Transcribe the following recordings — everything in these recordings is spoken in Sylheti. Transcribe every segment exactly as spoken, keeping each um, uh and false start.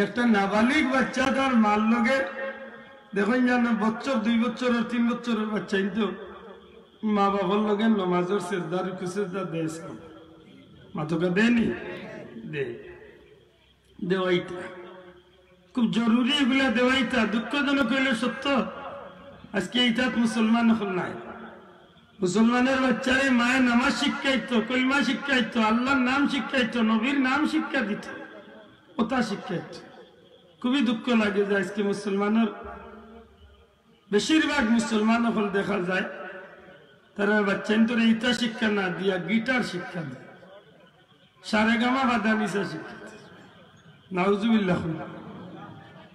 একটা নাবালিগ বাচ্চা তার মার লগে, দেখইন যেন বছর, দুই বছরর, তিন বছরর বাচ্চাইন তো মা বাবার লগে নমাজর সেজদা, রুকু সেজদা দেয়। মাতকা দেয়নি? দে। দেওয়াইতা। খুব জরুরি এগুলা দেওয়াইতা। দুঃখজনক অইলে সত্য, আজকে ইতাত মুসলমান অকল নাই। মুসলমানর বাচ্চারে মায়ে নামাজ শিক্ষাইতো, কলমা শিক্ষাইতো, আল্লার নাম শিক্ষাইতো, নবীর নাম শিক্ষা দিতো, ওতা শিক্ষাইতো। খুবই দুঃখ লাগে যে আজকে মুসলমানর, বেশিরভাগ মুসলমান অকল দেখা যায়, তারার বাচ্চাইন্তরে ইতা শিক্ষা না দিয়া গিটার শিক্ষা দেয়, সারেগামা বাদানিসা শিক্ষা দেয়। নাউজুবিল্লাহ।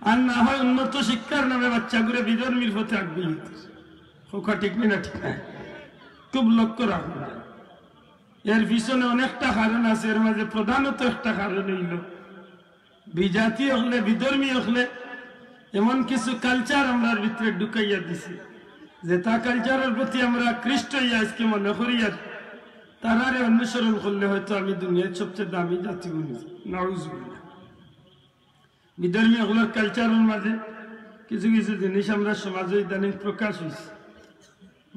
আর না হয় উন্নত শিক্ষার নামে বাচ্চাগুরে বিধর্মীর পথে আগুয়ে দিতেছে। কথা ঠিক নি না? ঠিক না? খুব লক্ষ্য রাখুন। এর পিছনে অনেকটা কারণ আছে, এর মাঝে প্রধানত একটা কারণ অইলো বিজাতি অকলে, বিধর্মী অকলে এমন কিছু কালচার আমরার ভিতরে ঢুকাইয়া দিছে, যেতা কালচারর প্রতি আমরা আকৃষ্ট অইয়া আজকে মনে করি আর তারারে অনুসরণ করলে হয়তো আমি দুনিয়ার সবচেয়ে দামি জাতি বনি। নাউজুবিল্লাহ। বিধর্মী অকলর কালচারর মাঝে কিছু কিছু জিনিস আমরার সমাজে ইদানিং প্রকাশ অইছে।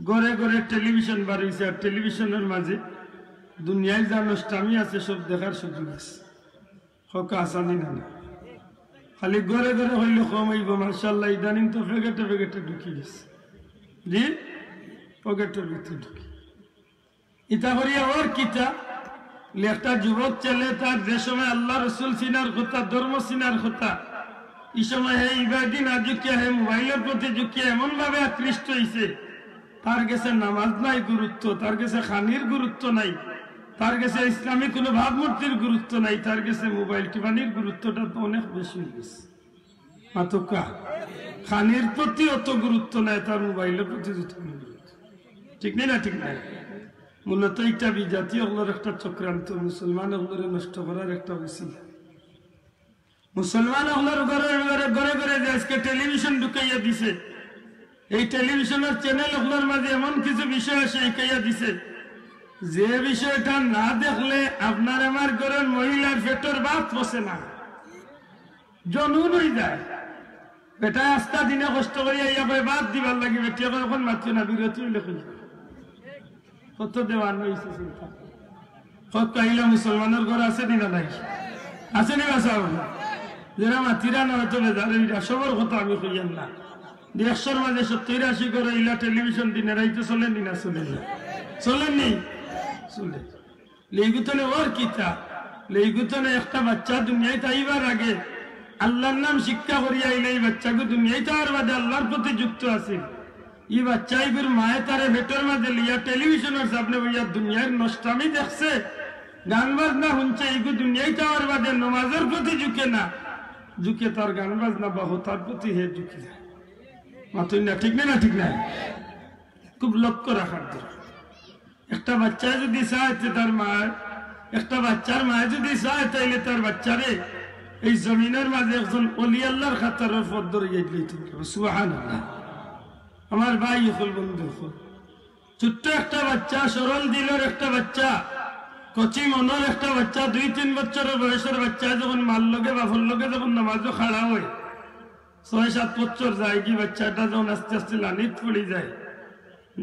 ঘরে ঘরে টেলিভিশন বার অইছে, আর টেলিভিশনর মাঝে দুনিয়ার যা নষ্টামি আছে সব দেখার সুযোগ আছে। কথা আছে নি না? খালি ঘরে ঘরে অইলে কম অইবো, মাশাআল্লাহ, ইদানিং তো প্যাকেটে প্যাকেটে ঢুকি গেছে। জি, পকেটর ভিতরে ঢুকি। ইতা করিয়া অর কিতা? একটা যুবক ছেলে, তার যে সময় আল্লার রসুল চিনার কথা, ধর্ম চিনার কথা, ই সময় হে ইবাদি না ঝুঁকিয়া, হে মোবাইলর প্রতি ঝুঁকিয়া এমন ভাবে আকৃষ্ট অইছে, তার গেছে নামাজ নাই গুরুত্ব, তার গেছে খানির গুরুত্ব নাই, তার গেছে ইসলামী কোনো ভাবমূর্তির গুরুত্ব নাই, তার গেছে মোবাইল টিপানির গুরুত্বটা তো অনেক বেশি অই গেছে। মাতকা, খানির প্রতি অত গুরুত্ব নাই, তার মোবাইলর প্রতি যত গুরুত্ব। ঠিক নি না? ঠিক না? মূলত ইটা বিজাতি অকলর একটা চক্রান্ত, মুসলমান অকলরে নষ্ট করার একটা উসিলা। মুসলমান অকলর ঘরে ঘরে, ঘরে ঘরে যে আজকে টেলিভিশন ঢুকাইয়া দিছে, এই টেলিভিশনর চ্যানেল অকলর মাঝে এমন কিছু বিষয় আছে শিখাইয়া দিছে, যে বিষয়টা না দেখলে আপনার আমার ঘরর মহিলার পেটর ভাত পচে না, জনন অই যায়। বেটায় আস্তা দিনে কষ্ট করি আইয়া কয় ভাত দিবার লাগি, বেটিয়ে কয়, "অখন মাতিও না, বিরতি অইলে কইও।" কত দেওয়ান অইছে চিন্তা। কত কইলা মুসলমানর ঘর আছে নি না নাই? আছে নি বাসাও? যেরা মাতিরা না হয়তো বেজার অইরা, সবর কথা আমি কইয়ার না। যে একশোর মাঝে সত্তর আশি ঘর অইলা টেলিভিশন দিনে রাইতে চলে নি না চলে না? চলে নি? চলে। লেইগুতনে অর কিতা? লেইগুতনে একটা বাচ্চা দুনিয়াত আইবার আগে আল্লার নাম শিক্ষা করিয়া আইলে ই বাচ্চাগু দুনিয়াত আওয়ার বাদে আল্লার প্রতি যুক্ত আছিল। ই বাচ্চাইগুর মায়ে তারে পেটর মাঝে লইয়া টেলিভিশনর সামনে বইয়া দুনিয়ার নষ্টামি দেখছে, গান বাজনা হুনছে। ইগু দুনিয়াত আওয়ার বাদে নমাজর প্রতি ঝুঁকে না, ঝুঁকে তার গান বাজনা বা হতার প্রতি হে ঝুঁকি যায়। মাতইন না, ঠিক না? না ঠিক না? খুব লক্ষ্য রাখার দরকার। একটা বাচ্চায় যদি চায় তে তার মায়, একটা বাচ্চার মায় যদি চায়, তাইলে তার বাচ্চারে এই জমিনর মাঝে একজন অলি আল্লার খাতারর পথ ধরাইয়া দিলে তুমি। সুবহানাল্লাহ। আমার ভাই অকল, বন্ধু অকল, ছোট্ট একটা বাচ্চা, সরল দিলর একটা বাচ্চা, কচি মনর একটা বাচ্চা, দুই তিন বছরর বয়সর বাচ্চা যখন মার লগে বাপর লগে যখন নামাজো খাড়া অয়, ছয় সাত বছর যায়গি, বাচ্চাটা যখন আস্তে আস্তে লানিত পড়ি যায়,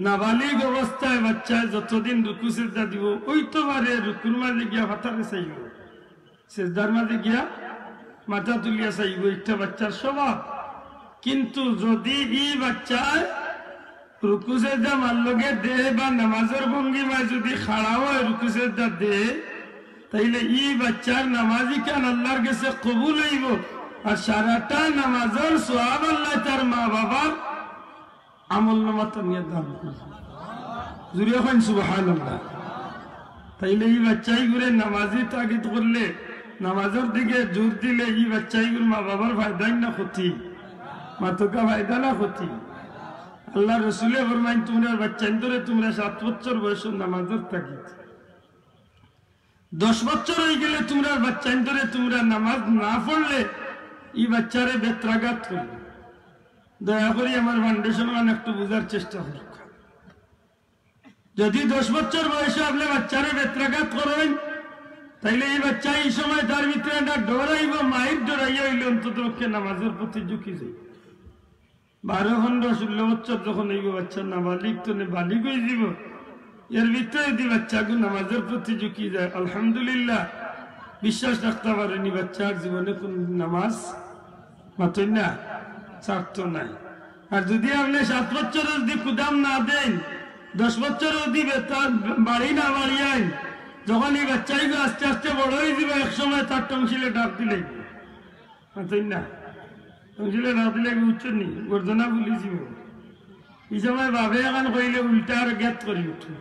নাবালিগ অবস্থায় বাচ্চায় যতদিন রুকু সেজদা দিবো, অইতো পারে রুকুর মাঝে গিয়া ফাতারে চাইবো, সেজদার মাঝে গিয়া মাথা তুলিয়া চাইবো, ইটা বাচ্চার স্বভাব। কিন্তু যদি ই বাচ্চায় রুকু সেজদা মার লগে দেয় বা নামাজর ভঙ্গিমায় যদি খাড়া অয় রুকু সেজদা দেয়, তাইলে ই বাচ্চার নামাজ ইখান আল্লার গেছে কবুল অইবো, আর সারাটা নামাজর সওয়াব আল্লায় তার মা বাবার আমলনামাত নিয়া দান করবো। জুরে কইন সুবহানাল্লাহ। তাইলে ই বাচ্চাইগুরে নামাজি তাগিদ করলে, নামাজর দিকে জোর দিলে ই বাচ্চাইগুর মা বাবার ফায়দা না ক্ষতি? মাতকা, ফায়দা না ক্ষতি? আল্লার রসুলে ফরমাইন, তুমরার বাচ্চাইন্তরে তুমরা সাত বছর বয়সো নামাজর তাগিদ, দশ বছর অইগেলে তুমরার বাচ্চাইন্তরে তুমরা নামাজ না পড়লে ই বাচ্চারে বেত্রাঘাত করবে। দয়া করি আমার ফাউন্ডেশন মান একটু বুঝার চেষ্টা করউক্কা। যদি দশ বছর বয়সো আপনে বাচ্চারে বেত্রাঘাত করইন, তাইলে এই বাচ্চা এই সময় তার ভিতরে একটা ডর আইবো, মাইর ডর আইয়া অইলে অন্তত পক্ষে নামাজর প্রতি ঝুঁকি যাইবো। বারো, পনরো, ষোলো বছর যখন অইবো, বাচ্চা নাবালিগ তো নে, বালিগ অইযিবো, এর ভিতরে যদি বাচ্চাগু নামাজর প্রতি ঝুঁকি যায়, আলহামদুলিল্লাহ, বিশ্বাস রাখতা পারইন নি বাচ্চার জীবনে কুনু নামাজ মাতইন না, ছাড়তো নায়। আর যদি আপনে সাত বছরও যদি কুদাম না দেইন, দশ বছরও যদি বেতার বাড়ি না বাড়িয়াইন, যখন এই বাচ্চাইগু আস্তে আস্তে বড় অইযিবো, এক সময় তার টনসিলে ডাক দিলে, মাতইন না, টনসিলে ডাক দিলে উঠছইন নি, গর্দনা ফুলিযিবো। এই সময় বাপে অখন কইলে উল্টা আর গেত করি উঠে।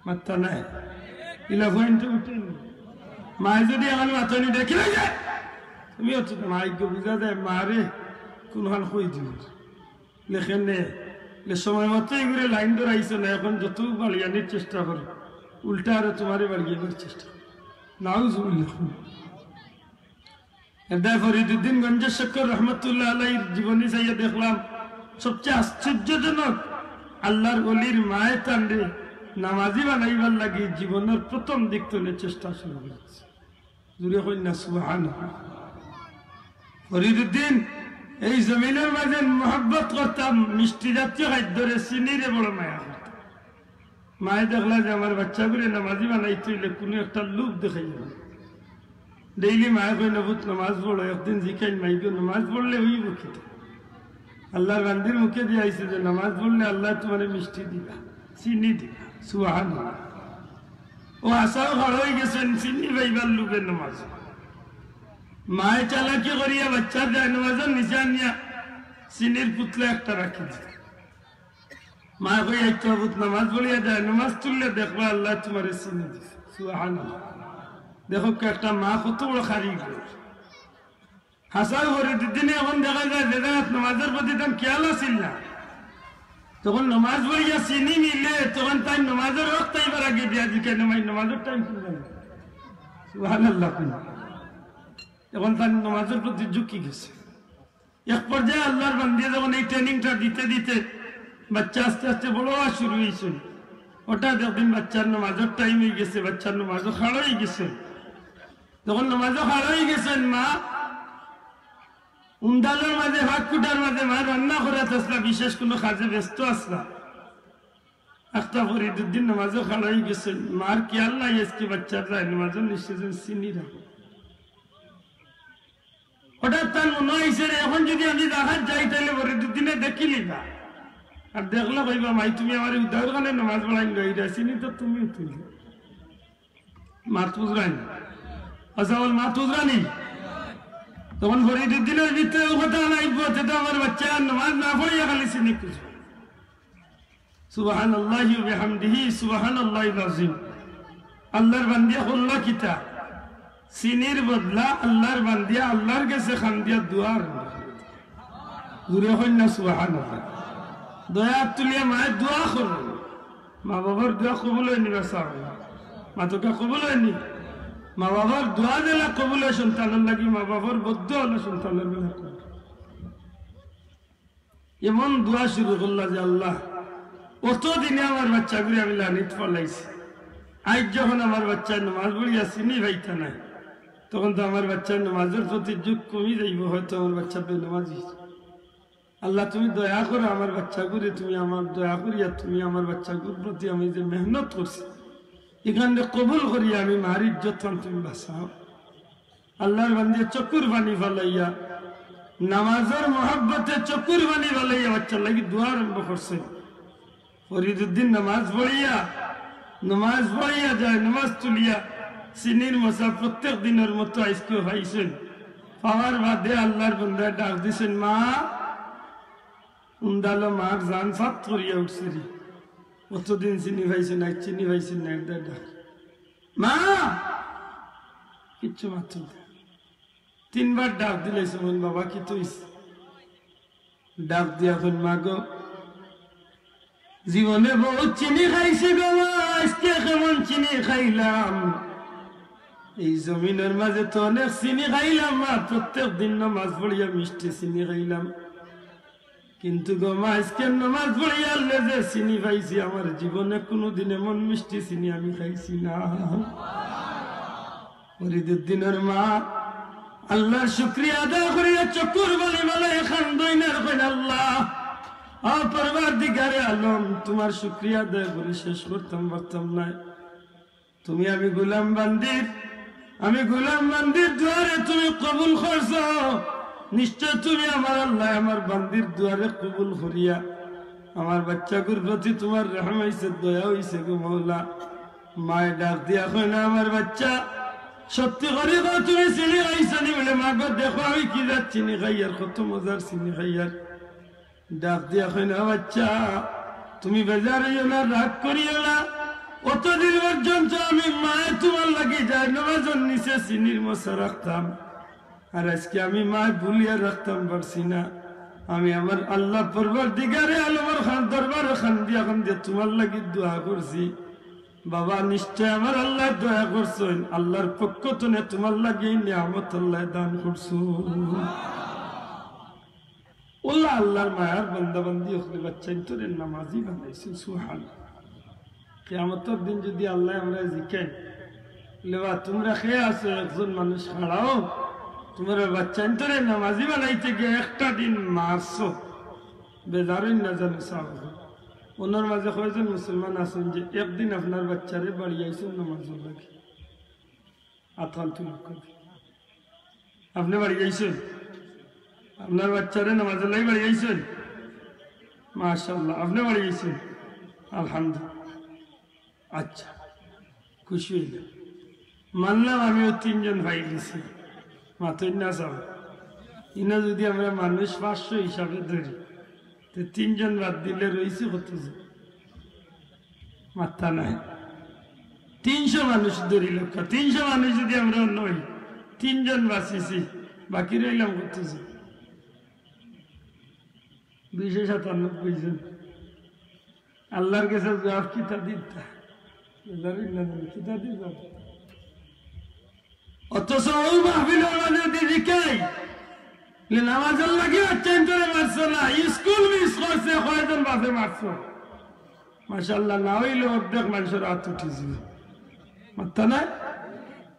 মাততা নায়। ইলা পয়েন্টে উঠে নি। মায়ে যদি অখন মাতইন নি, দেখি অই যায়। তুমিও তো মাইগু বুঝা যায়, মারে কুনখান কই দিও। লেখেন নে, লে সময় মতো ইগুরে লাইন ধরাইছো না, অখন যত বাড়িয়ানির চেষ্টা করে, উল্টা আরো তুমারে বাড়িয়ানির চেষ্টা করে। নাউজুবিল্লাহ। এরদায় ফরিদুদ্দিন গঞ্জেশ্বর রহমতুল্লাহ আলাইহির জীবনী চাইয়া দেখলাম, সবচেয়ে আশ্চর্যজনক, আল্লাহর ওলির মায়ে তানরে নামাজি বানাইবার লাগি জীবনর প্রথম দিক তনে চেষ্টা শুরু করছে। জুরে কইন না সুবহানাল্লাহ। ফরিদুদ্দিন, এই জমিনর মাঝে মহব্বত করতাম, মিষ্টি জাতীয় খাদ্যরে, চিনিরে বড় মায়া করতাম। মায়ে দেখলা যে আমার বাচ্চাগুরে নামাজি বানাইতে অইলে কুনু একটা লোভ দেখাইয়া না। ডেইলি মায়ে কইন, "না পুত, নামাজ পড়ো।" একদিন জিকাইন, "মাইগো, নামাজ পড়লে অইবো কিতা?" আল্লাহর বান্দির মুখে দিয়া আইছে যে নামাজ পড়লে আল্লায় তুমারে মিষ্টি দিবা, চিনি দিবা। সুবহানাল্লাহ। ও আশাও খাড়া অইগেছইন, চিনি পাইবার লোভে নামাজ। মায়ে চালাকি করিয়া বাচ্চার জায়নামাজর নিচে আনিয়া চিনির পুতলা একটা রাখি দিছে। মায়ে কইন, "আইচ্ছা পুত, নামাজ পড়িয়া যায়, নামাজ তুললে দেখবা আল্লায় তুমারে চিনি দিছে।" সুবহানাল্লাহ। দেখউক্কা একটা মা কত বড় কারিগর। হাছা ফরিদুদ্দিনে অখন দেখা যায় যে জাগাত নামাজর প্রতি তান খেয়াল আছিল না, তখন নামাজ পড়িয়া চিনি নিলে তখন তাইন নামাজর ওয়াক্ত আইবার আগে দিয়া জিকাইন, "মাই, নামাজর টাইম কুন জাগাত?" সুবহানাল্লাহ। অখন তান নামাজর প্রতি ঝুঁকি গেছে। এক পর্যায়ে আল্লাহর বান্দিয়ে যখন এই ট্রেনিংটা দিতে দিতে বাচ্চা আস্তে আস্তে বড় অওয়া শুরু অইছে, হঠাৎ একদিন বাচ্চার নামাজর টাইম অইগেছে, বাচ্চার নামাজও খাড়া অইগেছে। যখন নামাজও খাড়া অইগেছইন, মা উন্দালর মাঝে, ভাত কুটার মাঝে মা রান্না করাত আছলা, বিশেষ কুনু কাজে ব্যস্ত আছলা। আখতা ফরিদুদ্দিন নামাজও খাড়া অইগেছইন, মার খেয়াল নাই আইজকে বাচ্চার জায়নামাজর নিচে যেন চিনি রাখে। হঠাৎ তান মনো অইছে, "রে, অখন যুদি আমি জাগাত যাই, তাইলে ফরিদুদ্দিনে দেখিলিবা। আর দেখলে কইবা, 'মাই, তুমি আমারে উদাউর খানে নামাজ পড়াইন লইরা, চিনি তো তুমিও তুলি।'" মাত বুঝরানি? আচ্ছা, অখন মাত বুঝরানি? তখন ফরিদুদ্দিনর ভিতরে অউ কথা নাই, "বুঝতে তো আমার বাচ্চায় নামাজ না পড়িয়া খালি চিনি খুঁজবো।" সুবহানাল্লাহি ওয়া বিহামদিহি, সুবহানাল্লাহিল আযীম। আল্লাহর বান্দিয়ে করলা কিতা? চিনির বদলা আল্লাহর বান্দিয়ে আল্লাহর গেছে কান্দিয়া দোয়া আরম্ভ করলা। জুরে কইন না সুবহানাল্লাহ। দয়া তুলিয়া মায়ে দোয়া করলা। মা বাবার দোয়া কবুল অয়নি বা? মাতউক্কা কবুল অয়নি? মা বাবার দোয়া যেলা কবুল অয় সন্তানর লাগি, মা বাবার বদদোয়া অইলো সন্তানর বেলা কবুল। এমন দোয়া শুরু করলা যে, "আল্লাহ, অতদিনে আমার বাচ্চাগুরে আমি লানিত ফালাইছি, আইজ যখন আমার বাচ্চায় নামাজ পড়িয়া চিনি পাইতা নায়, তখন তো আমার বাচ্চার নামাজর প্রতি ঝুঁক কমি যাইবো, হয়তো আমার বাচ্চা বেনামাজি। আল্লাহ, তুমি দয়া করো আমার বাচ্চাগুরে, তুমি আমার দয়া করিয়া তুমি আমার বাচ্চাগুর প্রতি আমি যে মেহনত করছি, ইখানরে কবুল করিয়া আমি মার ইজ্জতখান তুমি বাঁচাও।" আল্লাহর বান্দিয়ে চকুর পানি ফালাইয়া, নামাজর মহব্বতে চকুর পানি ফালাইয়া বাচ্চার লাগি দোয়া আরম্ভ করছইন। ফরিদুদ্দিন নামাজ পড়িয়া, নামাজ পড়িয়া জায়নামাজ তুলিয়া চিনির মশা প্রত্যেক দিনর মতো আইজকেও পাইছইন। পাওয়ার বাদে আল্লাহর বান্দায় ডাক দিছইন, "মা।" উন্দালো মার জান ফাত করিয়া উঠছে রে। অতদিন চিনি পাইছইন না, চিনি পাইছইন না, এরদায় ডাক। "মা!" কিচ্ছু মাতইন না। তিনবার ডাক দিলাইছে, "মন বাবা, কিতা অইছে?" ডাক দিয়া কইন, "মা গো, জীবনে বহুত চিনি খাইছি গো মা, আইজকে কেমন চিনি খাইলাম। এই জমিনর মাঝে তো অনেক চিনি খাইলাম মা, প্রত্যেক দিন নামাজ পড়িয়া মিষ্টি চিনি খাইলাম, কিন্তু গো মা, আইজকে নামাজ পড়িয়া আল্লাহ যে চিনি পাইছি, আমার জীবনে কুনুদিন এমন মিষ্টি চিনি আমি খাইছি না।" ফরিদুদ্দিনর মা আল্লাহর শুকরিয়া আদায় করিয়া চকুর বালি বালাই কান্দইন আর কইন, "আল্লাহ, আ পরওয়ারদিগারে আলম, তুমার শুকরিয়া আদায় করি শেষ করতাম পারতাম নায়। তুমি আমি গোলাম বান্দির, আমি গোলাম বান্দির দোয়ারে তুমি কবুল করছো। নিশ্চয় তুমি আমার আল্লাহ, আমার বান্দির দোয়ারে কবুল করিয়া আমার বাচ্চাগুর প্রতি তুমার রহম অইছে, দয়া অইছে গো মওলা।" মায় ডাক দিয়া কইন, "আমার বাচ্চা, সত্যি করি কও, তুমি চিনি খাইছো নি?" বলে, "মা গো, দেখো আমি কি জাত চিনি খাইয়ার, কত মজার চিনি খাইয়ার।" ডাক দিয়া কইন, "ও বাচ্চা, তুমি বেজার অইও না, রাগ করিও না। অতদিন পর্যন্ত আমি মায় তুমার লাগি জায়নামাজর নিচে চিনির মশা রাখতাম, আর আইজকে আমি মায় ভুলিয়া রাখতাম পারছি না। আমি আমার আল্লাহ পরওয়ারদিগারে আলমর খান দরবারে কান্দিয়া কান্দিয়া তুমার লাগি দোয়া করছি। বাবা, নিশ্চয় আমার আল্লায় দয়া করছইন, আল্লাহর পক্ষ তনে তুমার লাগি এই নিয়ামত আল্লায় দান করছইন।" অলা আল্লাহর মায়ার বান্দা বান্দি অকলে বাচ্চাইন্তরে নামাজি বানাইছইন, সুবহানাল্লাহ। কিয়ামতর দিন যুদি আল্লায় আমরারে জিকাইন, "লেবা, তুমরা কে আছো, একজন মানুষ খাড়াও, তুমরার বাচ্চাইন্তরে নামাজি বানাইতে গিয়া একটা দিন মারছো, বেজার অইন না জানো সাব।" অনর মাঝে কয়জন মুসলমান আছইন যে একদিন আপনার বাচ্চারে বাড়িয়াইছইন নামাজর লাগি? আতখান তুলুক্কা। আপনে বাড়িয়াইছইন? আপনার বাচ্চারে নামাজর লাগি বাড়িয়াইছইন? মাশাআল্লাহ, আপনে বাড়িয়াইছইন? আলহামদুলিল্লাহ। আচ্ছা, খুশি অইলাম। মানলাম আমিও তিনজন পাইলিছি। মাতইন না সাব। ইনো যুদি আমরা মানুষ পাঁচশো হিসাবে ধরি, তে তিনজন বাদ দিলে রইছে কতজন? মাত্তা নাই। তিনশো মানুষ ধরিলাউক্কা, তিনশো মানুষ যুদি আমরা অইন, তিনজন বাঁচিছি, বাকি রইলাম কতজন? দুইশো সাতানব্বই জন। আল্লাহর গেছে জুয়াব কিতা দিতা? জানি না, কিতা দিতা? অথচ অউ মাহফিলর মাঝে যুদি জিকাই, যে নামাজর লাগি বাচ্চাইন্তরে মারছো না, স্কুল মিস করছে, কয়জন বাপে মারছো? মাশাআল্লাহ, না অইলে অর্ধেক মানষর আত উঠি যিবো। মাত্তা নাই?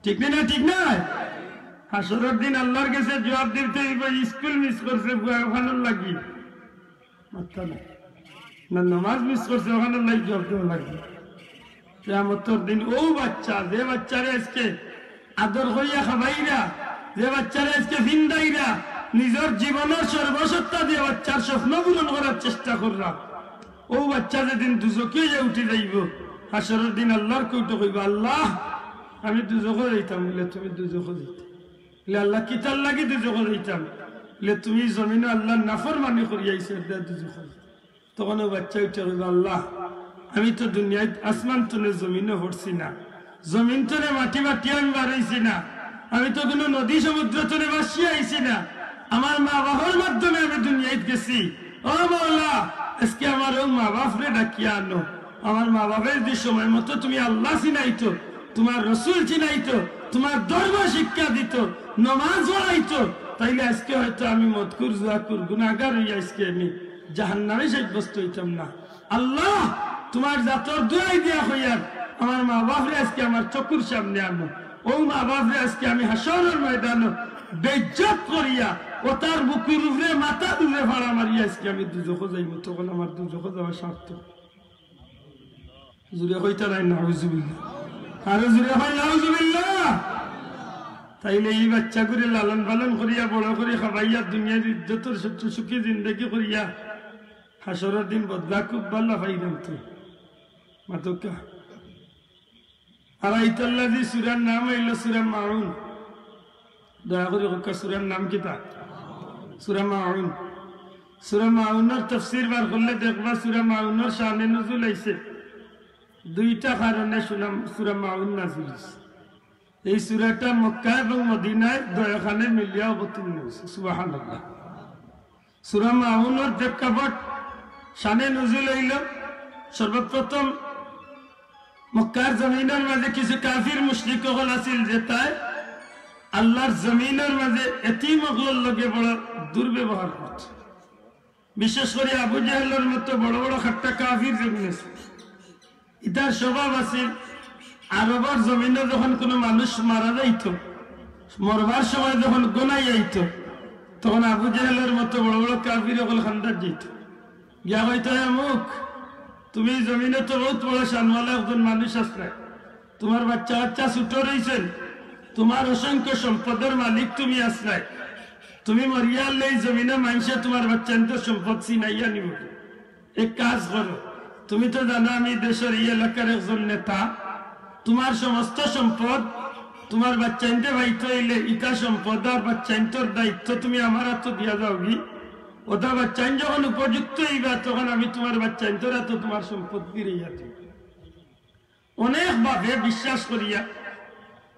ঠিক নি না? ঠিক নায়? হাশরর দিন আল্লাহর গেছে জুয়াব দিতে অইবো, স্কুল মিস করছে পুয়া অখানর লাগি। মাত্তা নাই। না, নামাজ মিস করছে, অখানর লাগি জুয়াব দেওয়া লাগবো। কিয়ামতর দিন অউ বাচ্চা, যে বাচ্চারে আইজকে আদর করিয়া খাবাইরা, যে বাচ্চারে আইজকে ফিন্দাইরা, নিজর জীবনর সর্বসত্তা দিয়া বাচ্চার স্বপ্ন পূরণ করার চেষ্টা কররা, অউ বাচ্চা যেদিন দুজখি অইয়া উঠি যাইবো, হাশরর দিন আল্লাহর কোর্টো কইবো, "আল্লাহ, আমি দুজখো যাইতাম, বলে তুমি দুজখো যাইতাম।" বলে, "আল্লাহ, কিতার লাগি দুজখো যাইতাম?" বলে, "তুমি জমিনো আল্লাহর নাফরমানি করিয়া আইছো, এর দায় দুজখো যাইতাম।" তখন অউ বাচ্চা উঠে কইবো, "আল্লাহ, আমি তো দুনিয়াত আসমান তনে জমিনো পড়ছি না, জমিন তনে মাটি বাটিয়া আমি বার অইছি না, আমি তো কুনু নদী সমুদ্র তনে ভাসিয়া আইছি না, আমার মা বাপর মাধ্যমে আমি দুনিয়াত গেছি। ও মাওলা, আইজকে আমার অউ মা বাপরে ডাকিয়া আনো। আমার মা বাপে যুদি সময় মতো তুমি আল্লাহ চিনাইতো, তুমার রসুল চিনাইতো, তুমার ধর্ম শিক্ষা দিতো, নমাজ পড়াইতো, তাইলে আইজকে হয়তো আমি মদখুর, জুয়াখুর, গুনাগার অইয়া আইজকে আমি জাহান্নামে সাব্যস্ত অইতাম না।" আল্লাহ, তুমার জাতর দোয়াই দিয়া কইয়ার, আমার মা বাপরে আইজকে আমার চকুর সামনে আনো। অউ মা বাপরে আইজকে আমি হাশরর ময়দানো বেইজ্জত করিয়া, অতার বুকুর উপরে মাথা তুলে ফাড়া মারিয়া আইজকে আমি দুজখো যাইমু, তখন আমার দুজখো যাওয়া সার্থক। জুরে কইতা নায়, নাউজুবিল্লাহ। আরো জুরে কই, নাউজুবিল্লাহ। তাইলে ই বাচ্চাগুরে লালন পালন করিয়া, বড় করি খাবাইয়া, দুনিয়ার ইজ্জতর সত্য সুখী জিন্দেগি করিয়া, হাশরর দিন বদলা খুব ভালা পাইলাম তো। মাতউক্কা। আর ইতার লাগি সূরার নাম অইলো সূরা মাউন। দয়া করি কউক্কা, সূরার নাম কিতা? সূরা মাউন। সূরা মাউনর তাফসীর বার করলে দেখবা, সূরা মাউনর শানে নুজুল আইছে। দুইটা কারণে সূরা, সূরা মাউন নাজিল অইছে। এই সূরাটা মক্কা এবং মদিনায় দুইখানে মিলিয়া অবতীর্ণ অইছে। সুবহানাল্লাহ। সূরা মাউনর প্রেক্ষাপট, শানে নুজুল অইলো, সর্বপ্রথম মক্কার জমিনর মাঝে কিছু কাফির মুশরিক অকল আছিল, যেতায় আল্লাহর জমিনর মাঝে এতিম অকলর লগে বড় দুর্ব্যবহার করছে। বিশেষ করি আবু জেহেলর মতো বড় বড় খাট্টা কাফির যেগুন আছিল, ইতার স্বভাব আছিল আরবর জমিনো যখন কুনু মানুষ মারা যাইতো, মরবার সময় যখন গনাই আইতো, তখন আবু জেহেলর মতো বড় বড় কাফির অকল কান্দাত যাইতো। গিয়া কইতো, "হে অমুক, তুমি ই জমিনো তো বউত বড় শানওয়ালা একজন মানুষ আছলায়, তুমার বাইচ্চা-কাইচ্চা ছুটো রইছইন, তুমার অসংখ্য সম্পদর মালিক তুমি আছলায়, তুমি মরিয়া অইলে ই জমিনো মাইনষে তুমার বাইচ্চাইন্তর সম্পদ ছিনাইয়া নিবো।" এক কাজ করো, তুমি তো জানো আমি দেশর ই এলাকার একজন নেতা, তুমার সমস্ত সম্পদ তুমার বাইচ্চাইন্তে পাইতো অইলে ইতা সম্পদ আর বাইচ্চাইন্তর দায়িত্ব তুমি আমার আতো দিয়া যাওগি। অতা বাইচ্চাইন যখন উপযুক্ত অইবা তখন আমি তুমার বাইচ্চাইন্তর আতো তুমার সম্পদ ফিরাইয়া দিমু। অনেক ভাবে বিশ্বাস করিয়া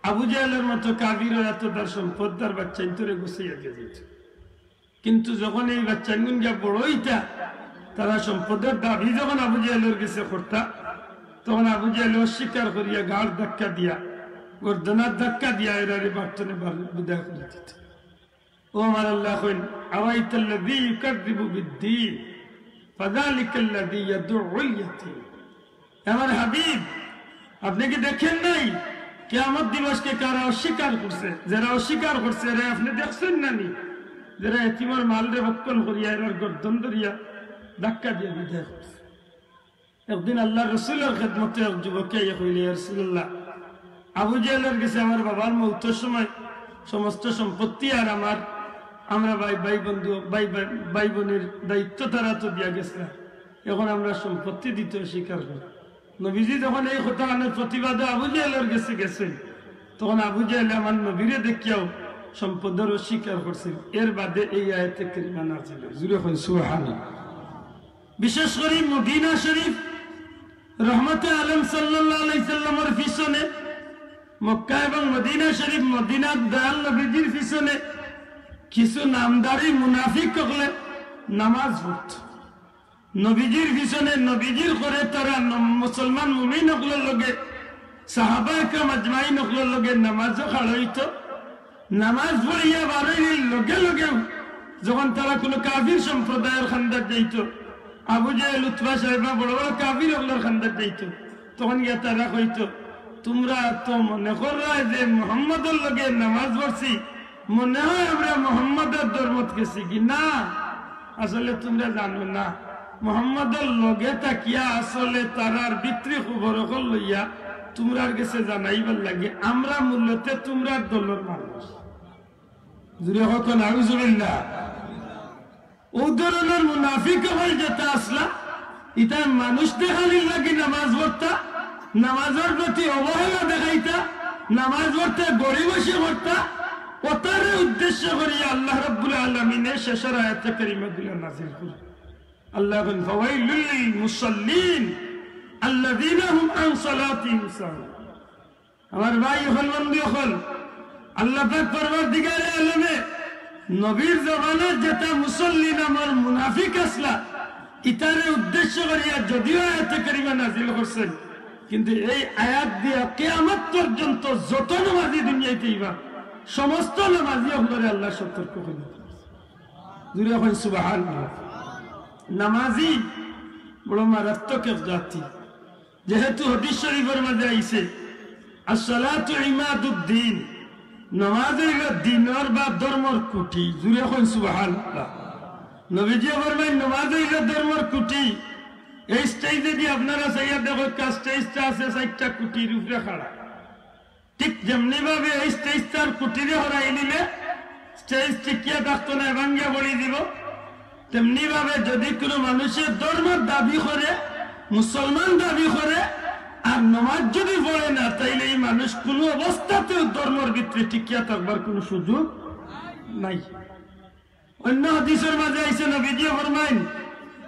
আবু জেহেলর মতো কাফিরর আতো তার সম্পদ তার বাইচ্চাইন্তরে গুছাইয়া দিয়া যাইতো। কিন্তু যখন এই বাইচ্চাইনগুন গিয়া বড় অইতা, তারা সম্পদর দাবি যখন আবু জেহেলর গেছে করতা, তখন আবু জেহেলে অস্বীকার করিয়া ঘাড় ধাক্কা দিয়া, গর্দনাত ধাক্কা দিয়া এরারে বাড়ি থনে বার-, বিদায় করি দিত। ও আমার আল্লায় কইন, "আরাআইতাল্লাযী ইউকাযযিবু বিদ্দীন, ফাযালিকাল্লাযী ইয়াদুউল ইয়াতীম।" আমার হাবিব, আপনে কি দেখেন নাই কিয়ামত দিবসকে কারা অস্বীকার করছে? যেরা অস্বীকার করছে, এরা আপনে দেখছইন না নি? যেরা এতিমর মালরে ভক্ষণ করিয়া এরার গর্দন ধরিয়া ধাক্কা দিয়া বিদায় করছে। একদিন আল্লার রসুলর খেদমতো এক যুবকে আইয়া কইলে, "ইয়া রাসূলুল্লাহ, আবু জেহেলর গেছে আমার বাবার মউতর সময় সমস্ত সম্পত্তি আর আমার, আমরা ভাই, ভাই বন্ধু, ভাই, ভাই, ভাই বোনের দায়িত্ব তারা তো দিয়া গেছে, এখন আমরা সম্পত্তি দিতে অস্বীকার করি।" নবীজি যখন এই কথা আনার প্রতিবাদে আবু জেহেলর গেছে গেছেন, তখন আবু জেহেলে আমার নবীরে দেখিয়াও সম্পদর অস্বীকার করছেন। এর বাদে এই আয়াতে কারিমা নাজিল হয়। জুরে কইন সুবহানাল্লাহ। বিশেষ করি মদিনা শরীফ, রহমতে আলম সাল্লাল্লাহু আলাইহি সাল্লামর পিছনে, মক্কা এবং মদিনা শরীফ, মদিনার দয়াল নবীজির পিছনে কিছু নামধারী মুনাফিক অকলে নামাজ পড়ত। নবীজির পিছনে, নবীজির করে তারা ন-, মুসলমান মুমিন অকলর লগে, সাহাবা একরাম আজমাইন অকলর লগে নামাজও খাড়া অইত। নামাজ পড়িয়া বারইলে লগে লগে যখন তারা কুনু কাফির সম্প্রদায়র কান্দাত যাইত, আবু জেহেল, উতবা, শাইবা, বড় বড় কাফির অকলর কান্দাত যাইত, তখন গিয়া তারা কইত, "তুমরা তো মনে কররায় যে মোহাম্মদর লগে নামাজ পড়ছি, মনে হয় আমরা মোহাম্মদর ধর্মত গেছি কি না? আসলে তুমরা জানো না, মোহাম্মদর লগে থাকিয়া আসলে তারার ভিতরি খবর অকল লইয়া তুমরার গেছে জানাইবার লাগি আমরা মূলতে তুমরার দলর মানুষ।" জুরে কইন নাউজুবিল্লাহ। অউ ধরনর মুনাফিক অকল যেতা আছলা, ইতায় মানুষ দেখানির লাগি নামাজ পড়তা, নামাজর প্রতি অবহেলা দেখাইতা, নামাজ পড়তে গড়িমসি করতা, অতারে উদ্দেশ্য করিয়া আল্লাহ রাব্বুল আলামিনে শেষর আয়াতে কারিমাগুলা নাজিল করইন। আল্লায় কইন, "ফাওয়াইলুল লিল মুসাল্লিন, আল্লাযীনা হুম আন সালাতিহিম সাহুন।" আমার ভাই অকল, বন্ধু অকল, আল্লাহ পাক পরওয়ারদিগারে আলমে নবীর জমানাত যেতা মুসল্লি নামর মুনাফিক আছলা, ইতারে উদ্দেশ্য করিয়া যদিও আয়াতে কারিমা নাজিল করছেন, কিন্তু এই আয়াত দিয়া কিয়ামত পর্যন্ত যত নামাজি দুনিয়াইত আইবা, সমস্ত নামাজি অকলরে আল্লায় সতর্ক করি দিছে। জুরে কইন সুবহানাল্লাহ। নামাজি বড় মারাত্মক এক জাতি। যেহেতু হাদিস শরীফর মাঝে আইছে, "আসসালাতু ইমাদুদ্দিন", নামাজ অইলো দ্বীনর বা ধর্মর খুঁটি। জুরে কইন সুবহানাল্লাহ। নবীজিয়ে ফরমাইন, "নামাজ অইলো ধর্মর খুঁটি।" এই স্টেজেদি আপনারা চাইয়া দেখউক্কা, স্টেজটা আছে চাইরটা খুঁটির উপরে খাড়া। ঠিক যেমনি ভাবে এই স্টেজটার খুঁটিরে হরাই দিলে স্টেজ টিকিয়া থাকতো নায়, ভাঙ্গিয়া পড়ি দিবো, তেমনি ভাবে যদি কুনু মানুষে ধর্মর দাবি করে, মুসলমান দাবি করে, আর নমাজ যদি পড়ে না, তাইলে ই মানুষ কুনু অবস্থাতেও ধর্মর ভিতরে টিকিয়া থাকবার কুনু সুযোগ নাই। অইন্য হাদিসর মাঝে আইছে, নবীজিয়ে ফরমাইন,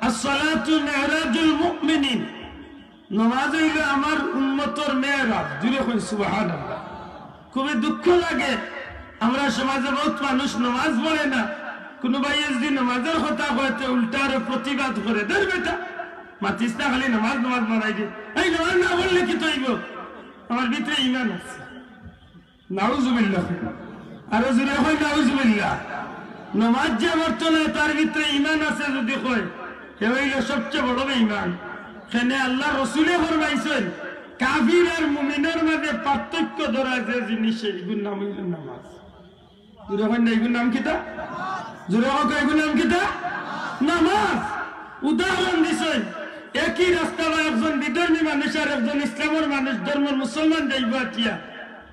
"আসসালাতু মিরাজুল মুমিনিন", নমাজ অইলো আমার উম্মতর মেরাজ। জুরে কইন সুবহানাল্লাহ। খুবই দুঃখ লাগে, আমরার সমাজে বউত মানুষ নমাজ পড়ে না। কুনু ভাইয়ে যদি নমাজর কথা কয়, তে উল্টা আরো প্রতিবাদ করে, "ধুর বেটা, মাতিস না, খালি নমাজ নমাজ বানাই দে। এই নমাজ না পড়লে কিতা অইবো? আমার ভিতরে ইমান আছে।" নাউজুবিল্লাহ। আরো জুরে কইন নাউজুবিল্লাহ। নমাজ যে পড়তো নায়, তার ভিতরে ইমান আছে যদি কয়, হে অইলো সবচে বড় বেইমান। কেনে আল্লার রসুলে ফরমাইছইন, কাফির আর মুমিনর মাঝে পার্থক্য ধরা যে জিনিস, এইগুর নাম অইল নামাজ। জোরে কইন না, এইগুর নাম কিতা? জোরে কইন, এইগুর নাম কিতা? নামাজ। উদাহরণ দিছইন, একই রাস্তা বা একজন বিধর্মী মানুষ আর একজন ইসলামর মানুষ, ধর্মর মুসলমান যাইবা আটিয়া,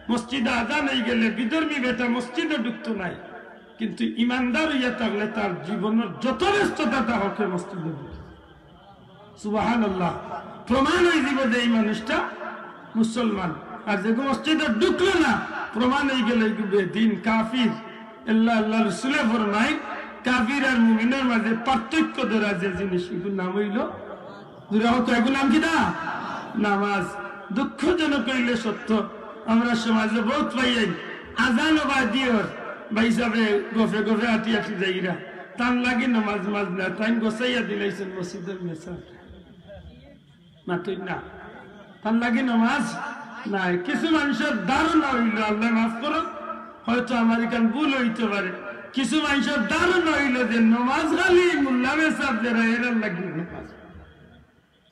মসজিদে আজান অইগেলে বিধর্মী বেটা মসজিদো ঢুকতো নায়, কিন্তু ইমানদার অইয়া থাকলে তার জীবনর যত ব্যস্ততা তা হকে মসজিদো ঢুকে। সুবহানাল্লাহ। প্রমাণ অইযিবো যে ই মানুষটা মুসলমান। আর যেগু মসজিদো ঢুকলো না, প্রমাণ অইগেলো ইগু বেদিন, কাফির। আল্লাহ, আল্লাহর রসুলে ফরমাইন, কাফির আর মুমিনর মাঝে পার্থক্য ধরা যে জিনিস, ইগুর নাম অইল, জোরে কইন তো, ইগুর নাম কিতা? নামাজ। দুঃখজনক অইলে সত্য, আমরার সমাজে বউত পাইয়াই আজান বাদিয়র, ভাইসাবে গফে গফে আটি আটি যাইরা, তান লাগি নমাজ মাজ না, তাইন গছাইয়া দিলাইছইন মসজিদর মেসাব। মাতইন না। তান লাগি নমাজ নাই। কিছু মানষর ধারণা অইল, আল্লায় মাফ করউক, হয়তো আমার ইখান ভুল অইতো পারে, কিছু মানষর ধারণা অইল যে নমাজ খালি মুল্লা মেসাব যেরা, এরার লাগি নমাজ।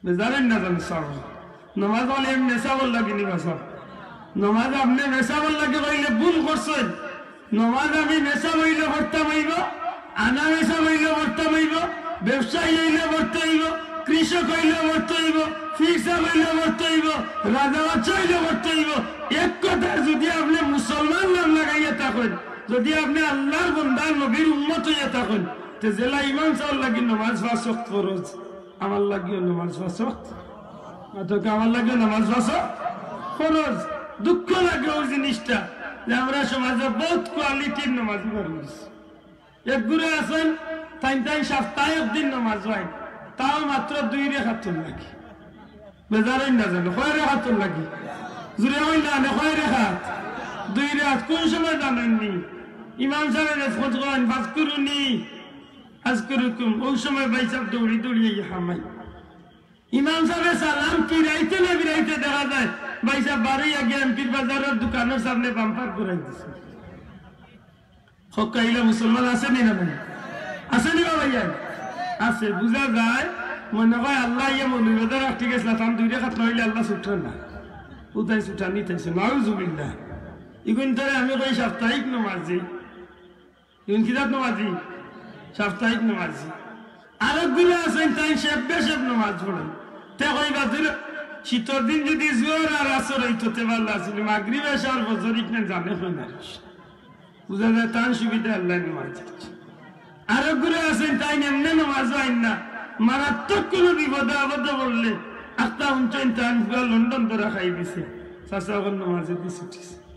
বেজারইন না জানি সাব। নমাজ খালি এমনে মেসাবর লাগি নি বা সাব। নমাজ আপনে মেসাবর লাগি কইলে ভুল করছইন। নমাজ আমি মেসাব অইলে পড়তাম অইবো, আনা মেসাব অইলে পড়তাম অইবো, ব্যবসায়ী অইলে পড়তে অইবো, কৃষক অইলে পড়তে অইবো, পীর সাব অইলে পড়তে অইবো, রাজা বাদশা অইলে পড়তে অইবো। এক কথায় যুদি আপনে মুসলমান নাম লাগাইয়া থাকইন, যুদি আপনে আল্লাহর বন্দা নবীর উম্মত অইয়া থাকইন, তে যেলা ইমাম সাবর লাগি নমাজ পাঁচ ওয়াক্ত ফরজ, আমার লাগিও নমাজ পাঁচ ওয়াক্ত। মাতউক্কা, আমার লাগিও নমাজ পাঁচ ওয়াক্ত ফরজ। দুঃখ লাগে অউ জিনিসটা যে আমরার সমাজে বউত কোয়ালিটির নমাজি বার অইছে। একগুরে আছইন, তাইন তাইন সাপ্তায় একদিন নমাজ অয়, তাও মাত্র দুই রেখাতর লাগি। বেজারইন না জানি, কয় রেখাতর লাগি? জোরে কইন না, কয় রেখাত? দুই রেখাত। কুন সময় জানইন নি? ইমাম সাবে রেসপন্স করইন, "ফাজকুরুনি আজকুরুকুম।" অউ সময় ভাইসাব দৌড়ি দৌড়ি আইয়া হামাইন। ইমাম সাবে সালাম ফিরাইতে না ফিরাইতে দেখা যায় ভাইসাব বারইয়া গিয়া এমপির বাজারর দোকানর সামনে বাম্পার ঘুরাই দিছে। কউক্কা, ইলা মুসলমান আছে নি না নাই? আছে নি বা ভাইয়া? আছে। বুঝা যায়, মনে কয় আল্লায় ইয়া মৌলভীবাজার আটকি গেছলা, তান দুই রেখাত না অইলে আল্লাহ ছুটরা না। উতাই ছুটানি তাইছে, নাউজুবিল্লাহ। ইগুইনতরে আমি কই সাপ্তাহিক নমাজি। ইগুইন কিজাত নমাজি? সাপ্তাহিক নমাজি। আরকগুরে আছইন, তাইন শেপ বেশেপ নমাজ পড়ইন। তে কইবা, "দুর, শীতর দিন যুদি জোহর আর আসর অইতো, তে ভালা আছিল, মাগরিব, এশা আর ফজর ইখান জানে কই না।" বুঝা যায় তান সুবিধা আল্লায় নমাজ দিছে। আরকগুরে আছইন, তাইন এমনে নমাজও আইন না, মারাত্মক কুনু বিপদে আপদে পড়লে আখতা হুনছইন তান পুয়া লন্ডন ধরা খাই দিছে, চাচা অখন নমাজেদি ছুটিছে।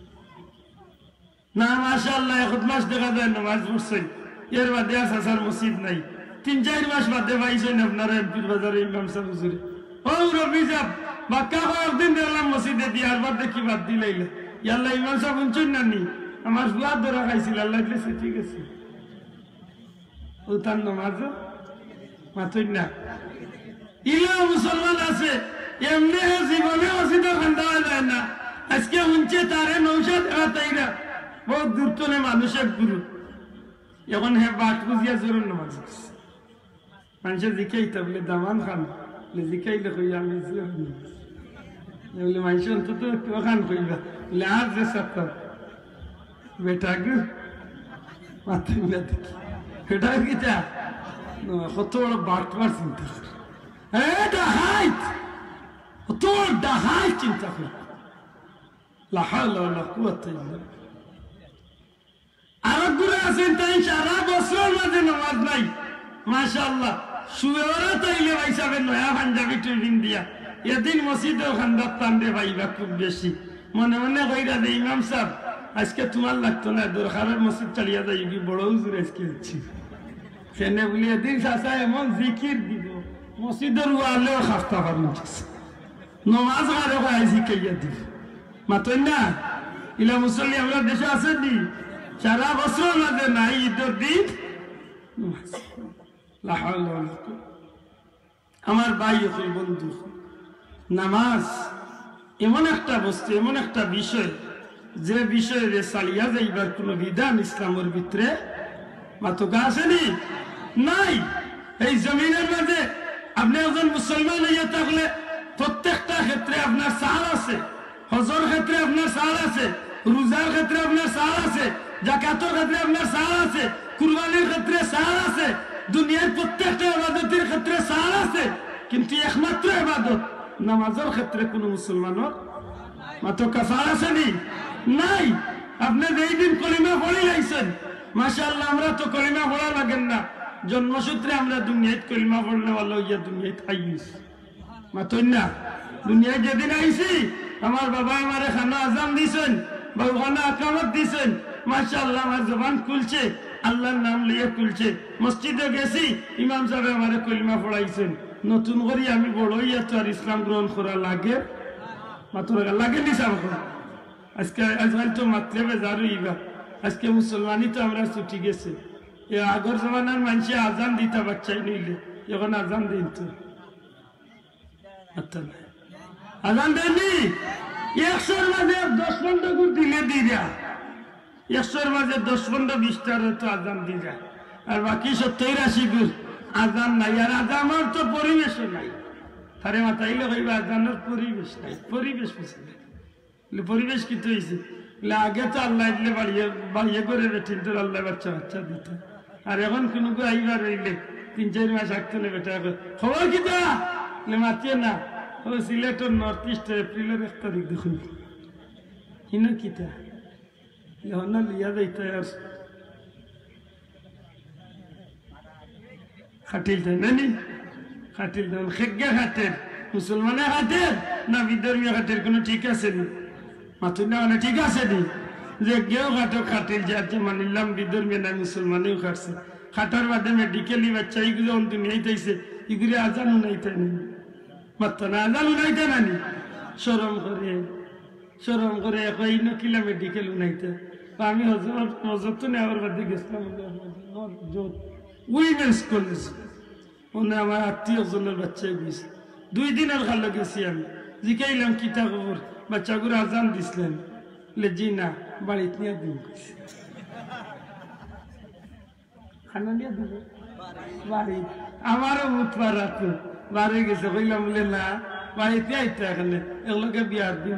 না, মাশাআল্লাহ, এক মাস দেখা যায় নমাজ পড়ছইন, এর বাদে আর চাচার মসজিদ নাই। তিন চাইর মাস বাদে পাইছইন আপনারা এমপির বাজারো ইমাম সাব হুজুরে। "ও রবি সাব, বাক্কা কয়েকদিন দেখলাম মসজিদেদি, আর বাদ দেখি বাদ দিলাইলা।" ইয়াল্লা, ইমাম সাব হুনছইন না নি? আমার পুয়ার ধরা খাইছিল, আল্লায় দিলে ছুটি গেছে। অউ তান নমাজও মাতইন না। ইলা মুসলমান আছে, এমনে হে জীবনে মসজিদর কান্দাত যায় না। আইজকে হুনছে তারে নৌশাদ এরা তাইরা, বউত দূর তনে মানুষ এক গুরু। অখন হে বাট বুঝিয়া জোহরর নমাজ পড়ছে। মানষে জিকাইতা বুলে, "দামান খান?" বুলে, "জিকাইলে কইয়া আমি জোহরর নমাজ।" বুলে, "মানষে অন্তত একটু অখান কইবা।" বুলে, "আর যে সাত্তার।" বেটাগু, মাতইন না দেখি। বেটাগু কিতা? না, কত বড় বাটপার চিন্তা কর। এ ডাকাইত! কত বড় ডাকাইত চিন্তা কর। লা হাওলা ওয়ালা কুওয়াতা ইল্লা বিল্লাহ। আরকগুরে আছইন, তাইন সারা বছরর মাঝে নমাজ নাই। মাশাআল্লাহ, শুয়ে ওরা তাইলে ভাইসাবে নয়া পাঞ্জাবি টুই পিন্দিয়া। এদিন মসজিদর কান্দাত তানরে পাইবা খুব বেশি। মনে মনে কইরা যে, "ইমাম সাব, আইজকে তুমার লাগতো না, দরকারর মসজিদ ছাড়িয়া যাইগি, বড় হুজুর আইজকে আইছে।" কেনে বুলে, এদিন চাচায় এমন জিকির দিবো, মসজিদর ওয়ালেও খাফতা পারুন চাচা। নমাজ কারে কয় আইজ হিকাইয়া দিবো। মাতইন না, ইলা মুসল্লি আমরার দেশো আছে নি? সারা বছরর মাঝে নাই, ইদর দিন নমাজ। লা হাওলা ওয়ালা কুওয়াতা। আমার ভাই অকল, বন্ধু, নামাজ এমন একটা বস্তু, এমন একটা বিষয়, যে বিষয়রে চালিয়া যাইবার কুনু বিধান ইসলামর ভিতরে মাতউক্কা আছে নি? নাই। এই জমিনর মাঝে আপনে একজন মুসলমান অইয়া থাকলে প্রত্যেকটা ক্ষেত্রে আপনার ছাড় আছে। হজর ক্ষেত্রে আপনার ছাড় আছে, রোজার ক্ষেত্রে আপনার ছাড় আছে, জাকাতর ক্ষেত্রে আপনার ছাড় আছে, কুরবানির ক্ষেত্রে ছাড় আছে, দুনিয়ার প্রত্যেকটা ইবাদতের ক্ষেত্রে ছাড় আছে। কিন্তু একমাত্র ইবাদত নামাজর ক্ষেত্রে কোনো মুসলমানর মাতকা ছাড় আছে নি? নাই। আপনি যেই দিন কলিমা পড়ি লাইছেন, মাশাআল্লাহ, আমরা তো কলিমা পড়া লাগের না, জন্মসূত্রে আমরা দুনিয়াত কলিমা পড়নেওয়ালা অইয়া দুনিয়াত আইছি। মাতইন না। দুনিয়াত যেদিন আইছি, আমার বাবা আমারে খানো আজান দিছেন, বাবু খানো আকামত দিছেন, মাশাআল্লাহ, আমার জবান খুলছে, আল্লাহর নাম লইয়া খুলছে। মসজিদো গেছি, ইমাম সাবে আমারে কলিমা পড়াইছেন। নতুন করি আমি বড় অইয়া তো আর ইসলাম গ্রহণ করা লাগে? মাতইন না, লাগে নি সাব? আজকে, আজকাল তো মাতলে বেজার অইবা। আজকে মুসলমানি তো আমরা ছুটি গেছে। এ আগর জমানার মানষে আজান দিতা বাচ্চাইন অইলে, এখন আজান দেইন তো। আচ্ছা, আজান দেইন নি? একশোর মাঝে দশ পনেরো গুণ দিলে দিরা, একশোর মাঝে দশ পনেরো বিশটার তো আজান দিরা, আর বাকি সত্তর আশি গুণ আজান নাই। আর আজানর তো পরিবেশও নাই। তারে মাতাইলে কইবা, "আজানর পরিবেশ নাই, পরিবেশ বুঝে না।" বলে, "পরিবেশ কিতা অইছে?" বলে, "আগে তো আল্লাহ দিলে বাড়িয়ে, বাড়িয়ে করে বেটিন্তর আল্লাহ বাচ্চা বাচ্চা দিত, আর এখন কুনুগু আইবার অইলে তিন চাইর মাস আগ থনে বেটায় কয়, 'খবর কিতা?' বলে, 'মাতিও না, ও সিলেটর নর্থ ইস্টে এপ্রিলর এক তারিখ দেখইন।'" হিনো কিতা? ইহনা লিয়া যাইতে আর খাটিল দেন, নানি? খাটিল দেন, খেগে খাটের, মুসলমানে খাটের, না বিধর্মীয় খাটের, কোনো ঠিক আছে নি? মাতইন না মানে ঠিক আছে নি? যে কেউ খাটক খাটিল, যে আচ্ছা মানিলাম বিধর্মীয় নাই, মুসলমানেও খাটছে। খাটার বাদে মেডিকেলি বাচ্চা ইগুলো অন দুনিয়াইত আইছে, ইগুরে আজান হুনাইতা নি? মাততা না, আজান হুনাইতা না নি? শরম করে, শরম করে, এখন ইনো কিলা মেডিকেল হুনাইতা? তো আমি হজরত, হজরত তো নেওয়ার বাদে গেছিলাম, উইমেন্স কলেজ, ওনে আমার আত্মীয় একজনের বাচ্চা গেছে, দুই দিনর খালো গেছি আমি, জিকাইলাম, "কিতা খবর? বাচ্চাগুরে আজান দিছলায়?" বলে, "জি না, বাড়িত নিয়া দিমু।" খানা দিয়া দিবে? বাড়ি। আমারও বুধবার রাতে বাড়ি গেছে, কইলাম বলে, "না, বাড়িত আইতে এখানে, এগুলোকে বিয়ার দিন।"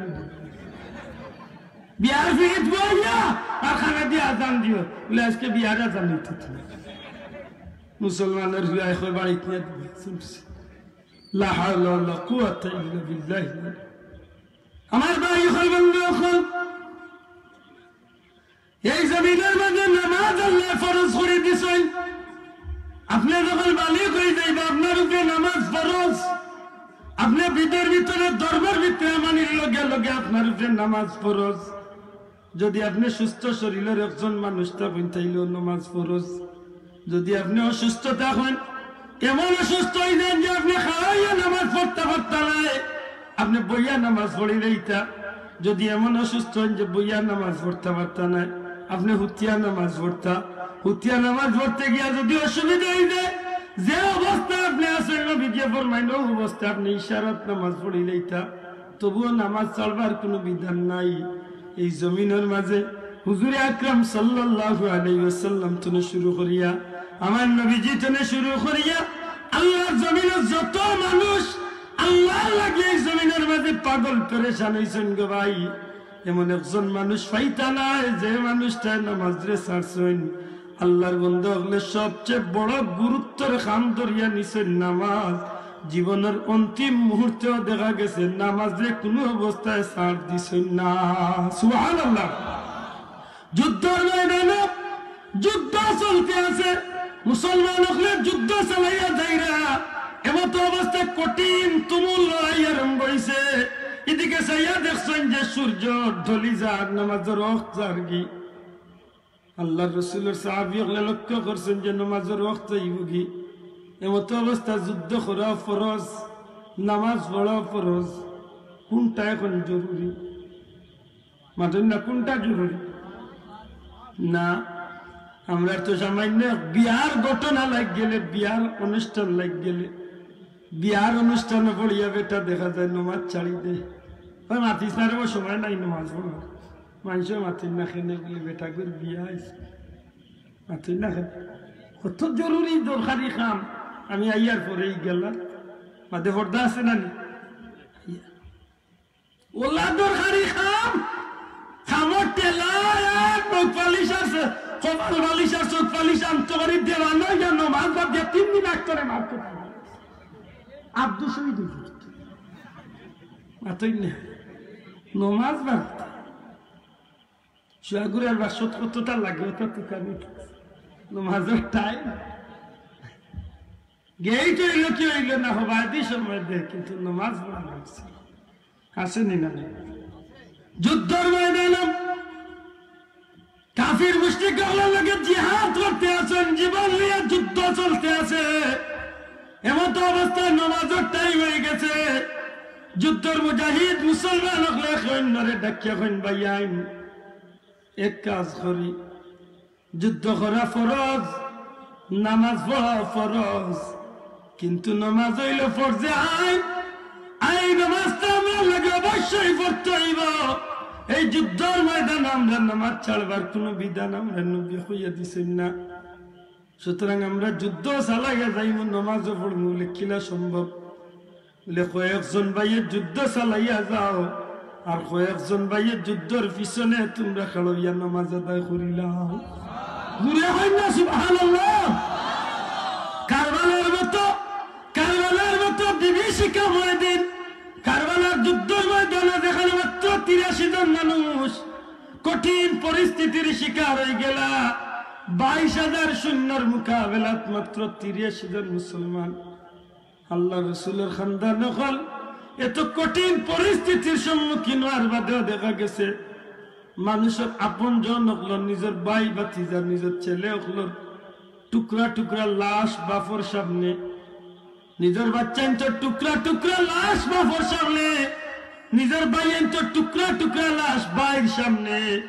বিয়ার ফিরিত বইয়া আর খানা দিয়া আজান দিও। বলে, "আজকে বিয়ার আজান হইতে তুমি।" মুসলমানের বিয়া এখন বাড়িত নিয়ে দিবে। লা হাওলা ওয়ালা কুওয়াতা ইল্লা বিল্লাহ। আমার ভাই অকল, বন্ধু অকল, এই জমিনর মাঝে নামাজ আল্লায় ফরজ করি দিছইন। আপনে যখন বালিগ অই যাইবা, আপনার উপরে নামাজ ফরজ। আপনে বিধর ভিতরে, ধর্মর ভিতরে মানির লগে লগে আপনার উপরে নামাজ ফরজ। যদি আপনে সুস্থ শরীলর একজন মানুষ থাকইন, তাইলেও নামাজ ফরজ। যদি আপনে অসুস্থ থাকইন, এমন অসুস্থ অই যাইন যে আপনে খাড়াইয়া নামাজ পড়তা পারতা নায়, আপনে বইয়া নামাজ পড়ি যাইতা। যদি এমন অসুস্থ অইন যে বইয়া নামাজ পড়তা পারতা নায়, আপনে হুতিয়া নামাজ পড়তা, হুতিয়া নামাজ পড়তে গিয়া যদি অসুবিধা অই যায়, যে অবস্থায় আপনে আছইন, নবীজিয়ে ফরমাইন, অউ অবস্থায় আপনে ইশারাত নামাজ পড়ি যাইতা, তবুও নামাজ ছাড়বার কুনু বিধান নাই। এই জমিনর মাঝে হুজুরে আকরাম সাল্লাল্লাহু আলাইহি ওয়াসাল্লাম থনে শুরু করিয়া, আমার নবীজি থনে শুরু করিয়া, আল্লাহর জমিনর যত মানুষ আল্লাহর লাগি এই জমিনর মাঝে পাগল পেরেশান অইছইন গো ভাই, এমন একজন মানুষ পাইতা নায় যে মানুষটায় নামাজরে ছাড়ছইন। আল্লাহর বন্দা অকলে সবচেয়ে বড় গুরুত্বর কাম ধরিয়া নিছইন নামাজ। জীবনর অন্তিম মুহূর্তেও দেখা গেছে নামাজরে কুনু অবস্থায় ছাড় দিছইন না। সুবহানাল্লাহ। যুদ্ধর ময়দানে যুদ্ধ চলতে আছে, মুসলমান অকলে যুদ্ধ চালাইয়া যাইরা, এমতো অবস্থায় কঠিন তুমুল লড়াই আরম্ভ অইছে। এদিকে চাইয়া দেখছইন যে সূর্য ঢলি যার, নামাজর ওয়াক্ত যারগি। আল্লাহর রসুলর সাহাবী অকলে লক্ষ্য করছইন যে নামাজর ওয়াক্ত যাইবগি। এমতো অবস্থা যুদ্ধ করাও ফরজ, নামাজ পড়াও ফরজ, কুনটা এখন জরুরি? মাতইন না, কুনটা জরুরি? না, আমরার তো সামান্য বিয়ার ঘটনা লাগি গেলে, বিয়ার অনুষ্ঠান লাগি গেলে, বিয়ার অনুষ্ঠানো পড়িয়া বেটা দেখা যায় নামাজ ছাড়ি দেয়। "ওই মাতিস না রে, ও সময় নাই নামাজ পড়ার।" মানষে মাতইন না কেনে বলে, "বেটাগুর বিয়া অইছে।" মাতইন না কেনে? কত জরুরি দরকারি কাম, আমি আইয়ার পরেই গেলাম। বাদে পর্দা আছে না নি? ওলা দরকারি কাম, কামর ঠেলা আর নখ পালিশ আছে, কপাল পালিশ আর চোখ পালিশ আনতো পারি দেওয়া নয়, ইয়া নমাজ বাদ দিয়া তিন দিন আগ করে মারতে পারে। আব্দুল শহীদ হইল। মাতই না। নমাজ বাদ। সুয়াগুরার বাসত কতটা লাগে, ওটা তো কামি। নমাজের টাইম। গেট হইল কি হইল না, হবাদি সময় দেয়, কিন্তু নমাজ পড়া লাগছে। আসেনি না? যুদ্ধর ময়দানে কাফির মুশরিক অকলর লগে জিহাদ করতে আছেন, জীবন নিয়ে যুদ্ধ চলতে আছে। এমত অবস্থায় নমাজর টাইম হয়ে গেছে। যুদ্ধর মুজাহিদ মুসলমান অকলে কইন নরে ডাকিয়া কইন, "ভাইয়াইন, এক কাজ করি, যুদ্ধ করা ফরজ, নামাজ পড়া ফরজ, কিন্তু নমাজ হইল ফরজে আইন। এই নমাজটা আমরা লাগে অবশ্যই পড়তে হইব। এই যুদ্ধর ময়দানে আমরা নামাজ ছাড়বার কোনো বিধান আমরা নবী কইয়া দিছেন না। সুতরাং আমরা যুদ্ধ চালাইয়া যাইমু, নমাজও পড়মু।" বলে, "কিলা সম্ভব?" বলে, "কয়েকজন ভাইয়ে যুদ্ধ চালাইয়া যাও, আর কয়েকজন ভাইয়ে যুদ্ধর পিছনে তোমরা খাড়ইয়া নামাজ আদায় করিলাও।" জুরে হয় না, সুবহানাল্লাহ। কারবালার মতো, কারবালার মতো বিভীষিকা ময়দান, কারবালার যুদ্ধর ময়দানে যেখানে মাত্র তিরাশি জন মানুষ কঠিন পরিস্থিতির শিকার হয়ে গেলা, বাইশ হাজার সৈন্যর মোকাবেলাত মাত্র তিরাশি জন মুসলমান। আল্লাহ রসুলের খান্দান অকল এত কঠিন পরিস্থিতির সম্মুখীন হওয়ার বাদেও দেখা গেছে মানুষের আপন জন অকলর, নিজের ভাই ভাতিজা, নিজের ছেলে অকলর টুকরা টুকরা লাশ বাফর সামনে, নিজের বাচ্চাইন্তর টুকরা টুকরা লাশ বাফর সামনে, নিজের ভাইয়াইন্তর টুকরা টুকরা লাশ ভাইর সামনে,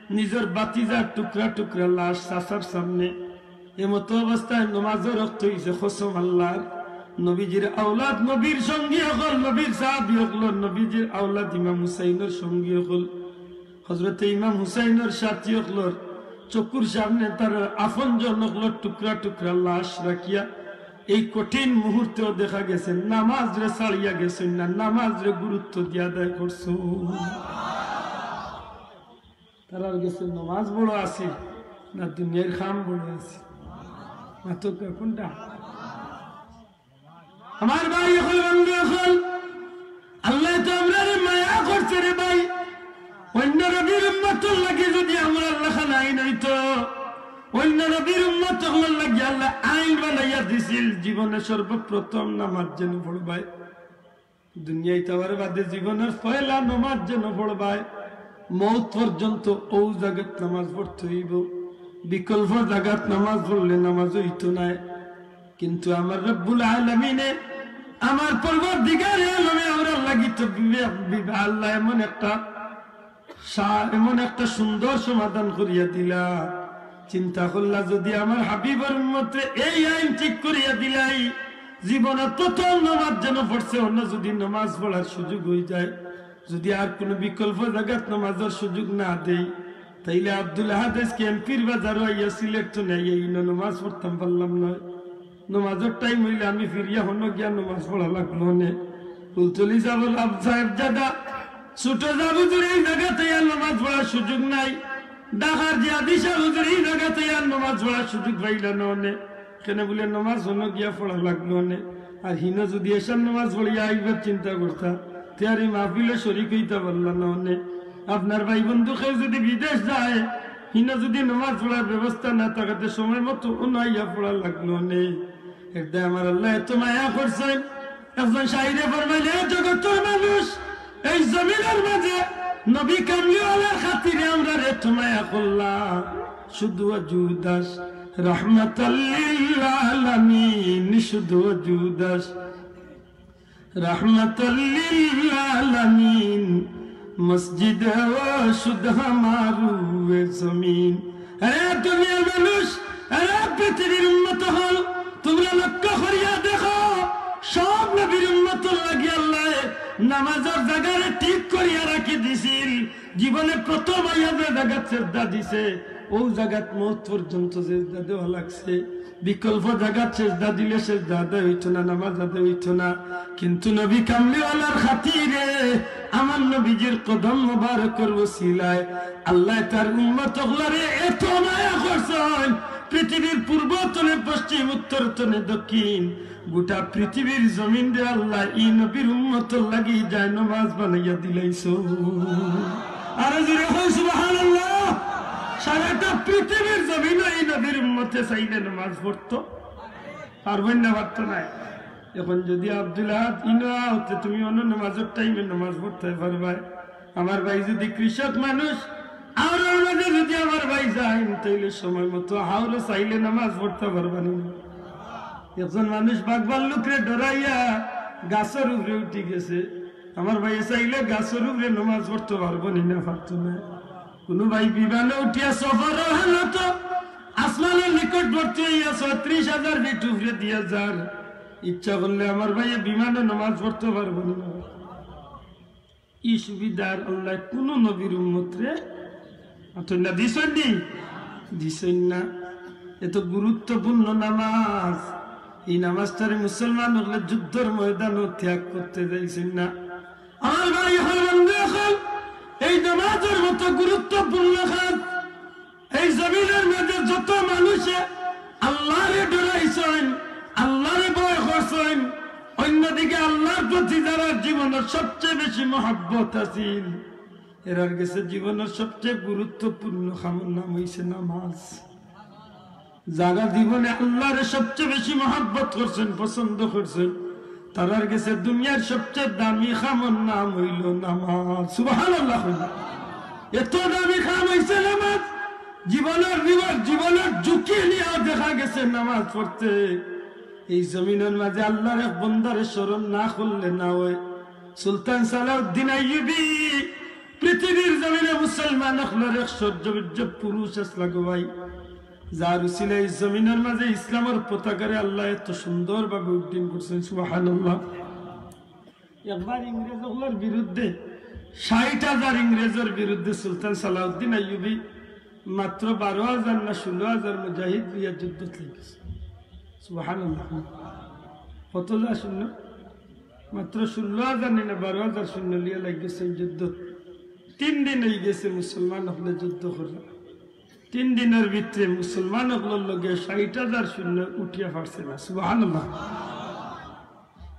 নিজের ভাতিজার টুকরা টুকরা লাশ চাচার সামনে। এমতো অবস্থায় নমাজও রক্ত হইছে। কসম আল্লাহর, নবীজির আওলাদ, নবীর সঙ্গী অকল, নবীর সাহাবী অকল, নবীজির আওলাদ ইমাম হুসাইনের সঙ্গী অকল, হযরতে ইমাম হুসাইনের সাথী অকলর চকুর সামনে তার আপন জন অকলর টুকরা টুকরা লাশ রাখিয়া এই কঠিন মুহূর্তেও দেখা গেছে নামাজরে ছাড়িয়া গেছইন না, নামাজরে গুরুত্ব দিয়া আদায় করছইন। তারার গেছে নমাজ বড় আছিল না দুনিয়ার কাম বড় আছিল? মাতউক্কা কোনটা? আমার ভাই অকল, বন্ধু অকল, আল্লায় তো আমরারে মায়া করছে রে ভাই। অন্য নবীর উম্মতর লাগি যদি আমরার লাখান আইন হইতো, অন্য নবীর উম্মত অকলর লাগি আল্লায় আইন বানাইয়া দিছিল, জীবনে সর্বপ্রথম নামাজ যেন পড়বায়। দুনিয়াত আওয়ার বাদে জীবনের পয়লা নমাজ যেন পড়বায়, মউত পর্যন্ত অউ জাগাত নামাজ পড়তে হইব। বিকল্প জাগাত নামাজ পড়লে নামাজ হইতো নায়। কিন্তু আমার রব্বুল আলামিনে, আমার পরওয়ারদিগারে আলমে আমরার লাগি তো বিবে-, বিবে-, আল্লায় এমন একটা সা-, এমন একটা সুন্দর সমাধান করিয়া দিলা। চিন্তা করলা, যদি আমার হাবিবর উম্মতরে এই আইন ঠিক করিয়া দিলাই, জীবনে প্রথম নমাজ যেন পড়ছে, অন্য যদি নমাজ পড়ার সুযোগ হয়ে যায়, যদি আর কোনো বিকল্প জাগাত নমাজর সুযোগ না দেই, তাইলে আব্দুল আহাদ আজকে এমপির বাজারও আইয়া সিলেট তো নাই, এই নমাজ পড়তাম পারলাম না। নমাজর টাইম হইলে আমি ফিরিয়া হনো গিয়া নমাজ পড়া লাগলো নে। ফুলতলি সাহেব, সাহেবজাদা, ছোট সাহেব হুজুর এই জাগাত আইয়া নমাজ পড়ার সুযোগ নাই। ঢাকার জিহাদি সাহেব হুজুর এই জাগাত আইয়া নমাজ পড়ার সুযোগ পাইলা না নে। কেনে বুলে নমাজ হনো গিয়া পড়া লাগলো নে। আর হিনো যদি এশার নমাজ পড়িয়া আইবার চিন্তা করতা, তে আর এই মাহফিলো শরিক হইতা পারলা না নে। আপনার ভাই বন্ধু কেউ যদি বিদেশ যায়, হিনো যদি নমাজ পড়ার ব্যবস্থা না থাকে, তে সময় মতো অনো আইয়া পড়া লাগলো নে। এর দায় আমার আল্লায় এত মায়া করছইন। একজন শাইরে ফরমাইলে, "এ জগতর মানুষ, এই জমিনর মাঝে নবী কামলিওয়ালার খাতিরে আমরারে এত মায়া করলা, শুধু অজু দাস, রহমাতাল লিল আলামিন, শুধু অজু দাস, রহমাতাল লিল আলামিন, মসজিদে ও শুধ হামারু এ জমিন।" আরে দুনিয়ার মানুষ, আরে পৃথিবীর উম্মত অকল, তোমরা লক্ষ্য করিয়া দেখো, সব নবীর উম্মতর লাগি আল্লায় নামাজর জাগারে ঠিক করিয়া রাখি দিছিল। জীবনে প্রথম আইয়া যে জাগাত সেজদা দিছে, অউ জাগাত মউত পর্যন্ত সেজদা দেওয়া লাগছে। বিকল্প জাগাত সেজদা দিলে সেজদা আদায় অইতো না, নামাজ আদায় অইতো না। কিন্তু নবী কামলিওয়ালার খাতিরে আমার নবীজির কদম মোবারকর ওসিলায় আল্লায় তার উম্মত অকলরে এত মায়া করছইন, পৃথিবীর পূর্ব তনে পশ্চিম, উত্তর তনে দক্ষিণ, গোটা পৃথিবীর জমিনরে আল্লায় ই নবীর উম্মতর লাগি জায়নামাজ বানাইয়া দিলাইছইন। আরো জোরে কও সুবহানাল্লাহ। সারাটা পৃথিবীর জমিনো ই নবীর উম্মতে চাইলে নামাজ পড়তো পারবো না, পারতো নায়। এখন যদি আব্দুল আহাদ ইনো আও তে তুমি অনো নামাজর টাইমে নামাজ পড়তায় পারবায়। আমার ভাই যদি কৃষক মানুষ, হাওরর মাঝে যদি আমার ভাই যাইন, তাইলে সময় মতো হাওরো চাইলে নামাজ পড়তা পারবা নি? একজন মানুষ বাঘ ভাল্লুকরে ডরাইয়া গাছর উপরে উঠি গেছে, আমার ভাইয়ে চাইলে গাছর উপরে নামাজ পড়তো পারবো নি? না, পারতো নায়। কুনু ভাই বিমানো উঠিয়া সফরর হালতো আসমানর নিকটবর্তী অইয়া ছত্রিশ হাজার ফিট উপরে দিয়া যার, ইচ্ছা করলে আমার ভাইয়ে বিমানো নামাজ পড়তো পারবো নি? ই সুবিধার আল্লায় কুনু নবীর উম্মতরে আতই না দিছইন নি? দিছইন না। এত গুরুত্বপূর্ণ নামাজ, এই নামাজটারে মুসলমান অকলে যুদ্ধর ময়দানো ত্যাগ করতে চাইছইন না। আমার ভাই অকল, বন্ধু অকল, এই নামাজর মতো গুরুত্বপূর্ণ কাজ এই জমিনর মাঝে যত মানুষে আল্লারে ডরাইছইন, আল্লারে ভয় করছইন, অন্যদিকে আল্লার প্রতি যারার জীবনর সবচেয়ে বেশি মহব্বত আছিল, এরার গেছে জীবনর সবচেয়ে গুরুত্বপূর্ণ কামর নাম অইছে নামাজ। যারা জীবনে আল্লারে সবচেয়ে বেশি মহব্বত করছইন, পছন্দ করছইন, তারার গেছে দুনিয়ার সবচেয়ে দামি কামর নাম অইলো নামাজ। সুবহানাল্লাহ কইন। এত দামি কাম অইছে নামাজ, জীবনর বিপদ, জীবনর ঝুঁকি নিয়া দেখা গেছে নামাজ পড়তে। এই জমিনর মাঝে আল্লার এক বন্দারে স্মরণ না করলে না অয়। সুলতান সালাউদ্দিন আইয়ুবী পৃথিবীর জমিনে মুসলমান অকলর এক শৌর্যবীর্য পুরুষ আছলা গো ভাই, যার উসিলায় এই জমিনর মাঝে ইসলামর পতাকারে আল্লায় এত সুন্দরভাবে উড্ডীন করছইন। সুবহানাল্লাহ। একবার ইংরেজ অকলর বিরুদ্ধে, ষাইট হাজার ইংরেজর বিরুদ্ধে সুলতান সালাউদ্দিন আইয়ুবী মাত্র বারো হাজার না ষোলো হাজার মুজাহিদ লইয়া যুদ্ধত লাগিগেছে। সুবহানাল্লাহ। কত হাজার সৈন্য? মাত্র ষোলো হাজার নি না বারো হাজার সৈন্য লইয়া লাগিগেছে যুদ্ধত। তিন দিন অইগেছে মুসলমান অকলে যুদ্ধ করা। তিন দিনর ভিতরে মুসলমান অকলর লগে ষাইট হাজার সৈন্য উঠিয়া পারছে না। সুবহানাল্লাহ।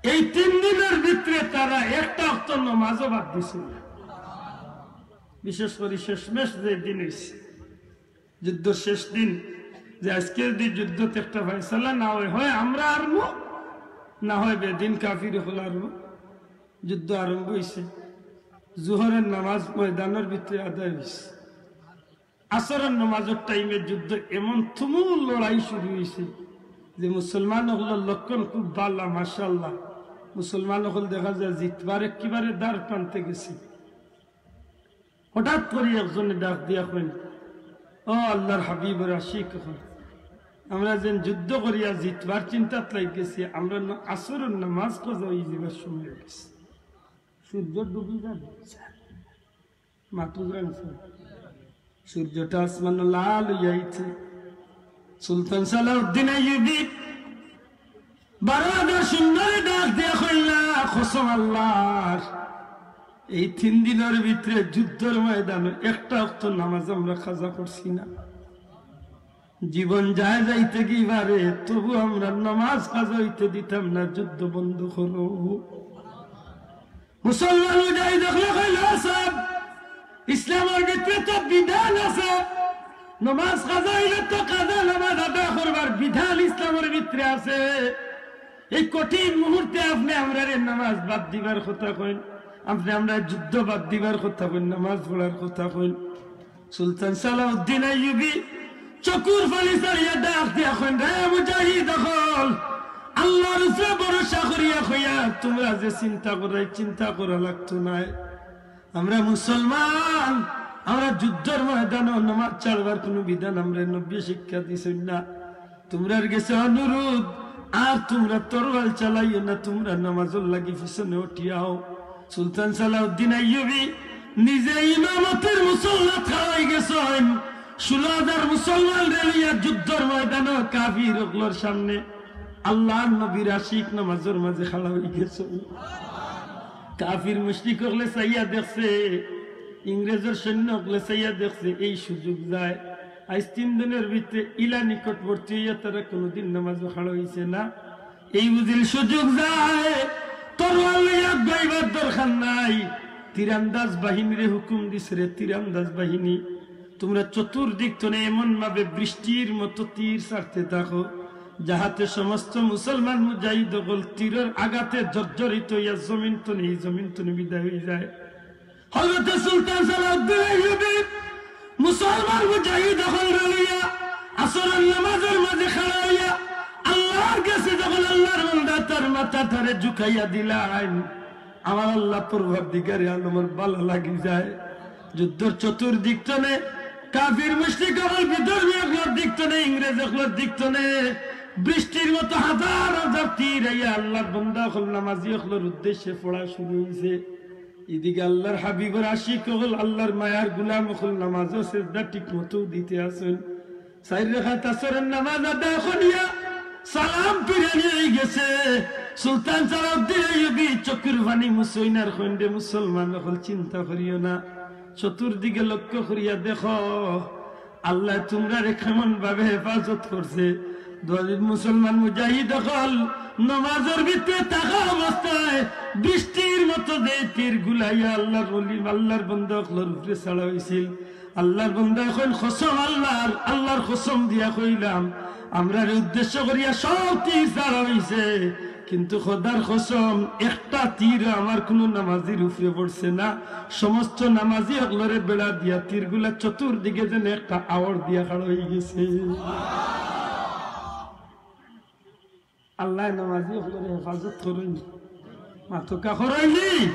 এই তিন দিনর ভিতরে তারা একটা অক্ত নামাজও বাদ দিছে না। বিশেষ করি শেষমেশ যে দিন অইছে, যুদ্ধর শেষ দিন, যে আইজকে যদি যুদ্ধত একটা ফয়সালা না অয়, হয় আমরা হারমু, না হয় বেদিন কাফির অকল হারমু। যুদ্ধ আরম্ভ অইছে, জোহরর নামাজ ময়দানর ভিতরে আদায় অইছে। আসরর নামাজর টাইমে যুদ্ধ এমন তুমুল লড়াই শুরু অইছে যে মুসলমান অকলর লক্ষণ খুব ভালা, মাশাআল্লাহ। মুসলমান অকল দেখা যায় জিতবার একেবারে দ্বার প্রান্তে গেছে। হঠাৎ করি একজনে ডাক দিয়া কইন, "ও আল্লার হাবিবর আশিক অকল, আমরা যেন যুদ্ধ করিয়া জিতবার চিন্তাত লাগি গেছি, আমরার ন-, আসরর নামাজ কাজা অইযিবার সময় অইগেছে।" সূর্য ডুবি যার, মাতু যার। সূর্যটা আসমানো লাল অইয়া আইছে। সুলতান সালাউদ্দিন আইয়ুবী বারো হাজার সৈন্যরে ডাক দিয়া কইলা, "কসম আল্লার, এই তিন দিনর ভিতরে যুদ্ধর ময়দানো একটা অক্ত নামাজ আমরা কাজা করছি না। জীবন যায় যাইতে কি পারে, তবু আমরা নামাজ কাজা অইতে দিতাম না, যুদ্ধ বন্ধ করো।" মুসলমান মুজাহিদ অকলে কইলা, "সাব, ইসলামর ভিতরে তো বিধান আছে, নামাজ কাজা অইলে তো কাজা নামাজ আদায় করবার বিধান ইসলামর ভিতরে আছে। এই কঠিন মুহূর্তে আপনে আমরারে নামাজ বাদ দিবার কথা কইন, আপনে আমরারে যুদ্ধ বাদ দিবার কথা কইন, নামাজ পড়ার কথা কইন।" সুলতান সালাউদ্দিন আইয়ুবী চকুর পানি ছাড়িয়া ডাক দিয়া কইন, "রে মুজাহিদ অকল, আল্লার উপরে ভরসা করিয়া কইয়ার, তুমরা যে চিন্তা কররায়, চিন্তা করা লাগতো নায়। আমরা মুসলমান, আমরা যুদ্ধর ময়দানো নামাজ ছাড়বার কুনু বিধান আমরারে নবীয়ে শিক্ষা দিছইন না। তুমরার গেছে অনুরোধ, আর তুমরা তরোয়াল চালাইও না, তুমরা নামাজর লাগি পিছনে অটিয়াও।" সুলতান সালাউদ্দিন আইয়ুবী নিজে ইমামতির মুসল্লাত খাড়া অইগেছইন, ষোলো হাজার মুসলমানরে লইয়া যুদ্ধর ময়দানো কাফির অকলর সামনে আল্লাহর নবীর আশিক নামাজর মাঝে খাড়া অইগেছে। কাফির মুশরিক অকলে চাইয়া দেখছে, ইংরেজর সৈন্য অকলে চাইয়া দেখছে, এই সুযোগ যায়। আইজ তিন দিনর ভিতরে ইলা নিকটবর্তী অইয়া তারা কুনুদিন নামাজো খাড়া অইছে না। এই বুঝিল সুযোগ যায়, তরোয়াল লইয়া দৌড়াইবার দরকার নাই। তীরন্দাজ বাহিনীরে হুকুম দিছে, রে তীরন্দাজ বাহিনী, তুমরা চতুর্দিক তনে এমন ভাবে বৃষ্টির মতো তীর ছাড়তে থাকো, যাহাতে সমস্ত মুসলমান মুজাহিদ অকল তীরর আঘাতে জর্জরিত অইয়া জমিন তনে, এই জমিন তনে বিদায় অইযায়। হযরতে সুলতান সালাউদ্দিন আইয়ুবী মুসলমান মুজাহিদ অকলরে লইয়া আসরর নামাজর মাঝে খাড়া অইয়া আল্লাহর গেছে যখন আল্লাহর বান্দা তার মাথাটারে ঝুকাইয়া দিলাইন, আমার আল্লাহ পরওয়ারদিগারে আলমর ভালা লাগি যায়। যুদ্ধর চতুর্দিক তনে কাফির মুশরিক অকল, বিধর্মী অকলর দিক তনে, ইংরেজ অকলর দিক তনে বৃষ্টির মতো হাজার হাজার তীর আইয়া আল্লাহর বান্দা অকল, নামাজি অকলর উদ্দেশ্যে পড়া শুরু অইছে। ইদিকে আল্লাহর হাবিবর আশিক অকল, আল্লাহর মায়ার গুলাম অকল নামাজো সেজদা ঠিক মতো দিতে আছইন। চাইর রাকাত আসরর নামাজ আদায় করিয়া সালাম ফিরানি অইগেছে। সুলতান সালাউদ্দিন আইয়ুবী চকুর পানি মুছইন আর কইন, রে মুসলমান অকল, চিন্তা করিও না, চতুর্দিকে লক্ষ্য করিয়া দেখো, আল্লায় তুমরারে কেমন ভাবে হেফাজত করছে। দোয়াজিদ মুসলমান মুজাহিদ অকল নমাজর ভিতরে থাকা অবস্থায় বৃষ্টির মতো যে তীর গুলাইয়া আল্লাহর ওলি, আল্লাহর বান্দা অকলর উপরে ছাড়া অইছিল, আল্লাহর বান্দায় কইন, কসম আল্লাহর, আল্লাহর কসম দিয়া কইলাম, আমরারে উদ্দেশ্য করিয়া সব তীর ছাড়া অইছে, কিন্তু খোদার কসম, একটা তীর আমার কুনু নামাজির উপরে পড়ছে না। সমস্ত নামাজি অকলরে বেড়া দিয়া তীরগুলা চতুর্দিকে যেন একটা আওর দিয়া খাড়া অইগেছে। আল্লায় নামাজি অকলরে হেফাজত করইন। মাতউক্কা, করইন নি?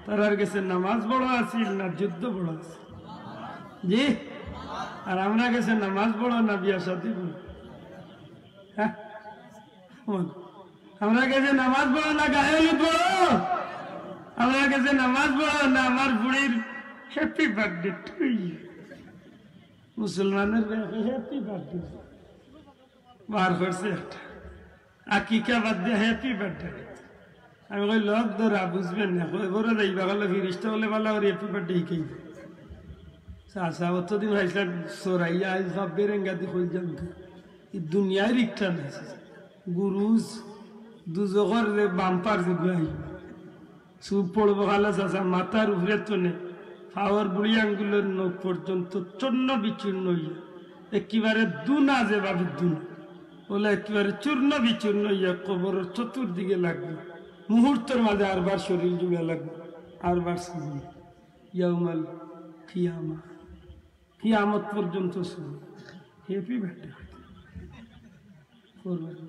তারার গেছে নামাজ বড় আছিল না যুদ্ধ বড় আছিল? জি? আর আমরার গেছে নামাজ বড় না বিয়া শাদী বড়? হ্যাঁ? বল। আমরার গেছে নামাজ বড় না গায়ে হলুদ বড়? আমরার গেছে নামাজ বড় না আমার ফুড়ির happy birthday to you? মুসলমানর বিয়াত happy birthday বার করছে একটা, আকিকা বাদ দিয়া happy birthday। আমি কই, "লোক ধরা বুঝবেন না, কই বড় যাইবা গেলে ফিরিস্তা বলে বালা ওর happy birthday হিকাই।" চাচা অতদিন খাইছিলাম চোরাইয়া, আইজ ভাব বেরেঙ্গা দি কই যাম তো। এই দুনিয়ার একটা না, গুরুজ দুজখর যে বাম্পার যে গুয়াই। চুপ পড়বো খালা চাচা, মাথার উপরে তনে পাওর বুড়ি আঙ্গুলের নখ পর্যন্ত চূর্ণ বিচূর্ণ অইয়া, একেবারে দুনা যেভাবে দুনা, বলে একেবারে চূর্ণ বিচূর্ণ অইয়া কবরর চতুর্দিকে লাগবো। মুহূর্তর মাঝে আরবার শরীর জুড়া লাগবো, আরবার শুরু ইয়াউমাল কিয়ামা, কিয়ামত পর্যন্ত শুরু। Happy birthday। করবেন।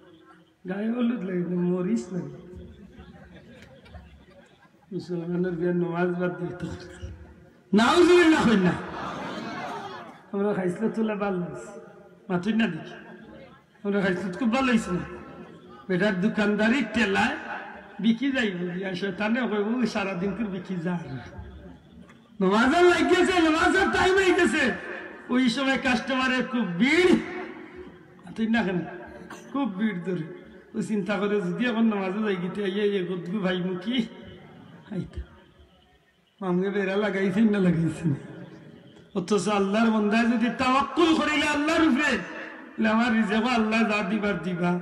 গায়ে হলুদ লাগে না, মরিচ লাগে। মুসলমানর বিয়ার নমাজ বাদ দিতো। নাউজুবিল্লাহ কইন না। আমরার খাইছলত তুলা ভালা অইছে। মাতইন না দেখি। আমরার খাইছলত খুব ভালা অইছে না? বেটার দোকানদারির ঠেলায় বিকি যাইবো। আর শয়তানে কইবো, "ওই সারাদিন করে বিকি যায়।" নমাজও লাগিগেছে, নমাজর time অইগেছে। ওই সময় customer-এর খুব ভিড়। মাতইন না কেনে? খুব ভিড় ধরে। ও চিন্তা করে, "যদি এখন নমাজো যাইগি তে আইয়া এই গদগু ভাই মুখি আইতা।" মামুয়ে বেড়া লাগাইছইন না লাগাইছইন না? অথচ আল্লাহর বান্দায় যদি তাওয়াক্কুল করিলে আল্লাহর উপরে, তাইলে আমার রিজেকও আল্লায় যা দিবার দিবা।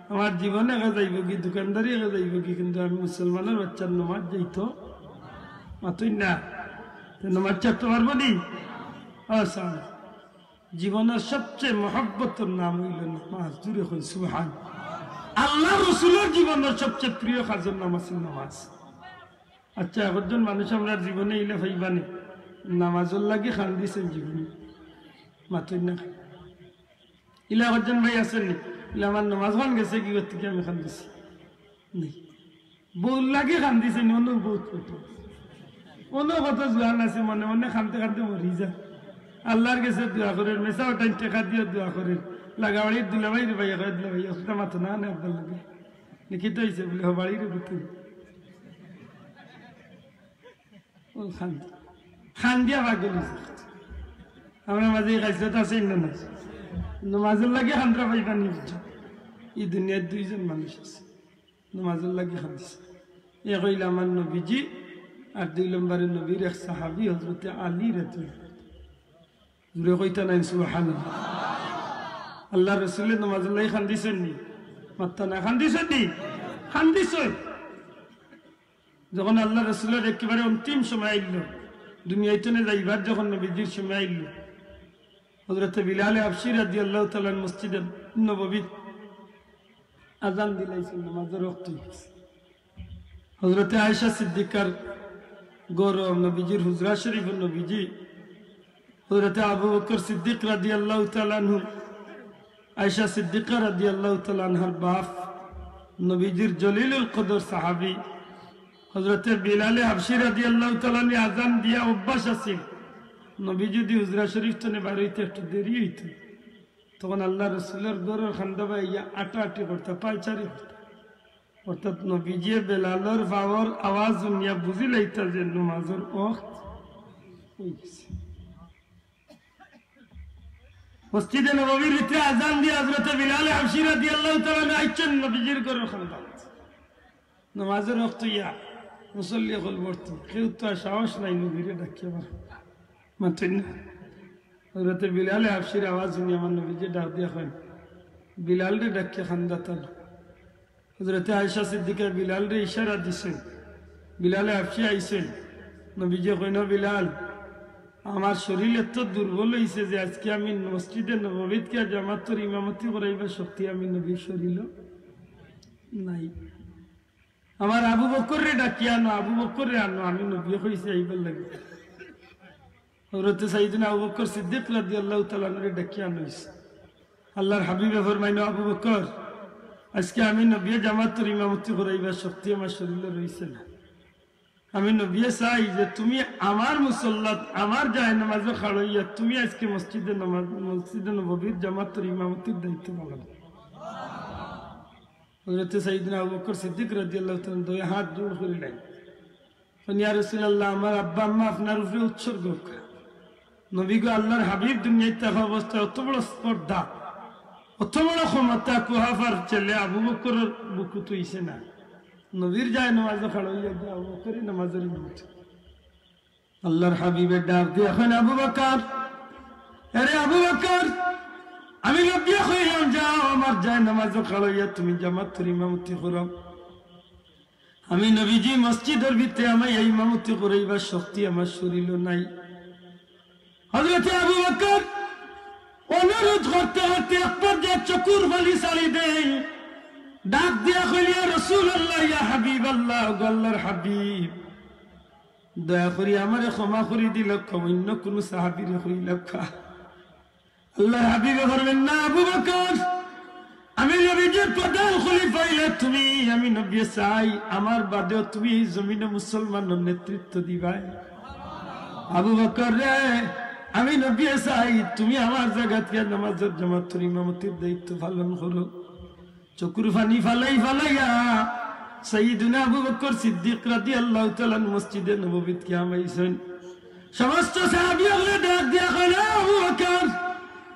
আমার জীবন এগিয়ে যাইবোগি, দোকানদারি এগিয়ে যাইবোগি, কিন্তু আমি মুসলমানর বাচ্চার নমাজ যাইতো মাতইন না। তে নমাজ ছাড়তো পারবো নি? আচ্ছা, জীবনর সবচেয়ে মহব্বতর নাম অইলো নমাজ। জুরে কইন সুবহান। আল্লাহর রসুলর জীবনর সবচেয়ে প্রিয় কাজর নাম আছিল নমাজ। আচ্ছা, একজন মানুষ আমরার জীবনে ইলা পাইবা নি, নমাজর লাগি কান্দিছে জীবনে, মাতইন না। ইলা একজন ভাই আছইন নি, ইলা আমার নমাজ খান গেছেগি, গতিকে আমি কান্দিছি। নেই। বউর লাগি কান্দিছে নি, অনো বউত কত। অনো কত জোয়ান আছে, মনে মনে কানতে কানতে মরি যায়। আল্লাহর গেছে দোয়া করের, মেসাব অকটাইন টেকা দিয়া দোয়া করের। লাগাবাড়ির দুলাভাইরে ভাইয়া কয়, "দুলাভাই, অতটা মাতো না, না, আব্বার লগে।" নি, "কিতা অইছে?" বলে, "হ, বাড়ির ভিতরে।" ও কান্দি-, কান্দিয়া পাগল অইছে। আমরার মাঝে ই খাইছলত আছে না নাই? নমাজর লাগি কান্দরা পাইবা নি বুঝছো? ই দুনিয়াত দুইজন মানুষ আছে, নমাজর লাগি কান্দিছে। এক অইলা আমার নবীজি, আর দুই নম্বরে নবীর এক সাহাবী হযরতে আলী রাদিয়াল্লাহু। জোরে কইতা নাইন সুবহানাল্লাহ। আল্লার রসুলে নমাজর লাগি কান্দিছইন নি? মাত্তা না, কান্দিছইন নি? কান্দিছইন। যখন আল্লার রসুলর একেবারে অন্তিম সময় আইলো, দুনিয়া থনে যাইবার যখন নবীজির সময় আইলো, হযরতে বিলালে হাবশী রাদিয়াল্লাহু তাআলা আনহু মসজিদে নববীত আজান দিলাইছইন, নমাজর ওয়াক্ত অইগেছে। হযরতে আয়েশা সিদ্দিকার ঘরো নবীজির হুজরা শরীফো নবীজি, হযরতে আবু বকর সিদ্দিক রাদিয়াল্লাহু তাআলা আনহু, আয়েশা সিদ্দিকা রাদিয়াল্লাহু তাআলা আনহার বাপ, নবীজির জলিলুল কদর সাহাবী, হযরতে বিলালে হাবশী রাদিয়াল্লাহু তাআলা আনহু আজান দিয়া অভ্যাস আছিল, নবী যদি হুজরা শরীফ থনে বার অইতে একটু দেরি অইতো, তখন আল্লার রসুলর ঘরর কান্দা বায় আইয়া আটাআটি করতা, পায়চারি করতা। অর্থাৎ নবীজিয়ে বেলালর পাওর আওয়াজ হুনিয়া বুঝিলাইতা যে নমাজর ওয়াক্ত অইগেছে। মসজিদে নববীর ভিতরে আজান দিয়া হযরতে বিলালে হাবশী রাদিয়াল্লাহু তাআলা আনহু আইছইন নবীজির ঘরর কান্দাত। নমাজর ওয়াক্ত অইয়া মুসল্লি অকল ভর্তি, কেউ তো আর সাহস নাই নবীরে ডাকিয়া মাতইন না। হযরতে বিলালে হাবশীর আওয়াজ হুনিয়া আমার নবীজিয়ে ডাক দিয়া কইন, "বিলালরে ডাকিয়া কান্দাত আনো।" হযরতে আয়েশা সিদ্দিকা বিলালরে ইশারা দিছইন, বিলালে হাবশী আইছইন। নবীজিয়ে কইন, "বিলাল, আমার শরীর এত দুর্বল অইছে যে আইজকে আমি মসজিদে নববীত গিয়া জামাতর ইমামতি করাইবার শক্তি আমি নবীর শরীলো নাই। আমার আবু বকররে ডাকিয়া আনো, আবু বকররে আনো, আমি নবীয়ে কইছি আইবার লাগি।" হযরতে সাইয়েদনা আবু বকর সিদ্দিক রাদিয়াল্লাহু তাআলা আনহুরে ডাকিয়া আনা অইছে। আল্লার হাবিবে ফরমাইন, "আবু বকর, আইজকে আমি নবীয়ে জামাতর ইমামতি করাইবার শক্তি আমার শরীলো রইছে না। আমি নবীয়ে চাই যে তুমি আমার মুসল্লাত, আমার জায়নামাজো খাড়ইয়া তুমি আইজকে মসজিদে নমাজ, মসজিদে নববীর জামাতর ইমামতির দায়িত্ব পালন করো।" হযরতে সাইয়েদনা আবু বকর সিদ্দিক রাদিয়াল্লাহু তাআলা আনহু দুই হাত জোড় করিলাইন। কইন, "ইয়া রাসূলুল্লাহ, আমার আব্বা আম্মা আপনার উপরে উৎসর্গ অউক্কা।" নবী গো, আল্লার হাবিব দুনিয়াত থাকা অবস্থায় অত বড় স্পর্ধা, অত বড় ক্ষমতা, কুহাফার ছেলে আবু বকরর বুকুত অইছে না। নবীর জায়নামাজো খাড়ইয়া গিয়া আবু বকরে নমাজর ইমামতি। আল্লার হাবিবে ডাক দিয়া কইন, "আবু বকর, এরে আবু বকর, আমি নবীয়ে কইলাম, যাও আমার জায়নামাজো খাড়ইয়া তুমি জামাতর ইমামতি করো।" আমি নবীজি মসজিদর ভিতরে আমারে ইমামতি করাইবার শক্তি আমার শরীলো নাই। হযরতে আবু বকর অনুরোধ করতে করতে এক পর্যায়ে চকুর পানি ছাড়ি দেইন, ডাক দিয়া কইলা, "ইয়া রাসূলুল্লাহ, ইয়া হাবিবাল্লাহ, ওগো আল্লার হাবিব, দয়া করি আমারে ক্ষমা করি দিলাউক্কা, অইন্য কুনু সাহাবীরে কইলাউক্কা।" আল্লার হাবিবে ফরমাইন, "না আবু বকর, আমি নবীজির প্রধান খলিফা অইলা তুমি, আমি নবীয়ে চাই আমার বাদেও তুমি ই জমিনো মুসলমানর নেতৃত্ব দিবায়। আবু বকর রে, আমি নবীয়ে চাই তুমি আমার জাগাত গিয়া নমাজর জামাতর ইমামতির দায়িত্ব পালন করো।" চকুর পানি ফালাই ফালাইয়া সাইয়েদনা আবু বকর সিদ্দিক রাদিয়াল্লাহু তাআলা আনহু মসজিদে নববীত গিয়া হামাইছইন। সমস্ত সাহাবী অকলে ডাক দিয়া কইলা, "আবু বকর,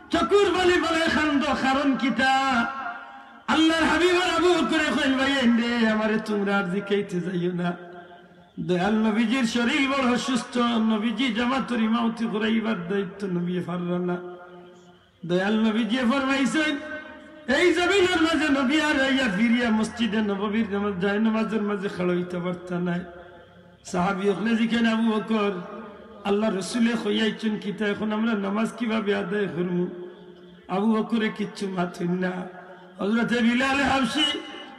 চকুর পানি ফালাই কান্দো, কারণ কিতা?" আল্লার হাবিব আর আবু বকরে কইন, "ভাইয়াইন রে, আমারে তুমরা আর জিকাইতে যাইও না। দয়াল নবীজির শরীর বড় অসুস্থ, নবীজি জামাতর ইমামতি করাইবার দায়িত্ব নবীয়ে পাররা না।" দয়াল নবীজিয়ে ফরমাইছইন, এই জমিনর মাঝে নবী আর আইয়া ফিরিয়া মসজিদে নববীর নামাজ, জায়নামাজর মাঝে খাড়া অইতা পারতা নায়। সাহাবী অকলে জিকাইন, "আবু বকর, আল্লার রসুলে কইয়া আইছইন কিতা, এখন আমরা নামাজ কিভাবে আদায় করমু?" আবু বকরে কিচ্ছু মাতইন না। হযরতে বিলালে হাবশী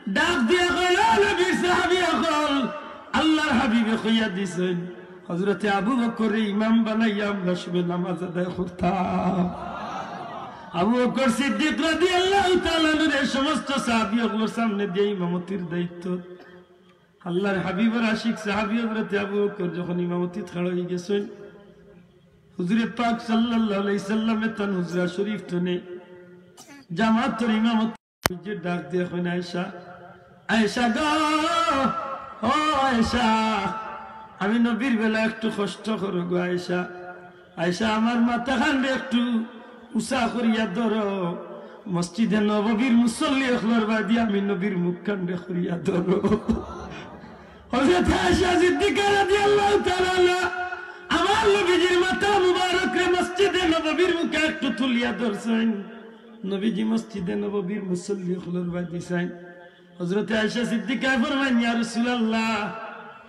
ডাক দিয়া কইলা, "নবীর সাহাবী অকল, আল্লার হাবিবে কইয়া দিছইন, হযরতে আবু বকররে ইমাম বানাইয়া আমরা সবে নামাজ আদায় করতাম।" আবু বকর সিদ্দিক রাদিয়াল্লাহু তাআলা আনহুরে সমস্ত সাহাবী অকলর সামনে দিয়া ইমামতির দায়িত্ব। আল্লার হাবিবর আশিক সাহাবী হযরতে আবু বকর যখন ইমামতিত খাড়া অইগেছইন, হুজুরে পাক সাল্লাল্লাহু আলাইহি সাল্লামে তান হুজরা শরীফ থনে জামাতর ইমামত যে ডাক দিয়া কইন, "আয়েশা, আয়েশা গো, ও আয়েশা, আমি নবীর বেলা একটু কষ্ট করো গো আয়েশা।" আয়েশা, আমার মাথাখানরে একটু উঁচা করিয়া ধরো, মসজিদে নববীর মুসল্লি অকলর বায়দি আমি নবীর মুখখানরে করিয়া ধরো। হযরত আয়েশা সিদ্দিকা রাদিয়াল্লাহু তাআলা আনহা আমার নবীজির মাথা মুবারকরে মসজিদে নববীর মুখে একটু তুলিয়া ধরছইন। নবীজি মসজিদে নববীর মুসল্লি অকলর বায়দি চাইন। হযরতে আয়েশা সিদ্দিকায় ফরমাইন, "ইয়া রাসূলুল্লাহ,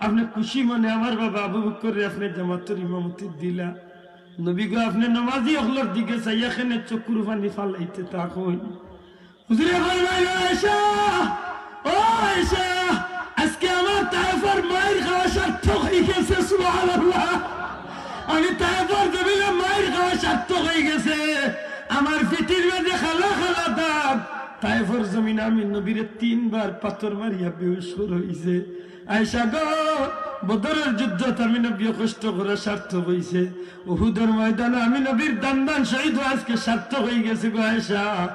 আপনে খুশি মনে আমার বাবা আবু বকররে আপনে জামাতর ইমামতি দিলা।" নবী গো, আপনে নমাজি অকলর দিকে চাইয়া কেনে চকুর পানি ফালাইতে থাকইন। হুজুরে ফরমাইলা, "আয়েশা, ও আয়েশা, আজকে আমার তায়েফর মাইর খাওয়া সার্থক অইগেছে।" সুবহানাল্লাহ। আমি তায়েফর জমিনো মাইর খাওয়া সার্থক অইগেছে। আমার পিঠির মাঝে কালা কালা দাগ। তায়েফর জমিনো আমি নবীরে তিনবার পাথর মারিয়া বেহুশ করা অইছে। আয়েশা গো, বদরর যুদ্ধত আমি নবীয়ে কষ্ট করা সার্থক অইছে। উহুদর ময়দানো আমি নবীর দান দান শহীদ অওয়া আজকে সার্থক অইগেছে গো আয়েশা।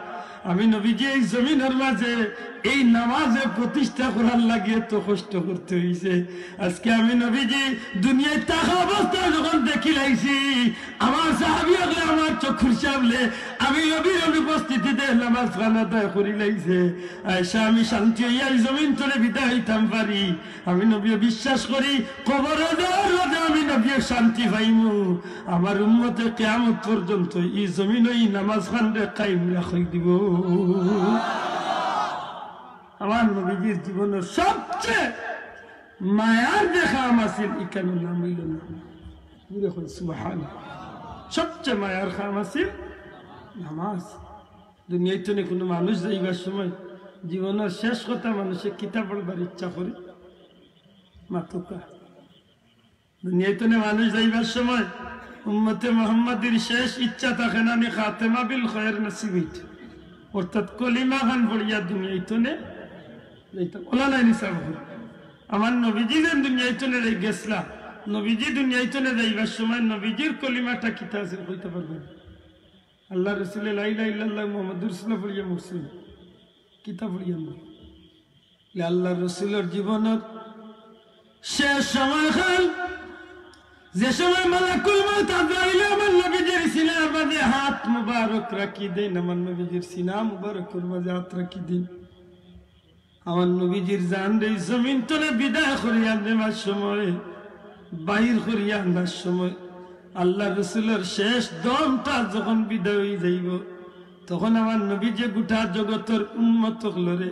আমি নবীজি এই জমিনর মাঝে এই নামাজে প্রতিষ্ঠা করার লাগি এত কষ্ট করতে অইছে। আজকে আমি নবীজি দুনিয়াত থাকা অবস্থায় যখন দেখিলাইছি, আমার সাহাবী অকলে আমার চকুর সামনে আমি নবীর অনুপস্থিতিতে নামাজ খানা আদায় করিলাইছে। আয়েশা, আমি শান্তি অইয়া এই জমিন তনে বিদায় অইতাম পারি। আমি নবীয়ে বিশ্বাস করি, কবরো যাওয়ার বাদে আমি নবীয়ে শান্তি পাইমু। আমার উম্মতে কিয়ামত পর্যন্ত ই জমিনো ই নামাজ খানরে কায়েম রাখি দিবো। আমার নবীজির জীবনর সবচেয়ে মায়ার যে কাম আছিল, ইখানর নাম অইলো নামাজ। জুরে কইন সুবহানাল্লাহ। সবচেয়ে মায়ার কাম আছিল নামাজ। দুনিয়াইত তনে কুনু মানুষ যাইবার সময় জীবনর শেষ কথা মানুষে কিতা পড়বার ইচ্ছা করে? মাতউক্কা। দুনিয়াইত তনে মানুষ যাইবার সময় উম্মতে মুহাম্মাদির শেষ ইচ্ছা থাকে না নি খাতেমা বিল খয়ের নসিব অইতো, অর্থাৎ কলিমা খান পড়িয়া দুনিয়াইত তনে যাইতাম। অলা নায় নি সাব অকল? আমার নবীজি যেন দুনিয়াইত তনে যাই গেছলা, নবীজি দুনিয়াইত তনে যাইবার সময় নবীজির কলিমাটা কিতা আছিল কইতা পারবা নি? আল্লার রসুলে লা ইলাহা ইল্লাল্লাহ মুহাম্মাদুর রাসূলুল্লাহ পড়িয়া মরছইন। কিতা পড়িয়া মরছইন? আল্লার রসুলর জীবনর শেষ সময়খান, যে সময় মালাকুল মউত আজরাইলে আমার নবীজির সিনার মাঝে হাত মুবারক রাখি দেইন, আমার নবীজির সিনা মুবারকর মাঝে হাত রাখি দেইন। আমার নবীজির জানরে ই জমিন তনে বিদায় করিয়া দেবার সময়, বাইর করিয়া আনার সময়, আল্লার রসুলর শেষ দমটা যখন বিদায় অই যাইবো, তখন আমার নবীজিয়ে গুটা জগতর উম্মত অকলরে,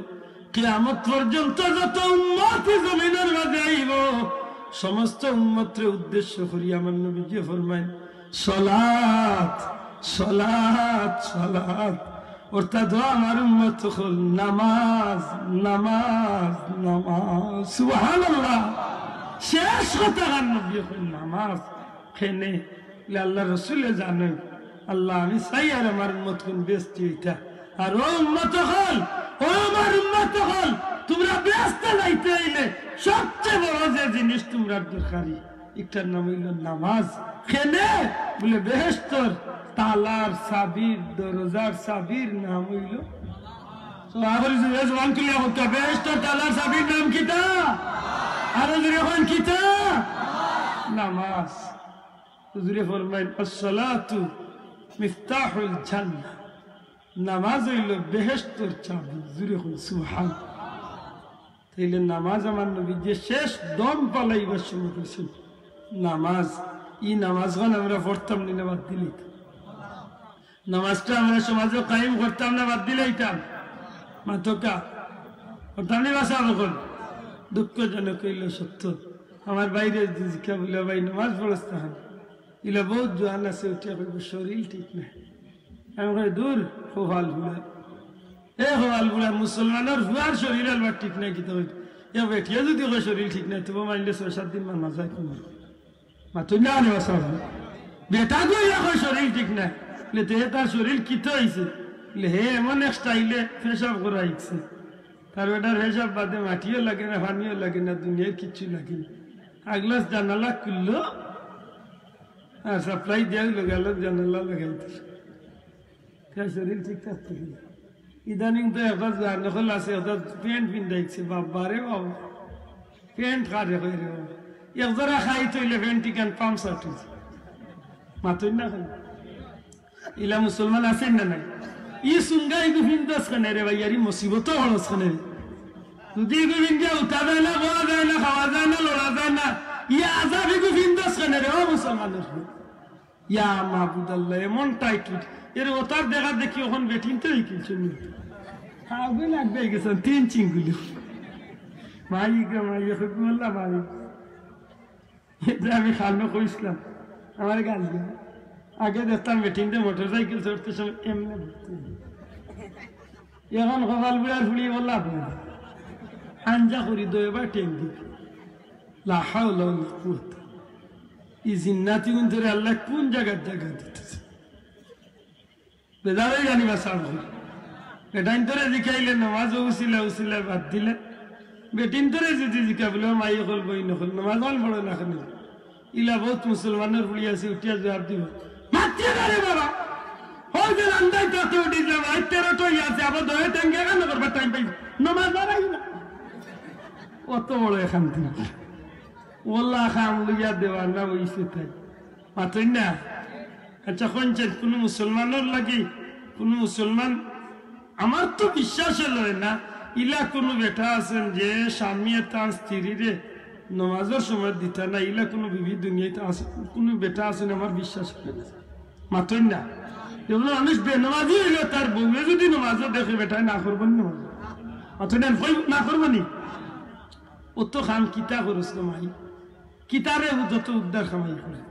কিয়ামত পর্যন্ত যত উম্মত ই জমিনর মাঝে আইবো, সমস্ত উম্মতরে উদ্দেশ্য করি আমার নবীজিয়ে ফরমাইন, "সলাত, সলাত, সলাত।" অর্থাৎ, ও আমার উম্মত অকল, নামাজ, নামাজ, নামাজ। সুবহানাল্লাহ। শেষ কথা আমার নবীয়ে কইন, "নামাজ।" কেনে? বলে, আল্লার রসুলে জানইন, আল্লাহ, আমি চাই আর আমার উম্মত অকল বেহেস্তি অইতা। আর ও উম্মত অকল, ও আমার উম্মত অকল, তুমরা বেহেস্তে যাইতে অইলে সবচেয়ে বড় যে জিনিস তুমরার দরকারি, ইটার নাম অইলো নামাজ। কেনে? বলে, বেহেস্তর তালার চাবির, দরজার চাবির নাম অইলো। তো আবার জুরে জবান খুলিয়া কউক্কা, বেহেস্তর তালার চাবির নাম কিতা? আরো জুরে কইন, কিতা? নামাজ। হুজুরে ফরমাইন, "আসসালাতু মিফতাহুল জান্নাহ।" নামাজ অইলো বেহেস্তর চাবি। জুরে কইন, সুবহান। তাইলে নামাজ আমার নবীজিয়ে শেষ দম ফালাইবার সময় কইছইন, নামাজ, ই নামাজখান আমরা পড়তাম নি না বাদ দিলাইতাম? নামাজটা আমরা সমাজো কায়েম করতাম না বাদ দিলাইতাম? মাতউক্কা। করতাম নি বা সাব অকল? দুঃখজনক অইলো সত্য। আমার ভাইরে জিগাইয়া বলে, "ভাই, নামাজ পড়ছ না কেনে?" ইলা বউত জোয়ান আছে, উঠিয়া কইবো, "শরীল ঠিক নায়।" আমি কই, "দূর, কপাল পুড়া।" এ কপাল পুড়া, মুসলমানর পুয়ার শরীল আলবার ঠিক নায়, কিতা কইতো? ইয়া বেটিয়ে যুদি কয় শরীল ঠিক নায়, তবু মাইনলে ছয় সাত দিন মানা যায় কুনু। মাতইন না রে বাসা। বেটা গো ইয়া কয় শরীল ঠিক নায়। বলে, "তে তার শরীল কিতা অইছে?" বলে, "হে এমন এক স্টাইলে পেশাব করা শিখছে। তার বেটার পেশাব বাদে মাটিও লাগে না, পানিও লাগে না, দুনিয়ার কিচ্ছু লাগে না। আগলাস জানালা খুললো, আর সাপ্লাই দিয়া অইলো গেল, জানালা লাগাই দিল।" তার শরীল ঠিক থাকতো কি? ইদানিং তো একটা জান অকল আছে, একটা প্যান্ট পিন্দাইছে, বাবা রে বাবা, প্যান্ট কারে কয় রে বাবা? এক জোড়া খাই থইলে প্যান্ট ইখান পামচার অইছে। মাতইন না কেনে? ইলা মুসলমান আছইন না নাই? ই সুঙ্গা ইগু ফিন্দস কেনে রে ভাই, আর ই মুসিবত হরস কেনে রে? যদি ইগু ফিন্দিয়া উঠা যায় না, বওয়া যায় না, খাওয়া যায় না, লড়া যায় না, ই আজাব ইগু ফিন্দস কেনে রে, ও মুসলমানর ফুয়া? ইয়া মাবুদ আল্লাহ, এমন টাইট ফিট। এর ওতার দেখা দেখি অখন বেটিন্তে অইগেছইন। খাওয়া লাগবে গেছইন, তিন চিঙ্গুলি। মাই গো মাই, হকমুল্লাহ মাই। এটা আমি খানো কইছিলাম, আমার গাল দিয়া। আগে দেখতাম বেটিন্তে মোটরসাইকেল চড়তে সময় এমনে ঘুরতে। অখন কপাল বুড়ার ফুড়ি বললা, আঞ্জা করি দো এবার টেন দি। লা হাওলা ওয়ালা কুওয়াতা। ই জিন্নাতি গুন্তরে আল্লায় কুন জাগাত জাগা দিতেছে? বেজারই জানি বা সার করি। বেটাইন্তরে জিকাইলে নমাজও উছিলা উছিলা বাদ দিলে। বেটিন্তরে যদি জিকা বলে, "ও মাই অকল, বইন অকল, নমাজ অকল পড়ো না কেনে?" ইলা বউত মুসলমানর ফুড়ি আছে, উঠিয়া জুয়াব দিবো, "মাতিও না রে বাবা, অউ যে রান্দাই তাতে উঠি যাবো, আজ তেরোটা অইয়া আছে, আবার দয়ে টেঙ্গে কেন করবার টাইম পাই, নমাজ বাড়াই না।" অত বড় অখানতি। ওয়াল্লাহ খাম লইয়া দেওয়ানা অইছে তাই। মাতইন না? আচ্ছা, কইন চাইন, কুনু মুসলমানর লাগি, কুনু মুসলমান, আমার তো বিশ্বাস অয় না, ইলা কুনু বেটা আছইন যে স্বামীয়ে তার স্ত্রীরে নমাজর সময় দিতা না, ইলা কুনু বিবি দুনিয়াত আছে, কুনু বেটা আছইন, আমার বিশ্বাস অয় না। মাতইন না? যেমন মানুষ বেনমাজি অইলো, তার বউয়ে যদি নমাজও দেখে, বেটায় না করবো নি নমাজ? মাতইন না, কই না করবো নি? অত খাম কিতা করস রে মাই? কিতারে উ যত উদ্ধার খামাই করে।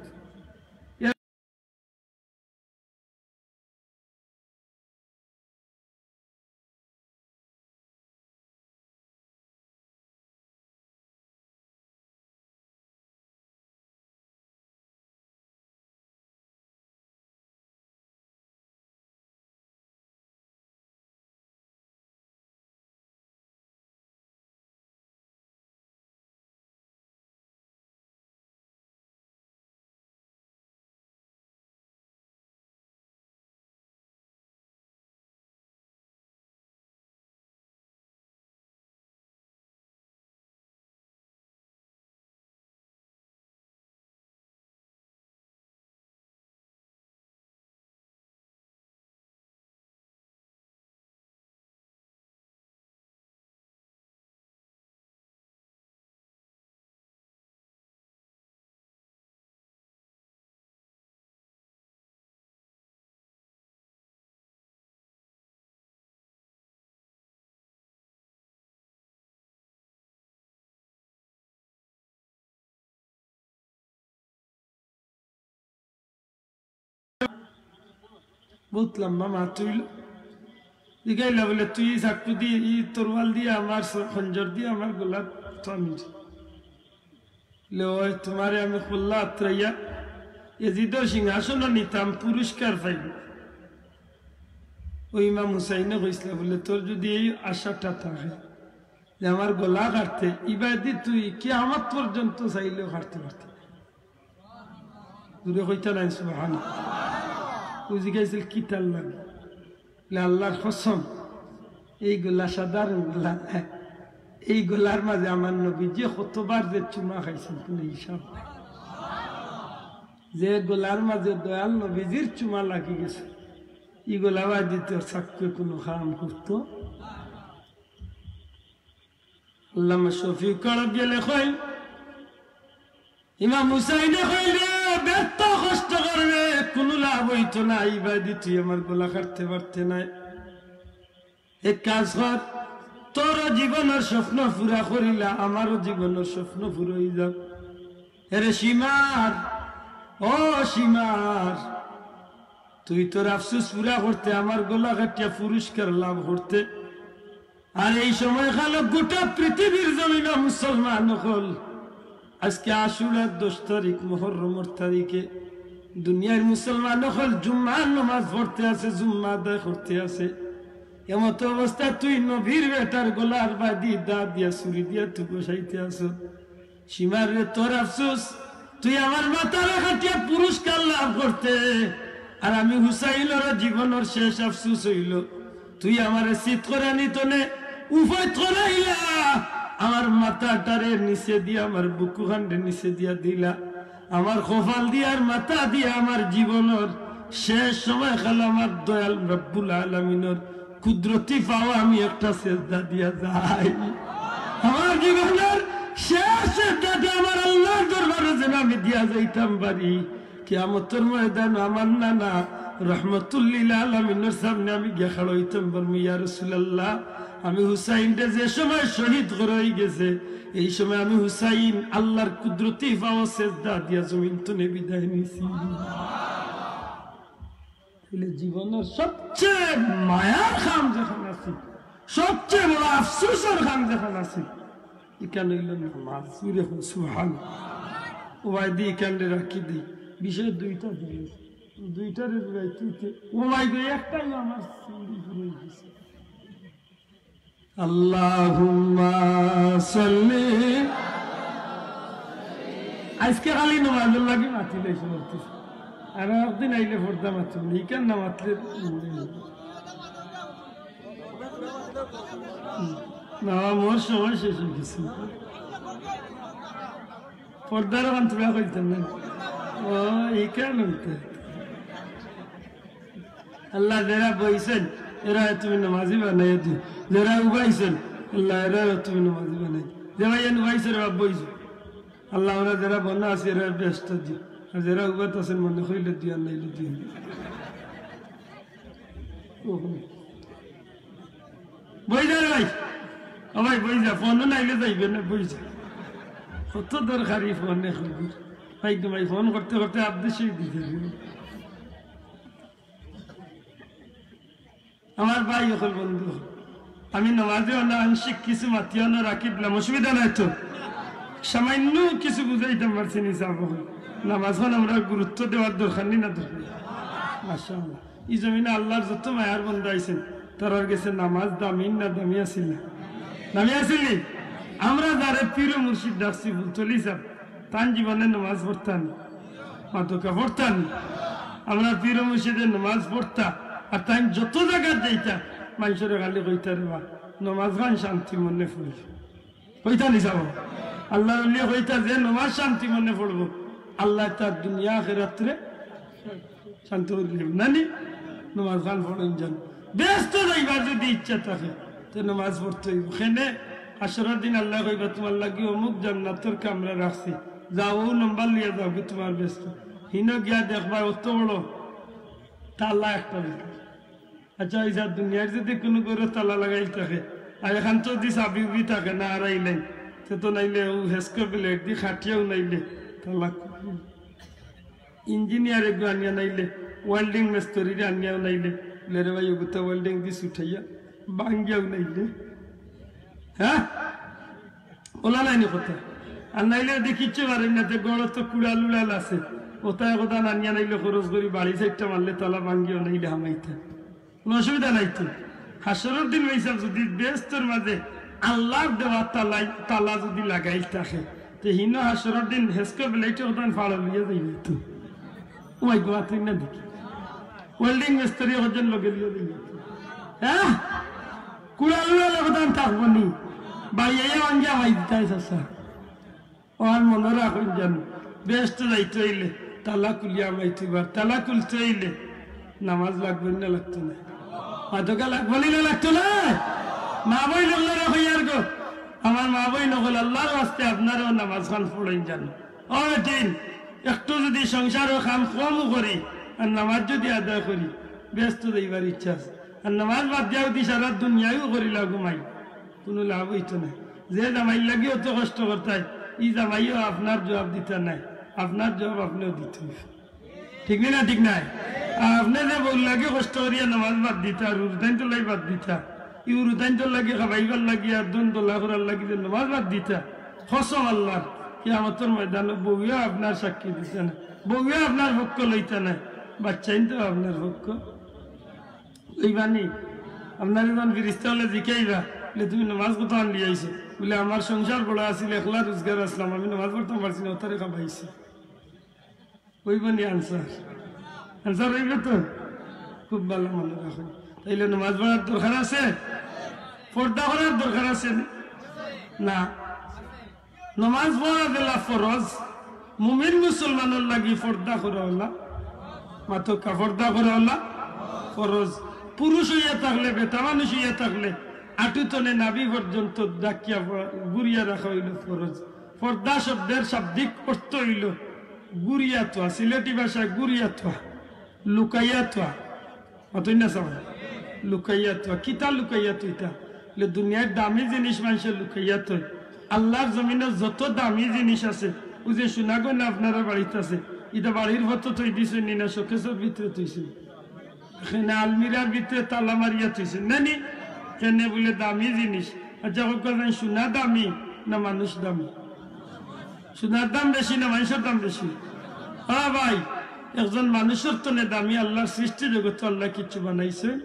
বউত লম্বা মাত অইলো। জিগাইলা বলে, "তুই ই চাকু দি, ই তরোয়াল দি আমার স-, খঞ্জর দি আমার গলাত টানিস।" বলে, "ওই তুমারে আমি কল্লা আতরাইয়া এজিদর সিংহাসন নিতাম, পুরস্কার পাইমু।" অউ ইমাম হুসাইনে কইছলা বলে, "তোর যদি এই আশাটা থাকে যে আমার গলা কাটতে, ইবাদি তুই কিয়ামত পর্যন্ত চাইলেও কাটতে পারতে না।" জুরে কইতা নায় সুবহানাল্লাহ। অউ জিগাইছিল, "কিতার লাগি?" বলে, "আল্লার কসম, এই গলা সাধারণ গলা নায়। এই গলার মাঝে আমার নবীজিয়ে কতবার যে চুমা খাইছইন, কুনু হিসাব নাই। যে গলার মাঝে দয়াল নবীজির চুমা লাগি গেছে, ই গলা বাদি তোর চাকুয়ে কুনু কাম করতো।" আল্লামা শফিউল কারবি লেখইন, ইমাম হুসাইনে কইলে, "ব্যর্থ কষ্ট করবে, কুনু লাভ অইতো না, ইবাদি তুই আমার গলা কাটতে পারতে নায়। এক কাজ কর, তোরও জীবনর স্বপ্ন পুরা করিলা, আমারও জীবনর স্বপ্ন পুরা অই যাক।" এরে সীমার, ও সীমার, তুই তোর আফসুস পুরা করতে, আমার গলা কাটিয়া পুরস্কার লাভ করতে। আর এই সময় খালো গোটা পৃথিবীর জমিনো মুসলমান অকল, আজকে আশুরার দশ তারিখ, মুহররমর তারিখে দুনিয়ার মুসলমান অকল জুম্মার নামাজ পড়তে আছে, জুম্মা আদায় করতে আছে। এমত অবস্থা তুই নবীর বেটার গলার বাদি দা দিয়া, ছুরি দিয়া তুই বসাইতে আছো। সীমার রে, তোর আফসুস, তুই আমার মাথারে কাটিয়া পুরস্কার লাভ করতে, আর আমি হুসাইনর জীবনর শেষ আফসুস অইলো, তুই আমারে চিত করানি তনে উফাইত করাইলা, আমার মাথাটারে নিচে দিয়া, আমার বুকুখানরে নিচে দিয়া দিলা। আমার কপাল দিয়া আর মাথা দিয়া আমার জীবনর শেষ সময় খান আমার দয়াল রব্বুল আলামিনর কুদরতি পাও আমি একটা সেজদা দিয়া যাই। আমার জীবনর শেষ সেজদাটা আমার আল্লাহর দরবারো যেন আমি দিয়া যাইতাম পারি। কিয়ামতর ময়দানো আমার নানা রহমতুল্লিল আলামিনর সামনে আমি গিয়া খাড়া অইতাম পারমু, ইয়া রাসুলাল্লাহ, আমি হুসাইনরে যে সময় শহীদ করা অইগেছে, এই সময় আমি হুসাইন আল্লাহর কুদরতি পাও সেজদা দিয়া জমিন তনে বিদায় নিছি। তাইলে জীবনর সবচেয়ে মায়ার কাম যেখান আছিল, সবচেয়ে বড় আফসোসর কাম যেখান আছিল, ইখান অইলো নামাজ। জুরে কও সুবহান। ও ভাই দি, ইখানরে রাখি দি, বিষয় দুইটা দিন, দুইটারে জুড়াই তুইতে, ও ভাই গো, একটাই আমার চুরি ফুরাই গেছে। আল্লাহুম্মা সাল্লি। আইজকে খালি নমাজর লাগি মাতিলাইছি, মাতিছি। আর একদিন আইলে পর্দা মাতিমু, ইখান না মাতলে না, মোর সময় শেষ অইগেছে। পর্দার অখান তুলা কইতাম না। ও, ইখান অইতে। আল্লাহ, যেরা বইছইন, এরারে তুমি নমাজি বানাইয়া দিও। যেরা উবাইছইন, আল্লাহ, এরারে তুমি নমাজি বানাই দিও। যে ভাইয়াইন উবাইছইন, এরা বইছইন। আল্লাহ, আমরা যেরা বন্না আছি, এরারে বেহেস্ত দিও। আর যেরা উবাত আছইন, মনে কইলে দিও, আর নাইলে দিও না। বই যা রে ভাই। ও ভাই, বই যা, ফোনও নাইলে যাইবে না, বই যা। কত দরকারি ফোন এখন। ভাই, তোমায় ফোন করতে করতে আবদেশই দিতে দিবে। আমার ভাই অকল, বন্ধু অকল, আমি নমাজে অনা আংশিক কিছু মাতিয়া অনা রাখি দিলাম, অসুবিধা নাই তো? সামান্য কিছু বুঝাইতাম পারছি নি সাব অকল। নমাজখান আমরা গুরুত্ব দেওয়ার দরকার নি, না দরকার? মাশাআল্লাহ। ই জমিনো আল্লাহর যত মায়ার বন্দা আইছইন, তারার গেছে নমাজ দামি না দামি আছিল না? দামি আছিল নি? আমরা যারে পীর ও মুর্শিদ ডাকছি ফুলতলি সাব, তান জীবনে নমাজ পড়তা নি? মাতকা পড়তা নি? আমরা পীর ও মুর্শিদে নমাজ পড়তা, আর তাইন যত জাগাত যাইতা, মানষরে খালি কইতা, "রে বা, নমাজখান শান্তি মনে পড়ি।" কইতা নি সাব? আল্লাহর ওলিয়ে কইতা, "যে নমাজ শান্তি মনে পড়বো, আল্লায় তার দুনিয়া আখেরাতরে শান্তি করি দিবা।" না নি? নমাজখান পড়ইন যান। বেহেস্তো যাইবার যদি ইচ্ছা থাকে, তে নমাজ পড়তে অইবো। কেনে? হাশরর দিন আল্লায় কইবা, "তুমার লাগি অমুক জান্নাতর কামরা রাখছি, যাও, অউ নম্বর লইয়া যাওগি তুমার বেহেস্তো।" হিনো গিয়া দেখবায় অত বড় তালা একটা লাগাইল। আচ্ছা, অউ যে দুনিয়ার যদি কুনু ঘরো তালা লাগাইল থাকে, আর এখান তো যদি চাবি উবি থাকে না, হারাইলাইন, তে তো নাইলে অউ হেস্কো ব্লেড দি কাটিয়াউ নাইলে তালা খুলবো। ইঞ্জিনিয়ার এগু আনিয়া নাইলে, ওয়েল্ডিং মিস্ত্রিরে আনিয়াউ নাইলে, বলে, "রে ভাই, অগুতা ওয়েল্ডিং দি ছুটাইয়া, ভাঙ্গিয়াউ নাইলে।" হ্যাঁ? অলা নায় নি কথা? আর নাইলে অদি কিচ্ছু পারইন না, তে ঘরো তো কুড়াল উড়াল আছে, অতা একদান আনিয়া নাইলে খরচ করি বাড়ি চাইরটা মারলে তালা ভাঙ্গিয়াউ নাইলে হামাইতা। কুনু অসুবিধা নাই তো। হাশরর দিন অউ হিসাব যদি বেহেস্তর মাঝে আল্লাহর দেওয়া তালা, তালা যদি লাগাইল থাকে, তে হিনো হাশরর দিন হেস্কো ব্লেডে অখান ফাড়া লইয়া যাইবো তো। ও ভাই, গোয়া তুই না দেখি। ওয়েল্ডিং মিস্ত্রি অখান লগে লইয়া যাইবো তো। হ্যাঁ? কুড়াল উড়াল অখান থাকবো নি? বাড়ি আইয়া ভাঙ্গিয়া হামাই দিতায় চাচা। অউ আর মনো রাখইন যানু, বেহেস্তো যাইতে অইলে তালা খুলিয়া হামাইতে অইবো। আর তালা খুলতে অইলে নমাজ লাগবো নি না লাগতো নায়? মাতকা লাগবো নি না লাগতো নায়? মা বইন অকলরে কইয়ার গো, আমার মা বইন অকল, আল্লাহর ওয়াস্তে আপনারাও নমাজখান পড়ইন যানু। ও বেটিন, একটু যদি সংসারর কাম কমও করি আর নমাজ যদি আদায় করি, বেহেস্তো যাইবার ইচ্ছা আছে। আর নমাজ বাদ দিয়া যদি সারা দুনিয়াও করি লাগুমাই, কুনু লাভ অইতো নায়। যে জামাইর লাগি অত কষ্ট করতায়, ই জামাইও আপনার জুয়াব দিতা নায়, আপনার জুয়াব আপনেও দিতা অইবো। ঠিক নি না? ঠিক নায়? আর আপনে যে বউর লাগি কষ্ট করিয়া নমাজ বাদ দিতা, আর হুরুতাইন্তর লাগি বাদ দিতা, ই হুরুতাইন্তর লাগি খাবাইবার লাগি আর দন দলা করার লাগি যে নমাজ বাদ দিতা, কসম আল্লাহর, কিয়ামতর ময়দানো বউয়েও আপনার সাক্ষী দিতা নায়, বউয়েও আপনার পক্ষ লইতা নায়, বাচ্চাইন্তেও আপনার পক্ষ লইবা নি? আপনারে যখন ফিরিস্তা অকলে জিকাইবা, বলে, "তুমি নমাজ কতখান লইয়া আইছো?" বলে, "আমার সংসার বড় আছিল, একলা রুজগার আছলাম, আমি নমাজ পড়তাম পারছি না, অতারে খাবাইছি।" অইবো নি answer? Answer অইবো তো? খুব ভালা মনো রাখইন। তাইলে নমাজ পড়ার দরকার আছে? পর্দা করার দরকার আছে নি? না। নমাজ পড়া যেলা ফরজ, মুমিন মুসলমানর লাগি পর্দা করা অলা, মাতকা পর্দা করা অলা ফরজ। পুরুষ অইয়া থাকলে, বেটা মানুষ অইয়া থাকলে, আটু তনে নাভি পর্যন্ত ঢাকিয়া প-, গুড়িয়া রাখা অইলো ফরজ। পর্দা শব্দের শাব্দিক অর্থ অইলো গুড়িয়া থওয়া, সিলেটি ভাষায় গুড়িয়া থওয়া, লুকাইয়া থওয়া। মাতইন না সাব? লুকাইয়া থওয়া। কিতা লুকাইয়া থইতা? অইলে দুনিয়ার দামি জিনিস মানষে লুকাইয়া থয়। আল্লার জমিনো যত দামি জিনিস আছে, অউ যে সোনা গয়না আপনারার বাড়িত আছে, ইটা বাড়ির ফটো থই দিছইন নি না শোকেসর ভিতরে থইছইন? কেনে আলমিরার ভিতরে তালা মারিয়া থইছইন না নি? কেনে বুলে দামি জিনিস। আচ্ছা, কউক্কা চাইন, সোনা দামি না মানুষ দামি? সোনার দাম বেশি না মানষর দাম বেশি? হ্যাঁ ভাই, একজন মানুষর তনে দামি আল্লার সৃষ্টি জগতো আল্লায় কিচ্ছু বানাইছইন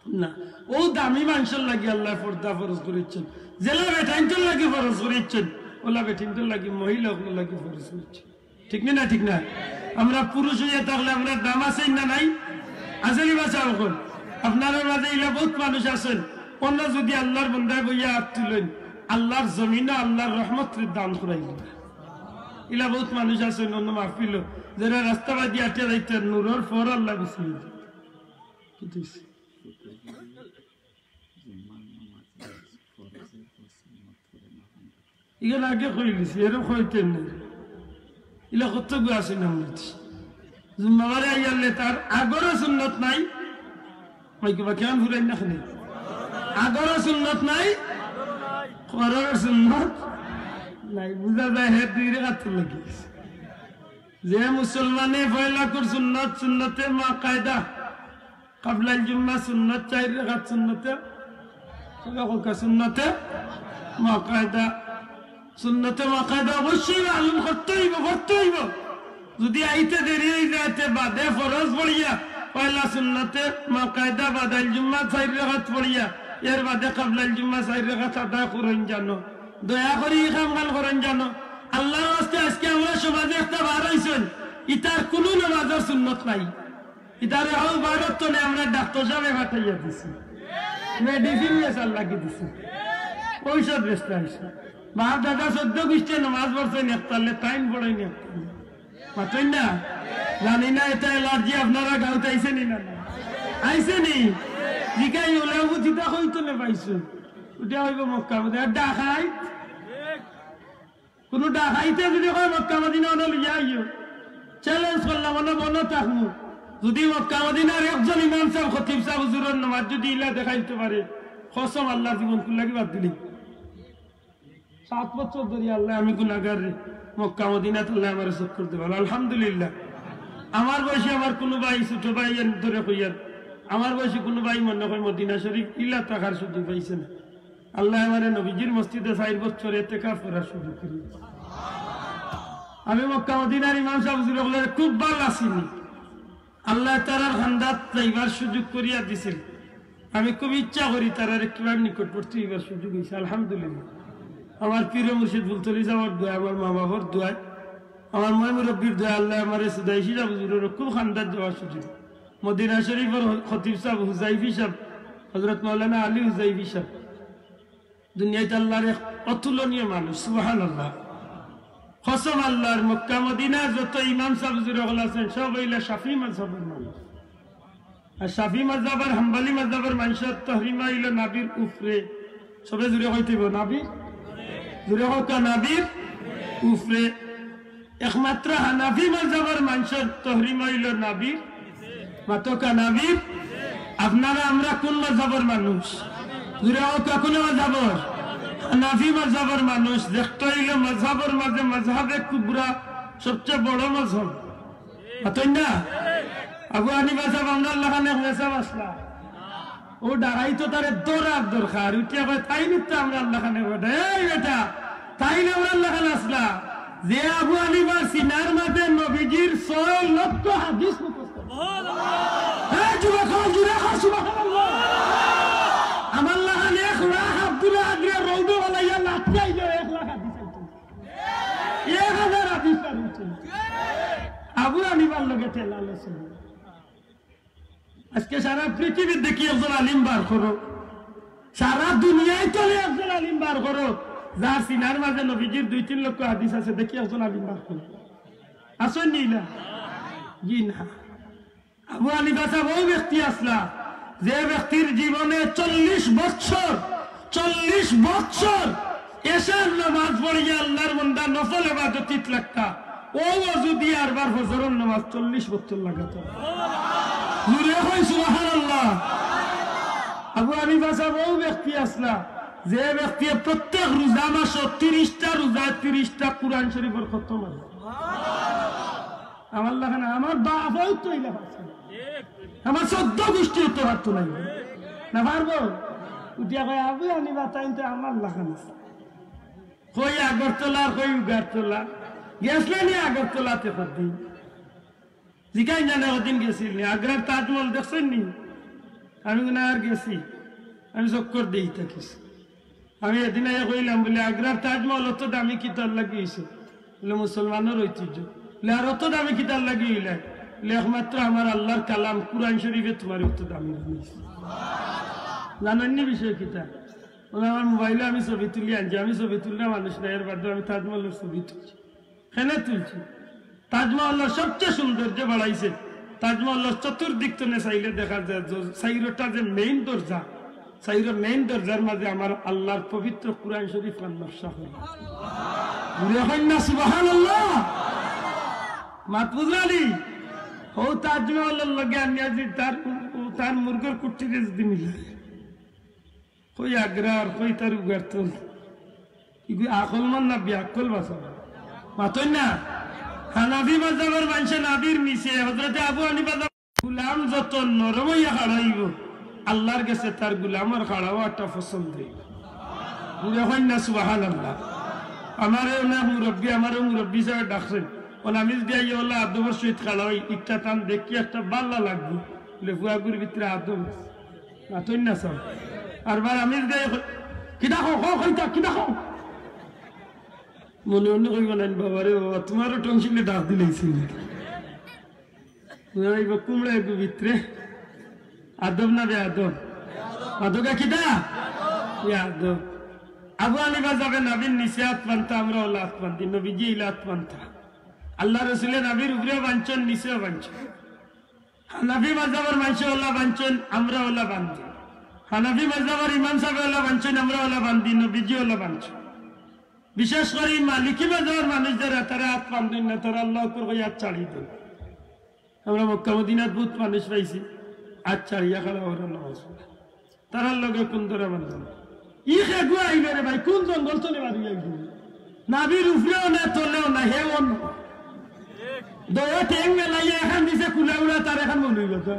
না। অউ দামি মানষর লাগি আল্লায় পর্দা ফরজ করিছইন। যেলা বেটাইন্তর লাগি ফরজ করিছইন, অউলা বেটাইন্তর লাগি, মহিলা অকলর লাগি ফরজ করিছইন। ঠিক নি না? ঠিক না? আমরা পুরুষ অইয়া থাকলে আমরার দাম আছে না নাই? আছে নি বা সাব অকল? আপনারার মাঝে ইলা বউত মানুষ আছইন, অনো যুদি আল্লার বন্দায় বইয়া আত তুলইন, আল্লার জমিনো আল্লার রহমতরে দান করাইলা। ইলা বউত মানুষ আছইন অনো মাহফিলো, যেরা রাস্তা বাদি আটিয়া যাইতা, নূরর পর আল্লায় বিসমিল্লাহ। কিতা অইছে? ইখান আগে কইলিছি, এরম কইতে নাই। ইলা কতগু আছে না মনে হচ্ছে। জুম্মাবারে আইয়ারলে তার আগরও সুন্নত নাই। মাইকে বা কেমন ফুরাই না খানি? আগরও সুন্নত নাই, পরর সুন্নত নাই। বুঝা যায় হে দুই রেখাত লাগি। যে মুসলমানে পয়লাকুর সুন্নত, সুন্নতে মুআক্কাদা, কাবলাল জুম্মা সুন্নত, চাইর রেখাত সুন্নতে, সবে কউক্কা সুন্নতে মুআক্কাদা। সুন্নতে মুআক্কাদা অবশ্যই পালন করতে অইবো, করতে অইবো। যুদি আইতে দেরি অই যায়, তে বাদে ফরজ পড়িয়া, পয়লা সুন্নতে মুআক্কাদা বাদাল জুম্মা চাইর রেখাত পড়িয়া, এর বাদে কাবলাল জুম্মা চাইর রেখাত আদায় করইন জানো। দয়া করি ই কামখান করইন জানো। আল্লার ওয়াস্তে আইজকে আমরার সমাজে একটা বার অইছইন, ইতার কুনু নামাজর সুন্নত নাই। ইতারে অউ বারর তনে আমরার ডাক্তর সাবে পাঠাইয়া দিছি, মেডিসিন বেচার লাগি দিছি, ঔষধ বেচতে আইছে। বাপ দাদা চৌদ্দ গুষ্টিয়ে নামাজ পড়ছইন একতালে, তাইন পড়ইন একতালে। মাতইন না? জানি না ইটা অ্যালার্জি আপনারার গাউত আইছে নি না? আইছে নি? জিকাই অইলে বুঝিতা কইতো না পাইছো। উঠে অইবো মক্কা মদিনা ডাকাইত। কুনু ডাকাইতে যুদি কয় মক্কা মদিনা অনো লইয়া আইও, চ্যালেঞ্জ করলাম, অনো বনো থাকমু। যুদি মক্কা মদিনার একজন ইমাম সাব, খতিব সাব, হুজুরর নমাজ যুদি ইলা দেখাইতে পারে, কসম আল্লার, জীবন কুন লাগি বাদ দিলি। সাত বছর ধরি আল্লায় আমি গুনাগাররে মক্কা মদিনাত আল্লায় আমারে চক্ষু দিছে। আলহামদুলিল্লাহ। আমার বয়সী আমার কুনু ভাই, ছোট ভাই এন ধরে কইয়ার, আমার বয়সী কুনু ভাই মনে কয় মদিনা শরীফ ইলা থাকার সুযোগ পাইছে না। আল্লায় আমারে নবীজির মসজিদে চাইর বছর এতেকাফ করার সুযোগ করি। আমি মক্কা মদিনার ইমাম সাব হুজুর অকলরে খুব ভালা চিনি। আল্লায় তারার কান্দাত যাইবার সুযোগ করিয়া দিছিল। আমি খুব ইচ্ছা করি তারার একবার নিকটবর্তী অইবার সুযোগ অইছে, আলহামদুলিল্লাহ। আমার পীর মুর্শিদ ফুলতলি সাবর দোয়ায়, আমার মা বাবার দোয়ায়, আমার ময় মুরব্বির দোয়ায় আল্লায় আমারে সুদাইশি সাব হুজুরর খুব কান্দাত যাওয়ার সুযোগ। মদিনা শরীফর খতিব সাব হুজাইফি সাব, হযরত মাওলানা আলী হুজাইফি সাব, দুনিয়াত আল্লার এক অতুলনীয় মানুষ, সুবহানাল্লাহ। কসম আল্লার, মক্কা মদিনা যত ইমাম সাব হুজুর অকল আছইন, সব অইলা শাফি মাযহাবর মানুষ। আর শাফি মাযহাব আর হাম্বলি মাযহাবর মানষর তহরিমা অইলো নাভির উপরে। সবে জুরে কইতে অইবো, নাভির। জুরে কউক্কা, নাভির উপরে। একমাত্র হানাফি মাযহাবর মানষর তহরিমা অইলো নাভির। মাতউক্কা, নাভির। আপনারা আমরা কুন মাযহাবর মানুষ? জুরে কউক্কা, কুন মাযহাবর? হানাফি মাযহাবর মানুষ। দেখতে অইলে মাযহাবর মাঝে মাযহাবে কুবরা, সবচেয়ে বড় মাযহাব। মাতইন না? আবু হানিফা সাব আমরার লাখান এক মেসাব আছলা। অউ ডাকাইতো তারে ধরার দরকার। উঠিয়া কয়, "তাইন তো আমরার লাখান এক বেটা।" এই বেটা, তাইন আমরার লাখান আছলা। যে আবু হানিফার সিনার মাঝে নবীজির ছয় লক্ষ হাদিস মুখস্থ। এই যুবক, জুরে কও সুবহানাল্লাহ। আমার লাখান এক লাখ আব্দুল কাদিরে রৌদে বালাইয়া লাঠি আইলো, এক লাখ হাদিস আইতো। এক হাজার হাদিস পারইন। আবু হানিফার লগে ঠেলা লইছে। আইজকে সারা পৃথিবীত দেখি একজন আলিম বার করো, সারা দুনিয়াত তনে একজন আলিম বার করো, যার সিনার মাঝে নবীজির দুই তিন লক্ষ হাদিস আছে, দেখি একজন আলিম বার করো। আছইন নি ইলা? জি না। আবু হানিফা সাহেব অউ ব্যক্তি আছলা, যে ব্যক্তির জীবনে চল্লিশ বৎসর, চল্লিশ বৎসর এশার নামাজ পড়িয়া আল্লাহর বন্দা নফল ইবাদতিত লাগতা, অউ অজু দিয়া আরবার ফজরর নামাজ চল্লিশ বৎসর লাগাত। জুরে কই সুবহানাল্লাহ। আবু হানিফা সাহেব অউ ব্যক্তি আছলা, যে ব্যক্তি প্রত্যেক রোজা মাসো তিরিশটা রোজা, তিরিশটা কুরআন শরীফর খতম আছে। আমার লাখান, আমার বাপও তো ইলা পারছে না। আমার চৌদ্দ গুষ্টিও তো পারতো না। না পারবো? উঠিয়া কয়, "আবু হানিফা তাইন তো আমার লাখান আছে।" কই আগরতলা আর কই উগারতলা। গেছলা নি আগরতলাতে কদিন? জিকাইন জানে কদিন গেছিল নি? আগ্রার তাজমহল দেখছইন নি? আমি কই, "না, আর গেছি।" আমি চক্কর দেই তা কিছু। আমি এদিন আইয়া কইলাম বলে, "আগ্রার তাজমহল অত দামি কিতার লাগি অইছে?" বলে, "মুসলমানর ঐতিহ্য।" বলে, "আর অত দামি কিতার লাগি অইলে?" বলে, "একমাত্র আমার আল্লাহর কালাম কুরআন শরীফে তুমারে অত দামি বানাইছে।" জানইন নি বিষয় কিতা? বলে, "আমার মোবাইলো আমি ছবি তুলি আনছি, আমি ছবি তুললে মানুষ নাই, এর বাদে আমি তাজমহলর ছবি তুলছি।" কেনে তুলছি? তাজমহলর সবচেয়ে সৌন্দর্য বাড়াইছে। তাজমহলর চতুর্দিক তনে চাইলে দেখা যায় যে চাইরোটা যে মেইন দরজা, চাইরো মেইন দরজার মাঝে আমার আল্লাহর পবিত্র কুরআন শরীফ আর নকশা করা। জুরে কইন না সুবহানাল্লাহ। মাত বুঝরানি? অউ তাজমহলর লগে আমি আজি তার, তার মুরগর কুটিরে যদি মিলাই। কই আগ্রার, কই তার উগারতল। ইগু আকলমান না বিয়াক্কল বাসা? মাতইন না? হানাফি মাযহাবর মানষে নাভির নিচে হযরতে আবু হানিফা গুলাম যত নরম অইয়া খাড়া অইবো, আল্লাহর গেছে তার গুলামর খাড়া অওয়াটা পছন্দ অইবো। জুরে কইন না সুবহানাল্লাহ। আমারে অনেক মুরব্বি, আমারে মুরব্বি হিসাবে ডাকছইন। অউ আমি যদি আইয়া অলা আদবর সহিত খাড়া অই, ইটা তান দেখি একটা বালা লাগবো। বলে, "ফুয়াগুর ভিতরে আদব আছে।" মাতইন না সাব। আরবার আমি যদি আইয়া কই, "কিতা কও, কও, কইতা, কিতা কও?" মনে মনে কইবা নাইন, "বাবা রে বাবা, তুমারও টংসিলে ডাক দিলাইছি।" বুঝা যাইবো, কুমড়া একটু ভিতরে আদব না বেআদব? আদব কিতা? বেআদব। আবু হানিফা যাবে নাভির নিচে আত বানতা, আমরা অলা আত বান্ধি, নবীজি ইলা আত বানতা। আল্লাহ রসুলে নাভির উপরেও বানছইন, নিচেও বানছইন। হানাফি মাযহাবর মানষে অলা বানছইন, আমরা অলা বান্ধি। হানাফি মাযহাবর ইমাম সাবে অলা বানছইন, আমরা অলা বান্ধি, নবীজি অলা বানছইন। বিশেষ করি মালিকি মাযহাবর মানুষ যারা, তারা আত বান্ধইন না, তারা আল্লাহু আকবার কই আত ছাড়ি দেইন। আমরা মক্কা মদিনাত বউত মানুষ পাইছি, আত ছাড়িয়া খাড়া অইরা নামাজ পড়ে। তারার লগে কুন ধরা বান্ধব? ই খেগুয়া আইলো রে ভাই, কুন জঙ্গল তনে বারইয়া আইলো? নাভির উপরেও না, তলেও না, হেও না। দয়া ঠেং মেলাইয়া এখান দিছে কুলা উড়া, তার এখান মনে অইবো তো।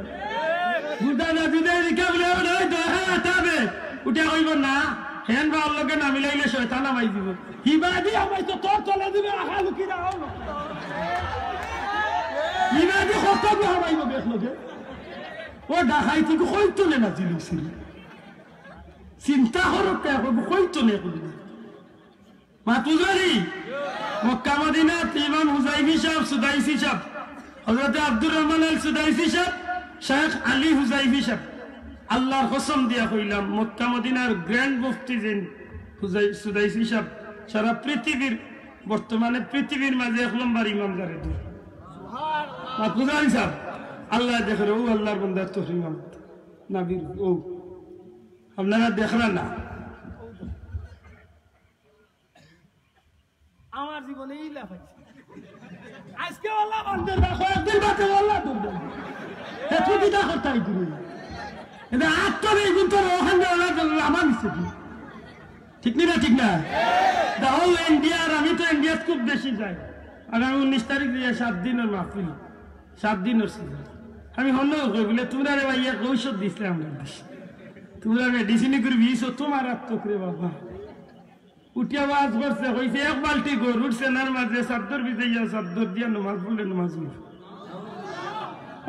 বুঝা না, যদি এদিকে উড়া উড়া অয়, দয়া খান আতাবে। উঠে কইবো না, হেন বা ওর লগে না মিলাইলে শয়তান হামাই দিবো। হিবাদি হামাই তো তোর তলে দিবে, আহা লুকি না হলো। হিবাদি কত গু হামাইবো বেশ লগে। ও ডাকাইতি গু কইতো নে না জিলুসিল। চিন্তা করো কে, কইতো নে কইতো নে। মাতুজারি, মক্কা মদিনাত ইমাম হুজাইফি সাহেব, সুদাইসি সাহেব, হযরতে আব্দুর রহমান আল সুদাইসি সাহেব, শেখ আলী হুজাইফি সাহেব, আল্লাহর কসম দিয়া কইলাম, মক্কা মদিনার গ্র্যান্ড মুফতি যেইন হুজাই-, সুদাইসি সাহেব, সারা পৃথিবীর, বর্তমানে পৃথিবীর মাঝে এক নম্বর ইমাম যারে ধরে। মাতুজারি সাহেব, আল্লাহ দেখরে, ও আল্লাহর বন্দার তহরিম নাবির, ও আপনারা দেখরা না। আমার জীবনে ইলা পাইছি। আজকে আল্লাহ বান্দের না, কয়েকদিন বাদে আল্লাহ দুর্বল। এত কিতা করতাই তুমি? এটা আট তো নেই, কিন্তু ওখান দিয়ে আল্লাহ আমার নিচে দিয়ে। ঠিক নি না, ঠিক না? দেখো, ইন্ডিয়ার, আমি তো ইন্ডিয়াত খুব বেশি যাই। আগামী উনিশ তারিখ দিয়া সাত দিনর মাহফিল, সাত দিনর সিজন। আমি হন্যে কই বলে, "তোমরা রে ভাই, এক ঔষধ দিছিলে আমরা দেশে। তোমরা মেডিসিন করে বিষ, তোমার আর তো করে বাবা।" উঠিয়া ওয়াজ করছে, কইছে, "এক বালতি গরুর সেনার মাঝে চাদ্দর ভিজাইয়া, চাদ্দর দিয়া নমাজ পড়লে নমাজ অইবো।"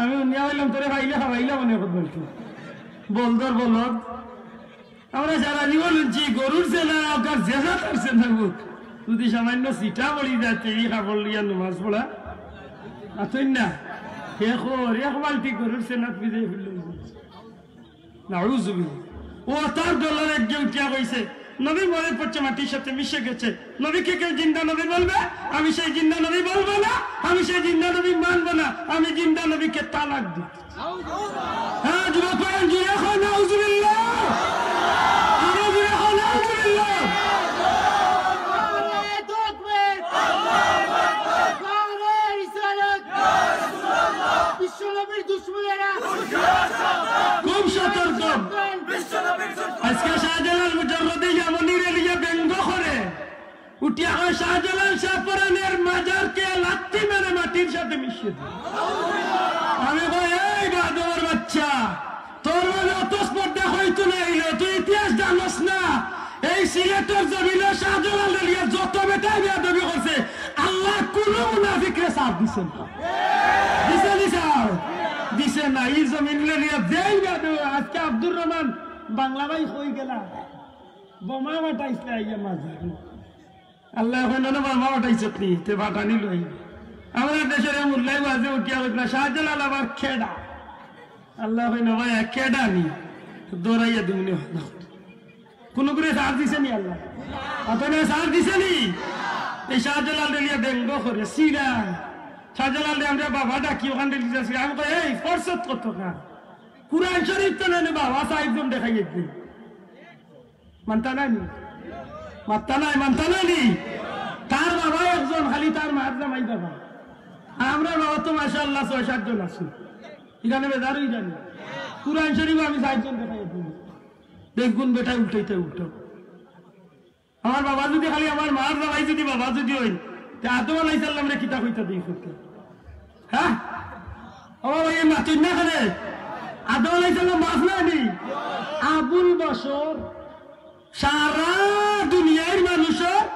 আমি হুনিয়া কইলাম, "তোরে খাইলে খাওয়াইলা মানে এক বালতি?" বলদর বলদ। আমরা সারা জীবন হুনছি, গরুর সেনা হোক আর যে জাতর সেনা হোক, যদি সামান্য ছিটা পড়ি যায়, তে ই কাপড় লইয়া নমাজ পড়া আতই না। হে খোর, এক বালতি গরুর সেনাত ভিজাই ফেলল। নাউজুবিল্লাহ। ও তার দলর একজন উঠিয়া কইছে, নবী মরে পড়ছে, মাটির সাথে মিশে গেছে। নবীকে কেউ জিন্দা নবী বলবে? আমি সেই জিন্দা নবী বলবো না, আমি সেই জিন্দা নবী মানবো না, আমি জিন্দা নবীকে তালাক দিই। হ্যাঁ, যুবক ভাই, জোরে কও নাউজুবিল্লাহ। আরো জোরে কও নাউজুবিল্লাহ। বিশ্বনবীর দুশমনেরা খুব সতর্ক। আজকে শাহজালাল মুজাররদে ইয়ামনিরে লিয়া ব্যঙ্গ করে। উঠিয়া কয়, "শাহজালাল শাহপরানের মাজারকে লাত্তি মেরে মাটির সাথে মিশিয়ে দে।" আমি কই, "এই বেয়াদবর বাচ্চা, তোর মাঝে অত স্পর্ধা হইতো না, হইলে তুই ইতিহাস জানোস না। এই সিলেটর জমিনে শাহজালাল রেলিয়া যত বেটায় বেয়াদবি করছে, আল্লাহ কোনো মুনাফিকরে ছাড় দিছে না।" দিছে নি ছাড়? দিছে না। এই জমিন রেলিয়া যেই বেয়াদব, আজকে আব্দুর রহমান বাংলা ভাই কই গেলা? বোমা ফাটাইছে আইয়া মাঝে। আল্লাহ কইন না, বাবা উঠাইছত নি, তে বাটানি লই। আমরা দেশের মুল্লাই বাজে উঠিয়া উঠলা, "শাহজালাল আবার কেডা?" আল্লাহ কইন, "ভাই, কেডা নি?" দৌড়াইয়া দিমুনি হলো। কোন করে ছাড় দিছে নি আল্লাহ? আপনারা ছাড় দিছে নি? এই শাহজালাল রেলিয়া ব্যঙ্গ করে, সিরা। শাহজালাল রে আমরা বাবা ডাকি, ওখান থেকে যাচ্ছি। আমি কই, "এই, ফরসত কত না? কোরআন শরীফ তো নেন বাবা, সাহেব দেখাই একদিন।" মানতা নাই নি? মানতা নাই, মানতা নাই নি? তার বাবা একজন, খালি তার মার জামাই বাবা। আর আমরার বাবা তো মাশাআল্লাহ ছয় সাতজন আছে। এখানে বেজার হয়ে জানি। কোরআন শরীফ আমি সাতজন দেখাই দিই। দেখুন বেটা উল্টাইতে উল্টো। আমার বাবা যদি খালি আমার মার জামাই যদি বাবা যদি হইন, তে আদম আলাইহিস সালামরে কিতা কইতা দেই করতে? হ্যাঁ? ও ভাই, এই মাতুন না কেনে? আদম আলাইহিস সালাম বাপ না নি? আবুল বশর, সারা দুনিয়ার মানুষর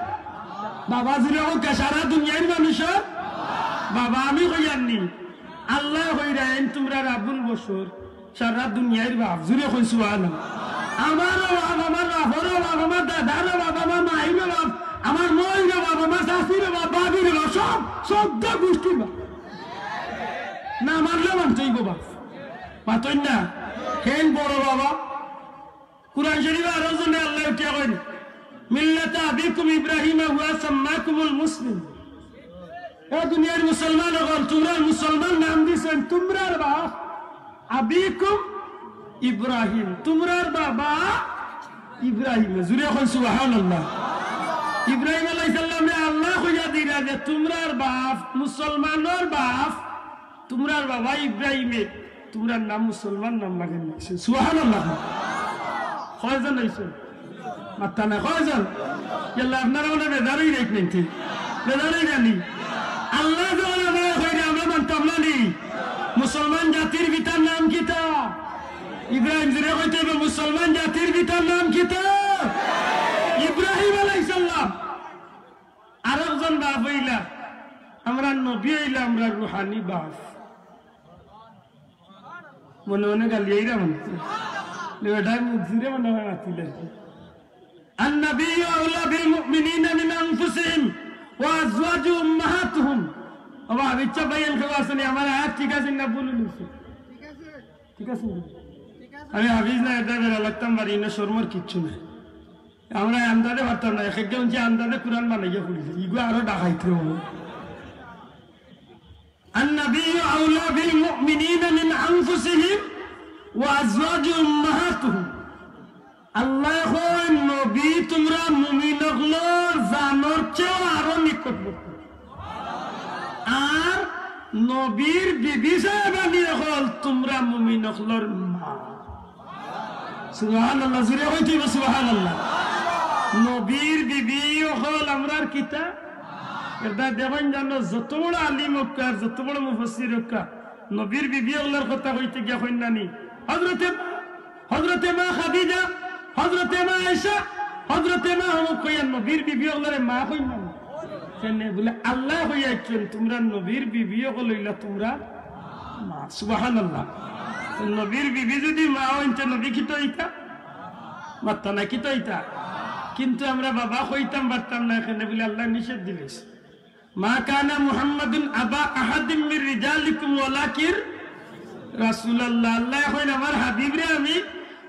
বাবা। জুড়ে হোক, সারা দুনিয়ার মানুষর বাবা। আমি কইয়ার নি, আল্লাহ কইরা এন তোমরার আবুল বশর, সারা দুনিয়ার বাপ। জুড়ে কই সুবহানাল্লাহ। আমারও বাপ, আমার বাপরও বাপ, আমার দাদারও বাপ, আমার মাইরও বাপ, আমার মইরও বাপ, আমার চাচিরও বাপ, ভাবিরও বাপ, সব চৌদ্দ গোষ্ঠীর বাপ। না মানলেও মানতে হইব বাপ। মাতইন না? হেন বড় বাবা। কোরআন শরীফে আরো জনে আল্লাহ উঠিয়া কইন, "মিল্লাতা আবিকুম ইব্রাহিম হুয়া সাম্মাকুমুল মুসলিম।" এ দুনিয়ার মুসলমান অকল, তোমরার মুসলমান নাম দিছেন তোমরার বাপ আবিকুম ইব্রাহিম, তোমরার বাবা ইব্রাহিম। জুড়ে এখন সুবহানাল্লাহ। ইব্রাহিম আলাইহিস সালামরে আল্লাহ কইয়া দিলা যে তোমরার বাপ, মুসলমানর বাপ, তোমরার বাবা ইব্রাহিমে তোমরার নাম মুসলমান নাম লাগাই নিছে। সুবহানাল্লাহ। কয়জন হইছে? মাত্তা না, কয়জন? ইয়াল্লা, আপনারা মনে বেজারই রেখ নিতে। বেজারই জানি। আল্লাহ যখন আমরা কইলে আমরা মানতাম না নি। মুসলমান জাতির পিতার নাম কিতা? ইব্রাহিম। জুড়ে কইতে হইব, মুসলমান জাতির পিতার নাম কিতা? ইব্রাহিম আলাইহিস সালাম। আরেকজন বাপ হইলা, আমরা নবী হইলা, আমরা রুহানি বাপ। মনে মনে গালি এইরা মনে। বেটায় মুখ জুড়ে মনে হয় মাতিল আর কি। "আন-নাবিয়্যু আওলা বিল মুমিনিনা মিন আনফুসিহিম ওয়া আজওয়াজুহু উম্মাহাতুহুম।" বাবা, ইচ্ছা ভাই, এনকে আসলে আমার আয়াত ঠিক আছে না ভুল হইছে? ঠিক আছে? আমি হাফিজ না, এটা বেড়া লাগতাম পারি না, শরমর কিচ্ছু নাই। আমরা আন্দাজে পারতাম না, এক একজন যে আন্দাজে কোরআন বানাইয়া পড়িছে, ইগু আরো ডাকাইতে হবে। "আন-নাবিয়্যু আওলা বিল মুমিনিনা মিন আনফুসিহিম ওয়া আজওয়াজুহু উম্মাহাতুহুম।" আল্লাহ কয়, নবী তোমরা মুমিন অকলর জানর চেয়েও আরো নিকটবর্তী। আর নবীর বিবি সাহেবানি অকল তোমরা মুমিন অকলর মা। সুবহানাল্লাহ, জুড়ে কইতে হইব সুবহানাল্লাহ। নবীর বিবি অকল আমরার কিতা? এটা দেখইন জানো, যত বড় আলিম হোক আর যত বড় মুফাসসির হোক, নবীর বিবি অকলর কথা কইতে গিয়া কইন না নি, হযরতে, হযরতে মা খাদিজা, হযরতে মা আয়েশা, হযরতে মা অমুক কইয়া নবীর বিবি অকলরে মা কইন না নি। কেনে বুলে আল্লাহ কইয়া আইছেন, তোমরা নবীর বিবি অকল অইলা তোমরা মা। সুবহানাল্লাহ। তো নবীর বিবি যদি মা হইন, তে নবী কিতা অইতা? মাত্তা না, কিতা অইতা? কিন্তু আমরা বাবা কইতাম পারতাম না, কেনে বুলে আল্লাহ নিষেধ দিলেছে। "মা কানা মুহাম্মাদুন আবা আহাদিম মির রিজালিকুম ওয়ালাকিন রাসূলুল্লাহ।" আল্লাহ কইন, আমার হাবিবরে আমি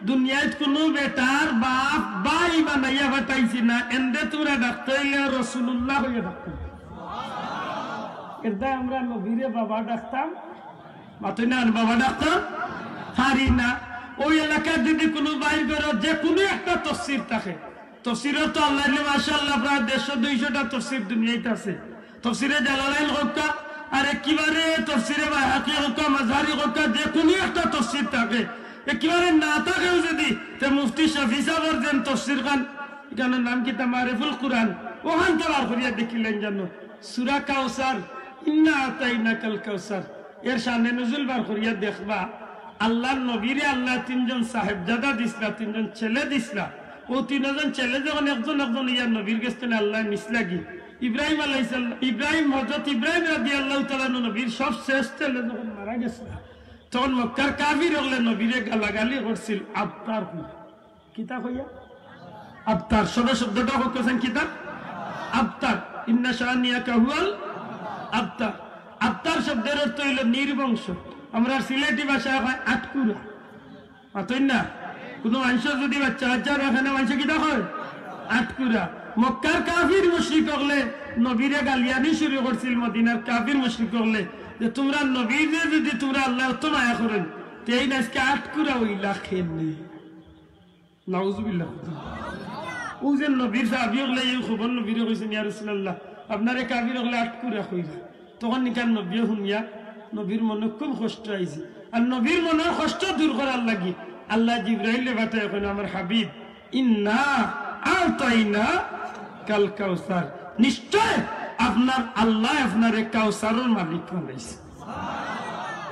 দুনিয়াত কুনু বেটার বাফ ভাই বানাইয়া পাঠাইছি না, এনরে তুমরা ডাকতে অইলে রসুলুল্লাহ কইয়া ডাকতে অইবো। এরদায় আমরা নবীরে বাবা ডাকতাম, মাতইন না, বাবা ডাকতাম পারি না। অউ এলাকাত যুদি কুনু ভাইর ঘরো যে কুনু একটা তফসির থাকে, তফসিরর তো আল্লাহ দিলে মাশাআল্লাহ প্রায় দেড়শো দুইশোটা তফসির দুনিয়াত আছে। তফসিরে জালালাইন কউক্কা, আর একেবারে তফসিরে বাইহাকি কউক্কা, মাজহারি কউক্কা, যে কুনু একটা তফসির থাকে, একেবারে না থাকেও যুদি, তে মুফতি শফি সাবর যেন তফসির খান, ইখানর নাম কিতা, মারিফুল কুরআন, অখানতা বার করিয়া দেখিলাইন জানো, সূরা কাউসার, ইন্না আতাইনাকাল কাউসার, এর শানে নুজুল বার করিয়া দেখবা, আল্লার নবীরে আল্লায় তিনজন সাহেবজাদা দিছলা, তিনজন ছেলে দিছলা। অউ তিনজন ছেলে যখন একজন একজন অইয়া নবীর গেছ থনে আল্লায় নিছলাগি, ইব্রাহিম আলাইহিস সালাম, ইব্রাহিম, হযরত ইব্রাহিম রাদিয়াল্লাহু তাআলা আনহু নবীর সব শেষ ছেলে যখন মারা গেছলা, তখন মক্কার কাফির অকলে নবীরে গালাগালি করছিল আবতার কইয়া। কিতা কইয়া? আবতার। সবে শব্দটা কউক্কা চাইন কিতা? আবতার। ইন্না শানিয়াকা হুয়াল আবতার। আবতার শব্দর অর্থ অইলো নির্বংশ। আমরার সিলেটি ভাষায় কয় আটকুরা। মাতইন না? কুনু মানষর যুদি বাচ্চা কাচ্চা রাখে না, মানষে কিতা কয়? আটকুরা। মক্কার কাফির মুশরিক অকলে নবীরে গালিয়ানি শুরু করছিল, মদিনার কাফির মুশরিক অকলে, যে তুমরা নবীরে যুদি তুমরা আল্লায় অত মায়া করইন, তে এইন আইজকে আটকুরা অইলা কেনে? নাউজুবিল্লাহ। অউ যে নবীর সাহাবী অকলে এই খবর নবীরে কইছইন, "ইয়া রাসূলুল্লাহ, আপনারে কাফির অকলে আটকুরা কইরা।" তখন নিকান নবীয়ে হুনিয়া নবীর মনো খুব কষ্ট আইছে। আর নবীর মনর কষ্ট দূর করার লাগি আল্লায় জিব্রাইলরে পাঠাইয়া কইন, "আমার হাবিব, ইন্না আতাইনাকাল কাউসার, নিশ্চয় আপনার আল্লায় আপনারে কাউসারর মালিক বানাইছে।"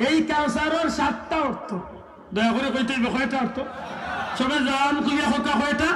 এই কাউসারর সাতটা অর্থ। দয়া করি কইতে অইবো, কয়টা অর্থ? সবে জোরে কইয়া কউক্কা, কয়টা?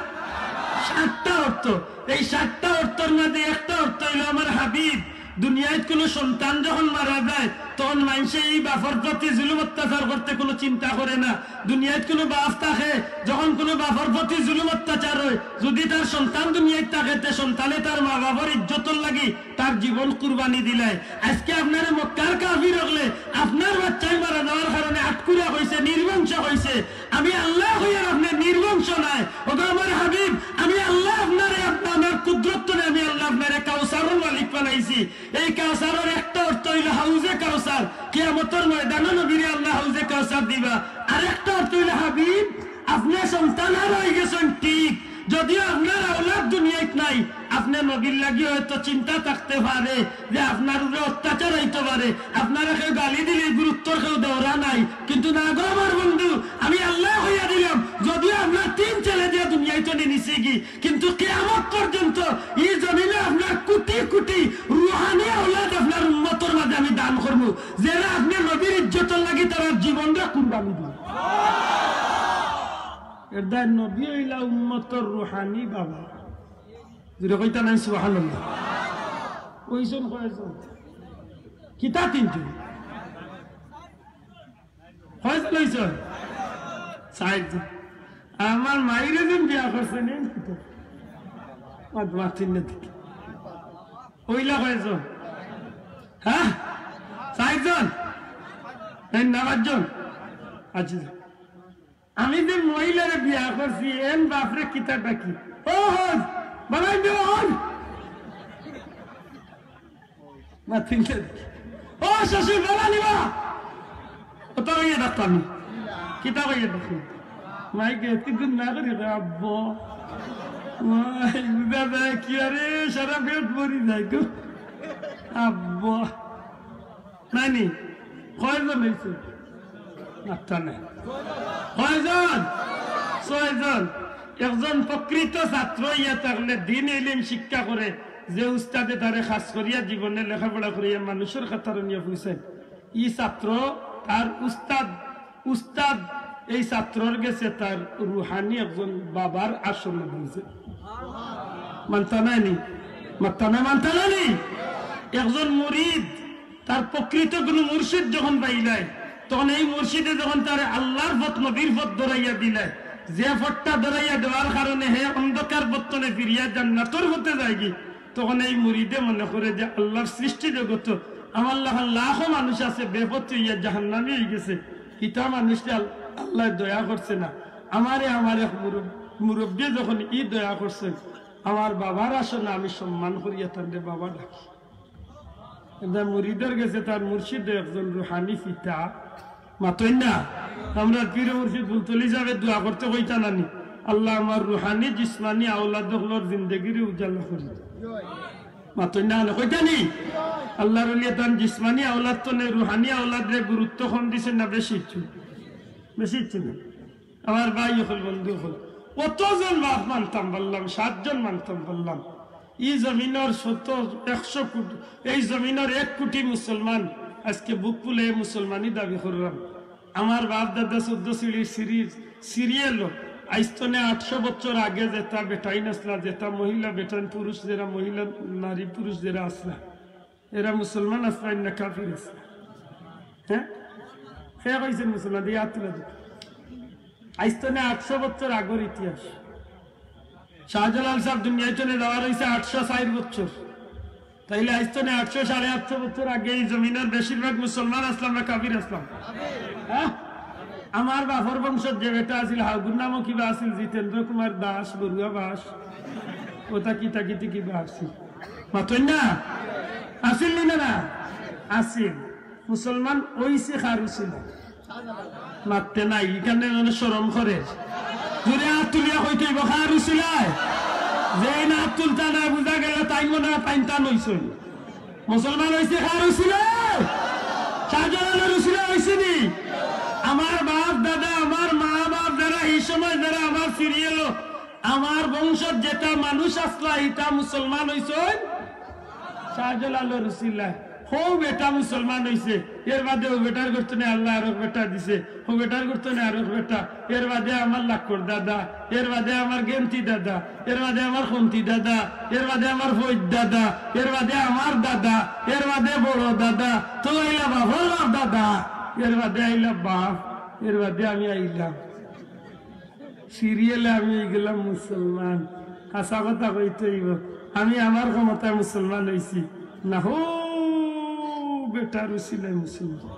সাতটা অর্থ। এই সাতটা অর্থর মাঝে একটা অর্থ অইলো, আমার হাবিব, দুনিয়াত কুনু সন্তান যখন মারা যায়, তখন মানষে এই বাফর প্রতি জুলুম অত্যাচার করতে কুনু চিন্তা করে না। দুনিয়াত কুনু বাফ থাকে, যখন কুনু বাফর প্রতি জুলুম অত্যাচার অয়, যুদি তার সন্তান দুনিয়াত থাকে, তে সন্তানে তার মা বাফর ইজ্জতর লাগি তার জীবন কুরবানি দিলায়। আইজকে আপনারে মক্কার কাফির অকলে আপনার বাচ্চায় মারা যাওয়ার কারণে আটকুরা কইছে, নির্বংশ কইছে। আমি আল্লায় কইয়ার আপনে নির্বংশ নায়। ওগো আমার হাবিব, আমি আল্লায় আপনারে, আপনার কুদরত থনে আমি আল্লায় আপনারে কাউসারর মালিক বানাইছি। এই কাউসারর একটা অর্থ অইলো হাউজে কাউসার, কিয়ামতর ময়দানো নবীরে আল্লায় হাউজে কাউসার দিবা। আরেকটা অর্থ অইলো হাবিব, আপনে সন্তানহারা অইগেছইন ঠিক, যদিও আপনার আওলাদ দুনিয়াত নাই, আপনে নবীর লাগি হয়তো চিন্তা থাকতে পারে যে আপনার উপরে অত্যাচার অইতো পারে, আপনারে কেউ গালি দিলে গুরুত্বর কেউ দেওরা নাই, কিন্তু না গো আমার বন্ধু, আমি আল্লায় কইয়া দিলাম, যদিও আপনার তিন ছেলে দিয়া দুনিয়াত থনে নিছিগি, কিন্তু কিয়ামত পর্যন্ত ই জমিনো আপনার কুটি কুটি রুহানি আওলাদ আপনার উম্মতর মাঝে আমি দান করমু, যেরা আপনে নবীর ইজ্জতর লাগি তারার জীবনরে কুরবানি দিবা। এরদায় নবী অইলা উম্মতর রুহানি বাবা। জুরে কইতা নাইন সুবহানাল্লাহ। অইছইন কয়জন? কিতা তিনজন? কয়জন অইছইন? চাইরজন। আমার মাইরে যেন বিয়া করছে, নেন কিতা? মাত-, মাতিন না দেখি। অইলা কয়জন? হ্যাঁ? চাইরজন? নাইন না পাঁচজন? আচ্ছা। আমি যে মহিলারে বিয়া করছি, এন বাফরে কিতা ডাকি? ও হজ, বানাই দে হজ। মাতিন না দেখি। ও শ্বশুর, বাবা নিবা। অতা কইয়া ডাকতাম নি। কিতা কইয়া ডাকতাম? মাইকে এতক্ষণ না করি কয়, "আব্বা।" মাই, বুঝা যায় কি আরে, সারা পেট ভরি যায় গো। আব্বা। নাইনি? কয়জন অইছে? মাতরা নায়। কয়জন? ছয়জন। একজন প্রকৃত ছাত্র অইয়া থাকলে, দ্বীন ইলিম শিক্ষা করে, যে উস্তাদে তারে খাস করিয়া জীবনে লেখাপড়া করিয়া মানুষর খাতার নিয়া পৌঁছায়, ই ছাত্র তার উস্তাদ, উস্তাদ এই ছাত্রর গেছে তার রুহানি একজন বাবার আসন দিছে। মানতা নায় নি? মাতরা নায়, মানতা নায় নি? একজন মুরিদ তার প্রকৃত কোনো মুর্শিদ যখন পাইলায়, তখন এই মুর্শিদে যখন তারে আল্লাহর পথ, নবীর পথ ধরাইয়া দিলায়, যে পথটা ধরাইয়া দেওয়ার কারণে হে অন্ধকার পথ থনে ফিরিয়া জান্নাতর পথে যায়গি, তখন এই মুরিদে মনে করে যে আল্লাহর সৃষ্টি জগত আমার লাখান লাখো মানুষ আছে বেপথে অইয়া জাহান্নামী অইগেছে, ইতা মানুষরে আল-, আল্লায় দয়া করছে না। আমারে আমার এক মুরব-, মুরব্বিয়ে যখন ই দয়া করছে, আমার বাবার আসনে আমি সম্মান করিয়া তানরে বাবা ডাকি। এটা মুরিদর গেছে তার মুর্শিদ একজন রুহানি পিতা, মাতইন না? আমরার পীর মুর্শিদ ফুলতলি সাহেবে দোয়া করতে কইতা নানি, "আল্লাহ, আমার রুহানি জিসমানি আওলাদ অকলর জিন্দেগিরে উজালা করি দে।" মাতইন না, কইতা নি? আল্লাহর ওলিয়ে তান জিসমানি আওলাদ তো নে, রুহানি আওলাদরে গুরুত্ব কম দিছে না বেশি দিছে? বেশি দিছে না? আমার ভাই অকল, বন্ধু অকল, কতজন বাপ মানতাম পারলাম? সাতজন মানতাম পারলাম। ই জমিনর শত, একশো কোটি, এই জমিনর এক কোটি মুসলমান আজকে বুক ফুলে মুসলমানি দাবি করলাম। আমার বাপ দাদা চোদ্দ সিঁড়ির সিরিজ, সিরিয়াল, আইজ তনে আটশো বছর আগে যেটা বেটাইন আসলা, যেটা মহিলা বেটাইন, পুরুষ যেরা, মহিলা, নারী পুরুষ যেরা আসলা, এরা মুসলমান আসলা না কাফির আসলা? হ্যাঁ, কে কইছেন মুসলমান? দিয়া তুলে দিন। আইজ তনে আটশো বছর আগর ইতিহাস। শাহজালাল সাহেব দুনিয়াত তনে যাওয়ার অইছে আটশো চাইর বছর। তাইলে আইজ তনে আটশো, সাড়ে আটশো বছর আগে এই জমিনর বেশিরভাগ মুসলমান আসলাম না কাফির আসলাম? হ্যাঁ? আমার বাপর বংশত যে বেটা আছিল, হাউগুর নামও কিবা আছিল, জিতেন্দ্র কুমার দাস, বড়ুয়া বাস, ওটা কিতা কিতি কিবা আছিল। মাতইন না? আছিল নি না? না? আছিল। মুসলমান অইছে কার উছিলায়? মাতইন না, ইখানে মানে শরম করে। জোরে আত তুলিয়া কইতে অইবো, কার উছিলায়? যেইন আত তুলতা নায়, বুঝা গেল তাইন মনে অয় তাইন তান অইছইন। মুসলমান অইছে কার উছিলায়? শাহজালালর উছিলায় অইছে নি? আমার বাপ দাদা, আমার মা বাপ যারা, ই সময় যারা আমার সিরিয়ালো, আমার বংশত যেটা মানুষ আসলা, ইটা মুসলমান অইছইন শাহজালালর উছিলায়। হউ বেটা মুসলমান অইছে, এর বাদে হউ বেটার গর্ত তনে আল্লায় আরক বেটা দিছে, হউ বেটার গর্ত তনে আরক বেটা, এর বাদে আমার লাক্কর দাদা, এর বাদে আমার গেন্তি দাদা, এর বাদে আমার খন্তি দাদা, এর বাদে আমার ফৈদ দাদা, এর বাদে আমার দাদা, এর বাদে বড় দাদা, তো আইলা বাপর বাপ দাদা, এর বাদে আইলা বাপ, এর বাদে আমি আইলাম। সিরিয়ালে আমি অই গেলাম মুসলমান। হাছা কথা কইতে অইবো, আমি আমার ক্ষমতায় মুসলমান অইছি না, হউ বেটার উছিলায় মুসলমান।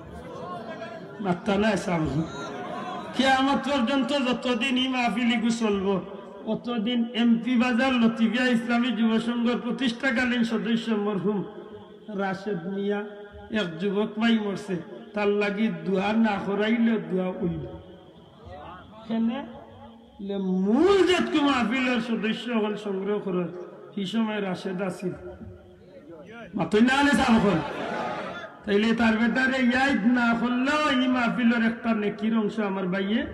মাতইন না সামনে। কিয়ামত পর্যন্ত যতদিন ই মাহফিল ইগু চলবো, অতদিন এমপি বাজার লতিফিয়া ইসলামী যুব সংঘর প্রতিষ্ঠাকালীন সদস্য মরহুম রাশেদ মিয়া, এক যুবক ভাই মরছে, তার লাগি দোয়া না করাইলে দোয়া অইবো। কেনে? লে মূল যেতকু মাহফিলর সদস্য অকল সংগ্রহ করে, হি সময় রাশেদ আছিল। মাতইন না নে সাব অকল। তাইলে তার বেটারে ইয়াদ না করলেও ই মাহফিলর একটা নেকির অংশ আমার ভাইয়ে,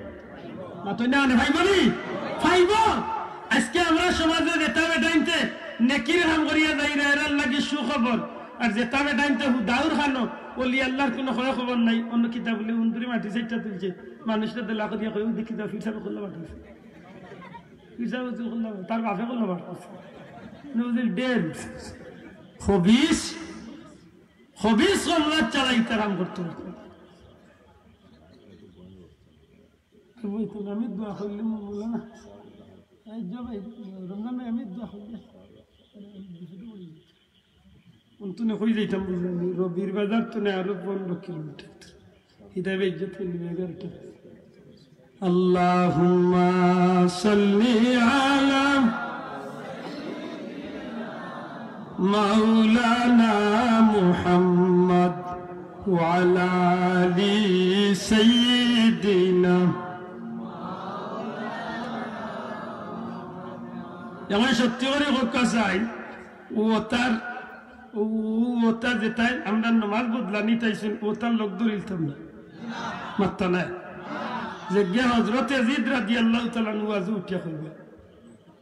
মাতইন না নে, পাইবো নি? পাইবো। আজকে আমরা সমাজো যেতা বেটাইন্তে নেকির কাম করিয়া যাইরা, এরার লাগি সুখবর। আর যেতা বেটাইন্তে হুদাউর খানো, অলি আল্লার কুনু খয় খবর নাই, অন্য কিতা বলে উন্দুরি মাটি চাইট্টা তুলছে। মানুষরে দেলা করিয়া কয়, "অউ দেখি যাও, পীর সাবে কল্লা বার করছে। পীর সাবে কল্লা বার, তার বাপে কল্লা বার করছে।" নজরুল ডেড। খবিস, খবিস কমলার চালা ইতা কাম করতে করতে। আমি তো, আমি দোয়া করলে মঙ্গল না। এই যে ভাই, রমজান ভাই, আমি দোয়া করলে। অন তনে কই যাইতাম বুঝলাম নি? রবির বাজার তনে আরো পনেরো কিলোমিটার। হিদায় বেইজ্জত করলি এগারোটা। আল্লাহুম্মা সাল্লি আলা মাওলানা মুহাম্মদ ওয়া আলা আলি সাইয়্যিদিনা। এখন সত্যি করি কউক্কা চাই, অউ অতার, অউ, অউ অতা যেতায় আমরা নমাজ বদলানিত আইছইন, অতার লগ ধরিলতাম না। মাতইন না। যেগিয়ে হযরত ইয়াজিদ রাদিয়াল্লাহু তাআলা আনহু আজও উঠিয়া কইবা।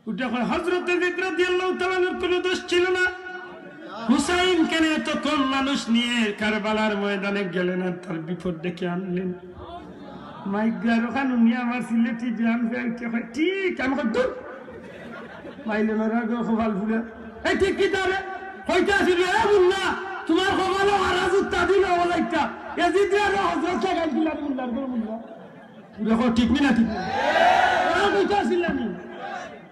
উঠিয়া কয়, হযরত ইয়াজিদ রাদিয়াল্লাহু তাআলা আনহুর কুনু দোষ ছিল না। হুসাইন কেনে এত কম মানুষ নিয়া কারবালার ময়দানে গেলেন আর তার বিপদ ডেকে আনলেন? মাইগ্রার ওখান উনি আমার সিলেটি জান ফেলতে হয়, ঠিক, আমি কই, "দূর।" মাইলে নরা গো কপাল ফুলে। এই ঠিক কি তারে? কইতে আসিল, "এ মুল্লা, তুমার কপালো হারা জুত্তা দিল, ওলা একটা। এজিদরে আরো হজরত লাগাই দিলাম মুল্লার গো মুল্লা।" দেখো, ঠিক নি না ঠিক? ওরা কইতে আসিল না নি?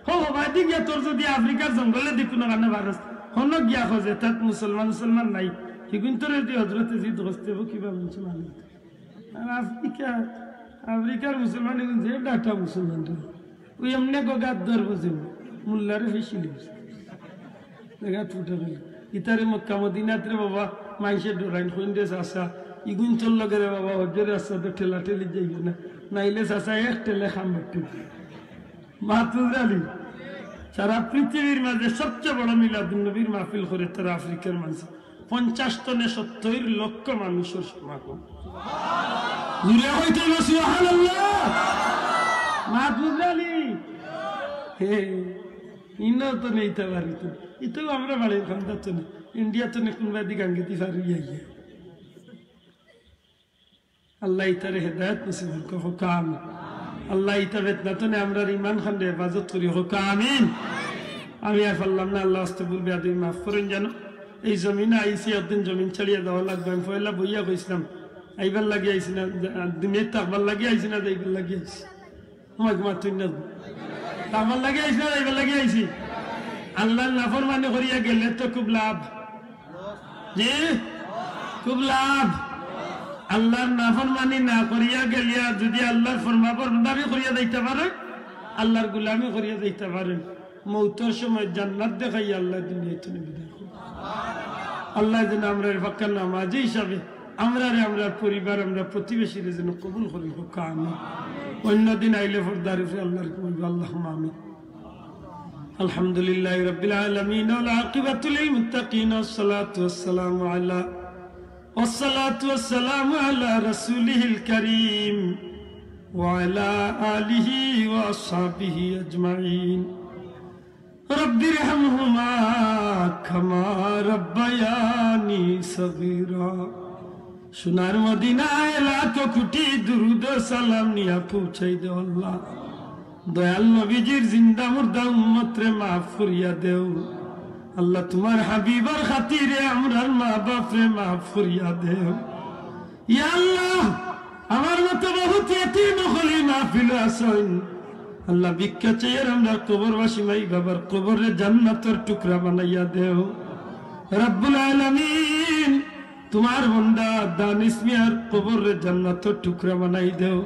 হো, হো, ভাই, দিক গিয়া তোর যদি আফ্রিকার জঙ্গলে দিক কুনু কারণে ভাইরাস, হনো গিয়া খোঁজে, তাত মুসলমান, মুসলমান নাই। হিগুন তোর যদি হজরত এজিদ হস্তে হবো, কিবা মুসলমান নাই। আর আফ্রিকা, আফ্রিকার মুসলমান ইগুন যে ডাটা মুসলমান রে, ওই এমনে গগাত দর বুঝে, মোল্লারে ফেসিলি। জাগাত ফুটা গেল। ইতারে মক্কা মদিনাত রে বাবা, মাইনষে ডরাইন, কইন রে চাচা, ইগুন তোর লগে রে বাবা, হজ্জর রাস্তাত ঠেলা ঠেলি যাইবে না, নাইলে চাচা এক ঠেলে খাম বাট্টি। মাহফুজ আলী, সারা পৃথিবীর মাঝে সবচেয়ে বড় মিলাদুন নবীর মাহফিল করে তারা আফ্রিকার মাঝে। পঞ্চাশ তনে সত্তর লক্ষ মানুষের সমাগম। জুড়ে হইতে হইল সুবহানাল্লাহ। মাহফুজ আলী, হে, ইনো তো নেইতে পারি তো। ইতেও আমরা বাড়ির খান্দাত তো নেই। ইন্ডিয়া তো নেই, কোন বাদি গাঙ্গেতি পারি আইয়া। আল্লাহ ইতারে হেদায়েত নসিব করুক, কউক্কা আমিন। আল্লাহ ইতা বেতনা তনে আমরার ইমান খানরে হেফাজত করি, কউক্কা আমিন। আমি আর পারলাম না, আল্লাহ আস্তে ভুল বেয়াদবি মাফ করইন জানো। এই জমিনো আইছি, একদিন জমিন ছাড়িয়া যাওয়া লাগবো। আমি পয়লা বইয়া কইছিলাম, আইবার লাগি আইছি না, দুনিয়াত থাকবার লাগি আইছি না, যাইবার লাগি আইছি। তোমার ঘুমার তুই না, থাকবার লাগি আইছি না, যাইবার লাগি আইছি। আল্লাহর নাফরমানি করিয়া গেলে তো খুব লাভ। জি, খুব লাভ। আল্লাহর নাফরমানি না করিয়া গেলিয়া যদি আল্লাহর ফরমাবরদারি করিয়া যাইতা পারে, আল্লাহর গুলামি করিয়া যাইতা পারে, মউতর সময় জান্নাত দেখাইয়া আল্লাহ দুনিয়া তনে বিদায় করুক। আল্লাহ যেন আমরারে পাক্কা নামাজি হিসাবে, আমরারে, আমরার পরিবার, আমরার প্রতিবেশীরে যেন কবুল করি, কউক্কা আমিন। অন্য দিন আইলে পর্দার উপরে আল্লাহর কবুল, আল্লাহুম্মা আমিন। الحمد لله رب العالمين والعاقبة للمتقين والصلاة والسلام على والصلاة والسلام على رسوله الكريم وعلى آله وأصحابه أجمعين. رب ارحمهما كما ربياني صغيرا. সোনার মদিনায় লাখো কোটি দুরুদ ও সালাম নিয়া পৌঁছাই দেও আল্লাহ। দয়াল নবীজির জিন্দা মুর্দা উম্মতরে মাফ করিয়া দেও আল্লাহ। তোমার হাবিবর খাতিরে আমরার মা বাপরে মাফ করিয়া দেও। ইয়া আল্লাহ, আমার মতো বহুত ইয়াতিম অকল ই মাহফিলো আছইন। আল্লাহ, ভিক্ষা চাইয়ার আমরার কবরবাসী মাই বাবার কবররে জান্নাতর টুকরা বানাইয়া দেও। রব্বুল আলামিন, তোমার বন্দা দানিশ মিয়ার কবররে জান্নাতর টুকরা বানাই দেও।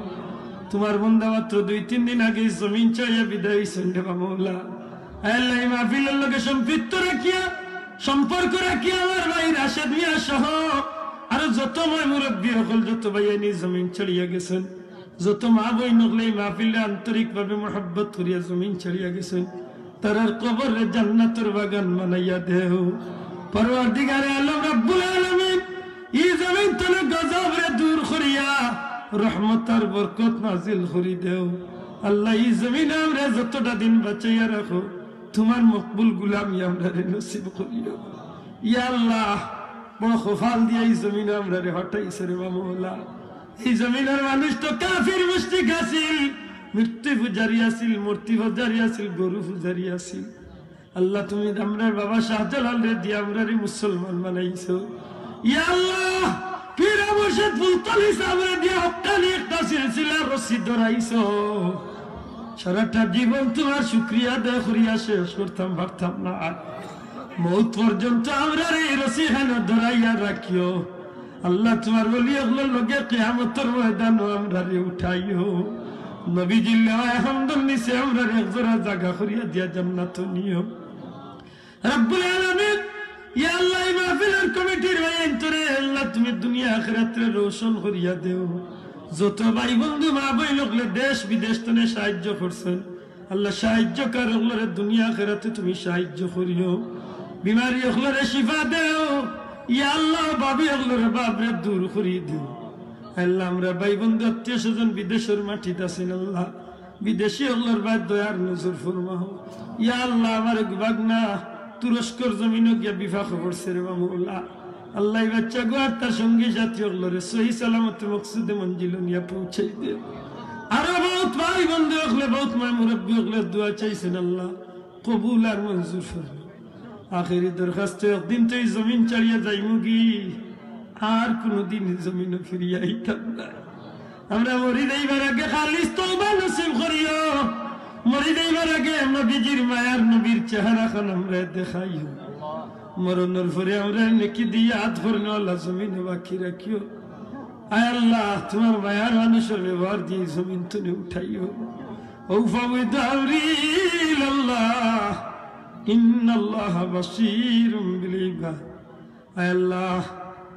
তোমার বন্দা মাত্র দুই তিন দিন আগে জমিন ছাড়িয়া বিদায় অইছইন রে বা মওলা। আয় আল্লাহ, ই মাহফিলর লগে সম্পৃক্ত রাখিয়া, সম্পর্ক রাখিয়া আমার ভাই রাশেদ মিয়া সহ আরো যত ময় মুরব্বি অকল, যত ভাইয়াইন ই জমিন ছাড়িয়া গেছইন, যত মা বইন অকলে ই মাহফিলরে আন্তরিকভাবে মহব্বত করিয়া জমিন ছাড়িয়া গেছইন, তারার কবররে জান্নাতর বাগান বানাইয়া দেও। পরওয়ারদিগারে আলম রব্বুল আলামিন, ই জমিন তনে গজবরে দূর করিয়া রহমত আর বরকত নাজিল করি দেও। আল্লাহ, ই জমিনো আমরারে যতটা দিন বাঁচাইয়া রাখো, তোমার মকবুল গুলামি আমরারে নসিব করিও। ইয়া আল্লাহ, বড় কপাল দিয়া ই জমিনো আমরারে পাঠাইছো রে বা মওলা। ই জমিনর মানুষ তো কাফির মুশরিক আছিল, মূর্তি পূজারী আছিল, মূর্তি পূজারী আছিল, গরু পূজারী আছিল। আল্লাহ, তুমি আমরার বাবা শাহজালালরে দিয়া আমরারে মুসলমান বানাইছো। ইয়া আল্লাহ, পীর মুর্শিদ ফুলতলি সাবরে দিয়া হক্কানি একটা সিলসিলার রশি ধরাইছো। সারাটা জীবন তোমার শুকরিয়া আদায় করিয়া শেষ করতাম পারতাম না। মউত পর্যন্ত আমরারে ই রশিখানো ধরাইয়া রাখিও। আল্লাহ, তোমার ওলি অকলর লগে কিয়ামতর ময়দানো আমরারে উঠাইও। নবীজির লেওয়ায়ে হামদর নিচে আমরারে একজোড়া জাগা করিয়া দিয়া জান্নাতো নিও। রব্বুল আলামিন, ইয়া আল্লাহ, ই মাহফিলর কমিটির ভাইয়াইন্তরে আল্লাহ, তুমি দুনিয়া আখিরাতরে রোশন করিয়া দেও। যত ভাই বন্ধু মা বইন অকলে দেশ বিদেশ তনে সাহায্য করছইন, আল্লাহ, সাহায্যকার অকলরে দুনিয়া আখিরাতে তুমি সাহায্য করিও। বিমারি অকলরে শিফা দেও। ইয়া আল্লাহ, ভাবি অকলরে বাবরে দূর করি দেও। আল্লাহ, আমরার ভাই বন্ধু আত্মীয় স্বজন বিদেশর মাটিত আছইন আল্লাহ, বিদেশি অকলর বায় দয়ার নজর ফরমাও। ইয়া আল্লাহ, আমার এক ভাগনা তুরস্কর জমিনো গিয়া বিপাকে পড়ছে রে বা মওলা। আল্লাহ, ই বাচ্চাগু আর তার সঙ্গী সাথী অকলরে সহি সালামতে মকসুদে মঞ্জিলো নিয়া পৌঁছাই দেও। আরো বউত ভাই বন্ধু অকলে, বউত ময় মুরব্বি অকলে দোয়া চাইছইন আল্লাহ, কবুল আর মঞ্জুর ফরমাও। আখেরি দরখাস্ত, একদিন তো ই জমিন ছাড়িয়া যাইমুগি, আর কুনুদিন ই জমিনো ফিরিয়া আইতাম না। আমরা মরি যাইবার আগে খালিস তওবা নসিব করিও। মরি যাইবার আগে নবীজির মায়ার নবীর চেহারাখান আমরারে দেখাইও। মরণর পরে আমরারে নেকি দিয়া ইয়াদ করনেওয়ালা জমিনো বাকি রাখিও। আয় আল্লাহ, তুমার মায়ার মানুষর ব্যবহার দিয়া ই জমিন তনে উঠাইও। وأفوض أمري إلى الله إن الله بصير بالعباد। আয় আল্লাহ,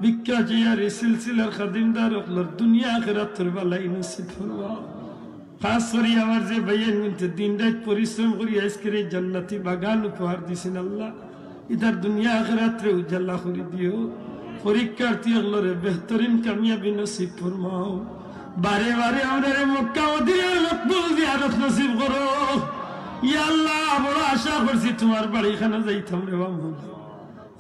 ভিক্ষা চাইয়ার ই সিলসিলার খাদিমদার অকলর দুনিয়া আখিরাতর ভালাই নসিব ফরমাও। খাস করি আমার যে ভাইয়াইন গুনতে দিন রাইত পরিশ্রম করি আইজকের ই জান্নাতি বাগান উপহার দিছইন আল্লাহ, ইতার দুনিয়া আখিরাতরে উজালা করি দিও। পরীক্ষার্থী অকলরে বেহতরিন কামিয়াবি নসিব ফরমাও। বারে বারে আমরারে মক্কা মদিনার মকবুল জিয়ারত নসিব করো। ইয়া আল্লাহ, বড় আশা করছি তুমার বাড়িখানো যাইতাম রে বা মৌলা।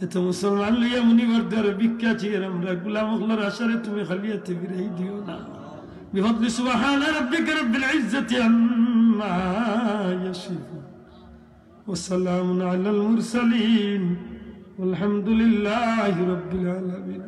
এত মুসলমান লইয়া মুনিবর দুয়ারে ভিক্ষা চাইয়ার আমরা, গুলাম অকলর আশারে তুমি খালি আতে ফিরাই দিও না। بفضل سبحان ربك رب العزة عما يصفون وسلام على المرسلين والحمد لله رب العالمين।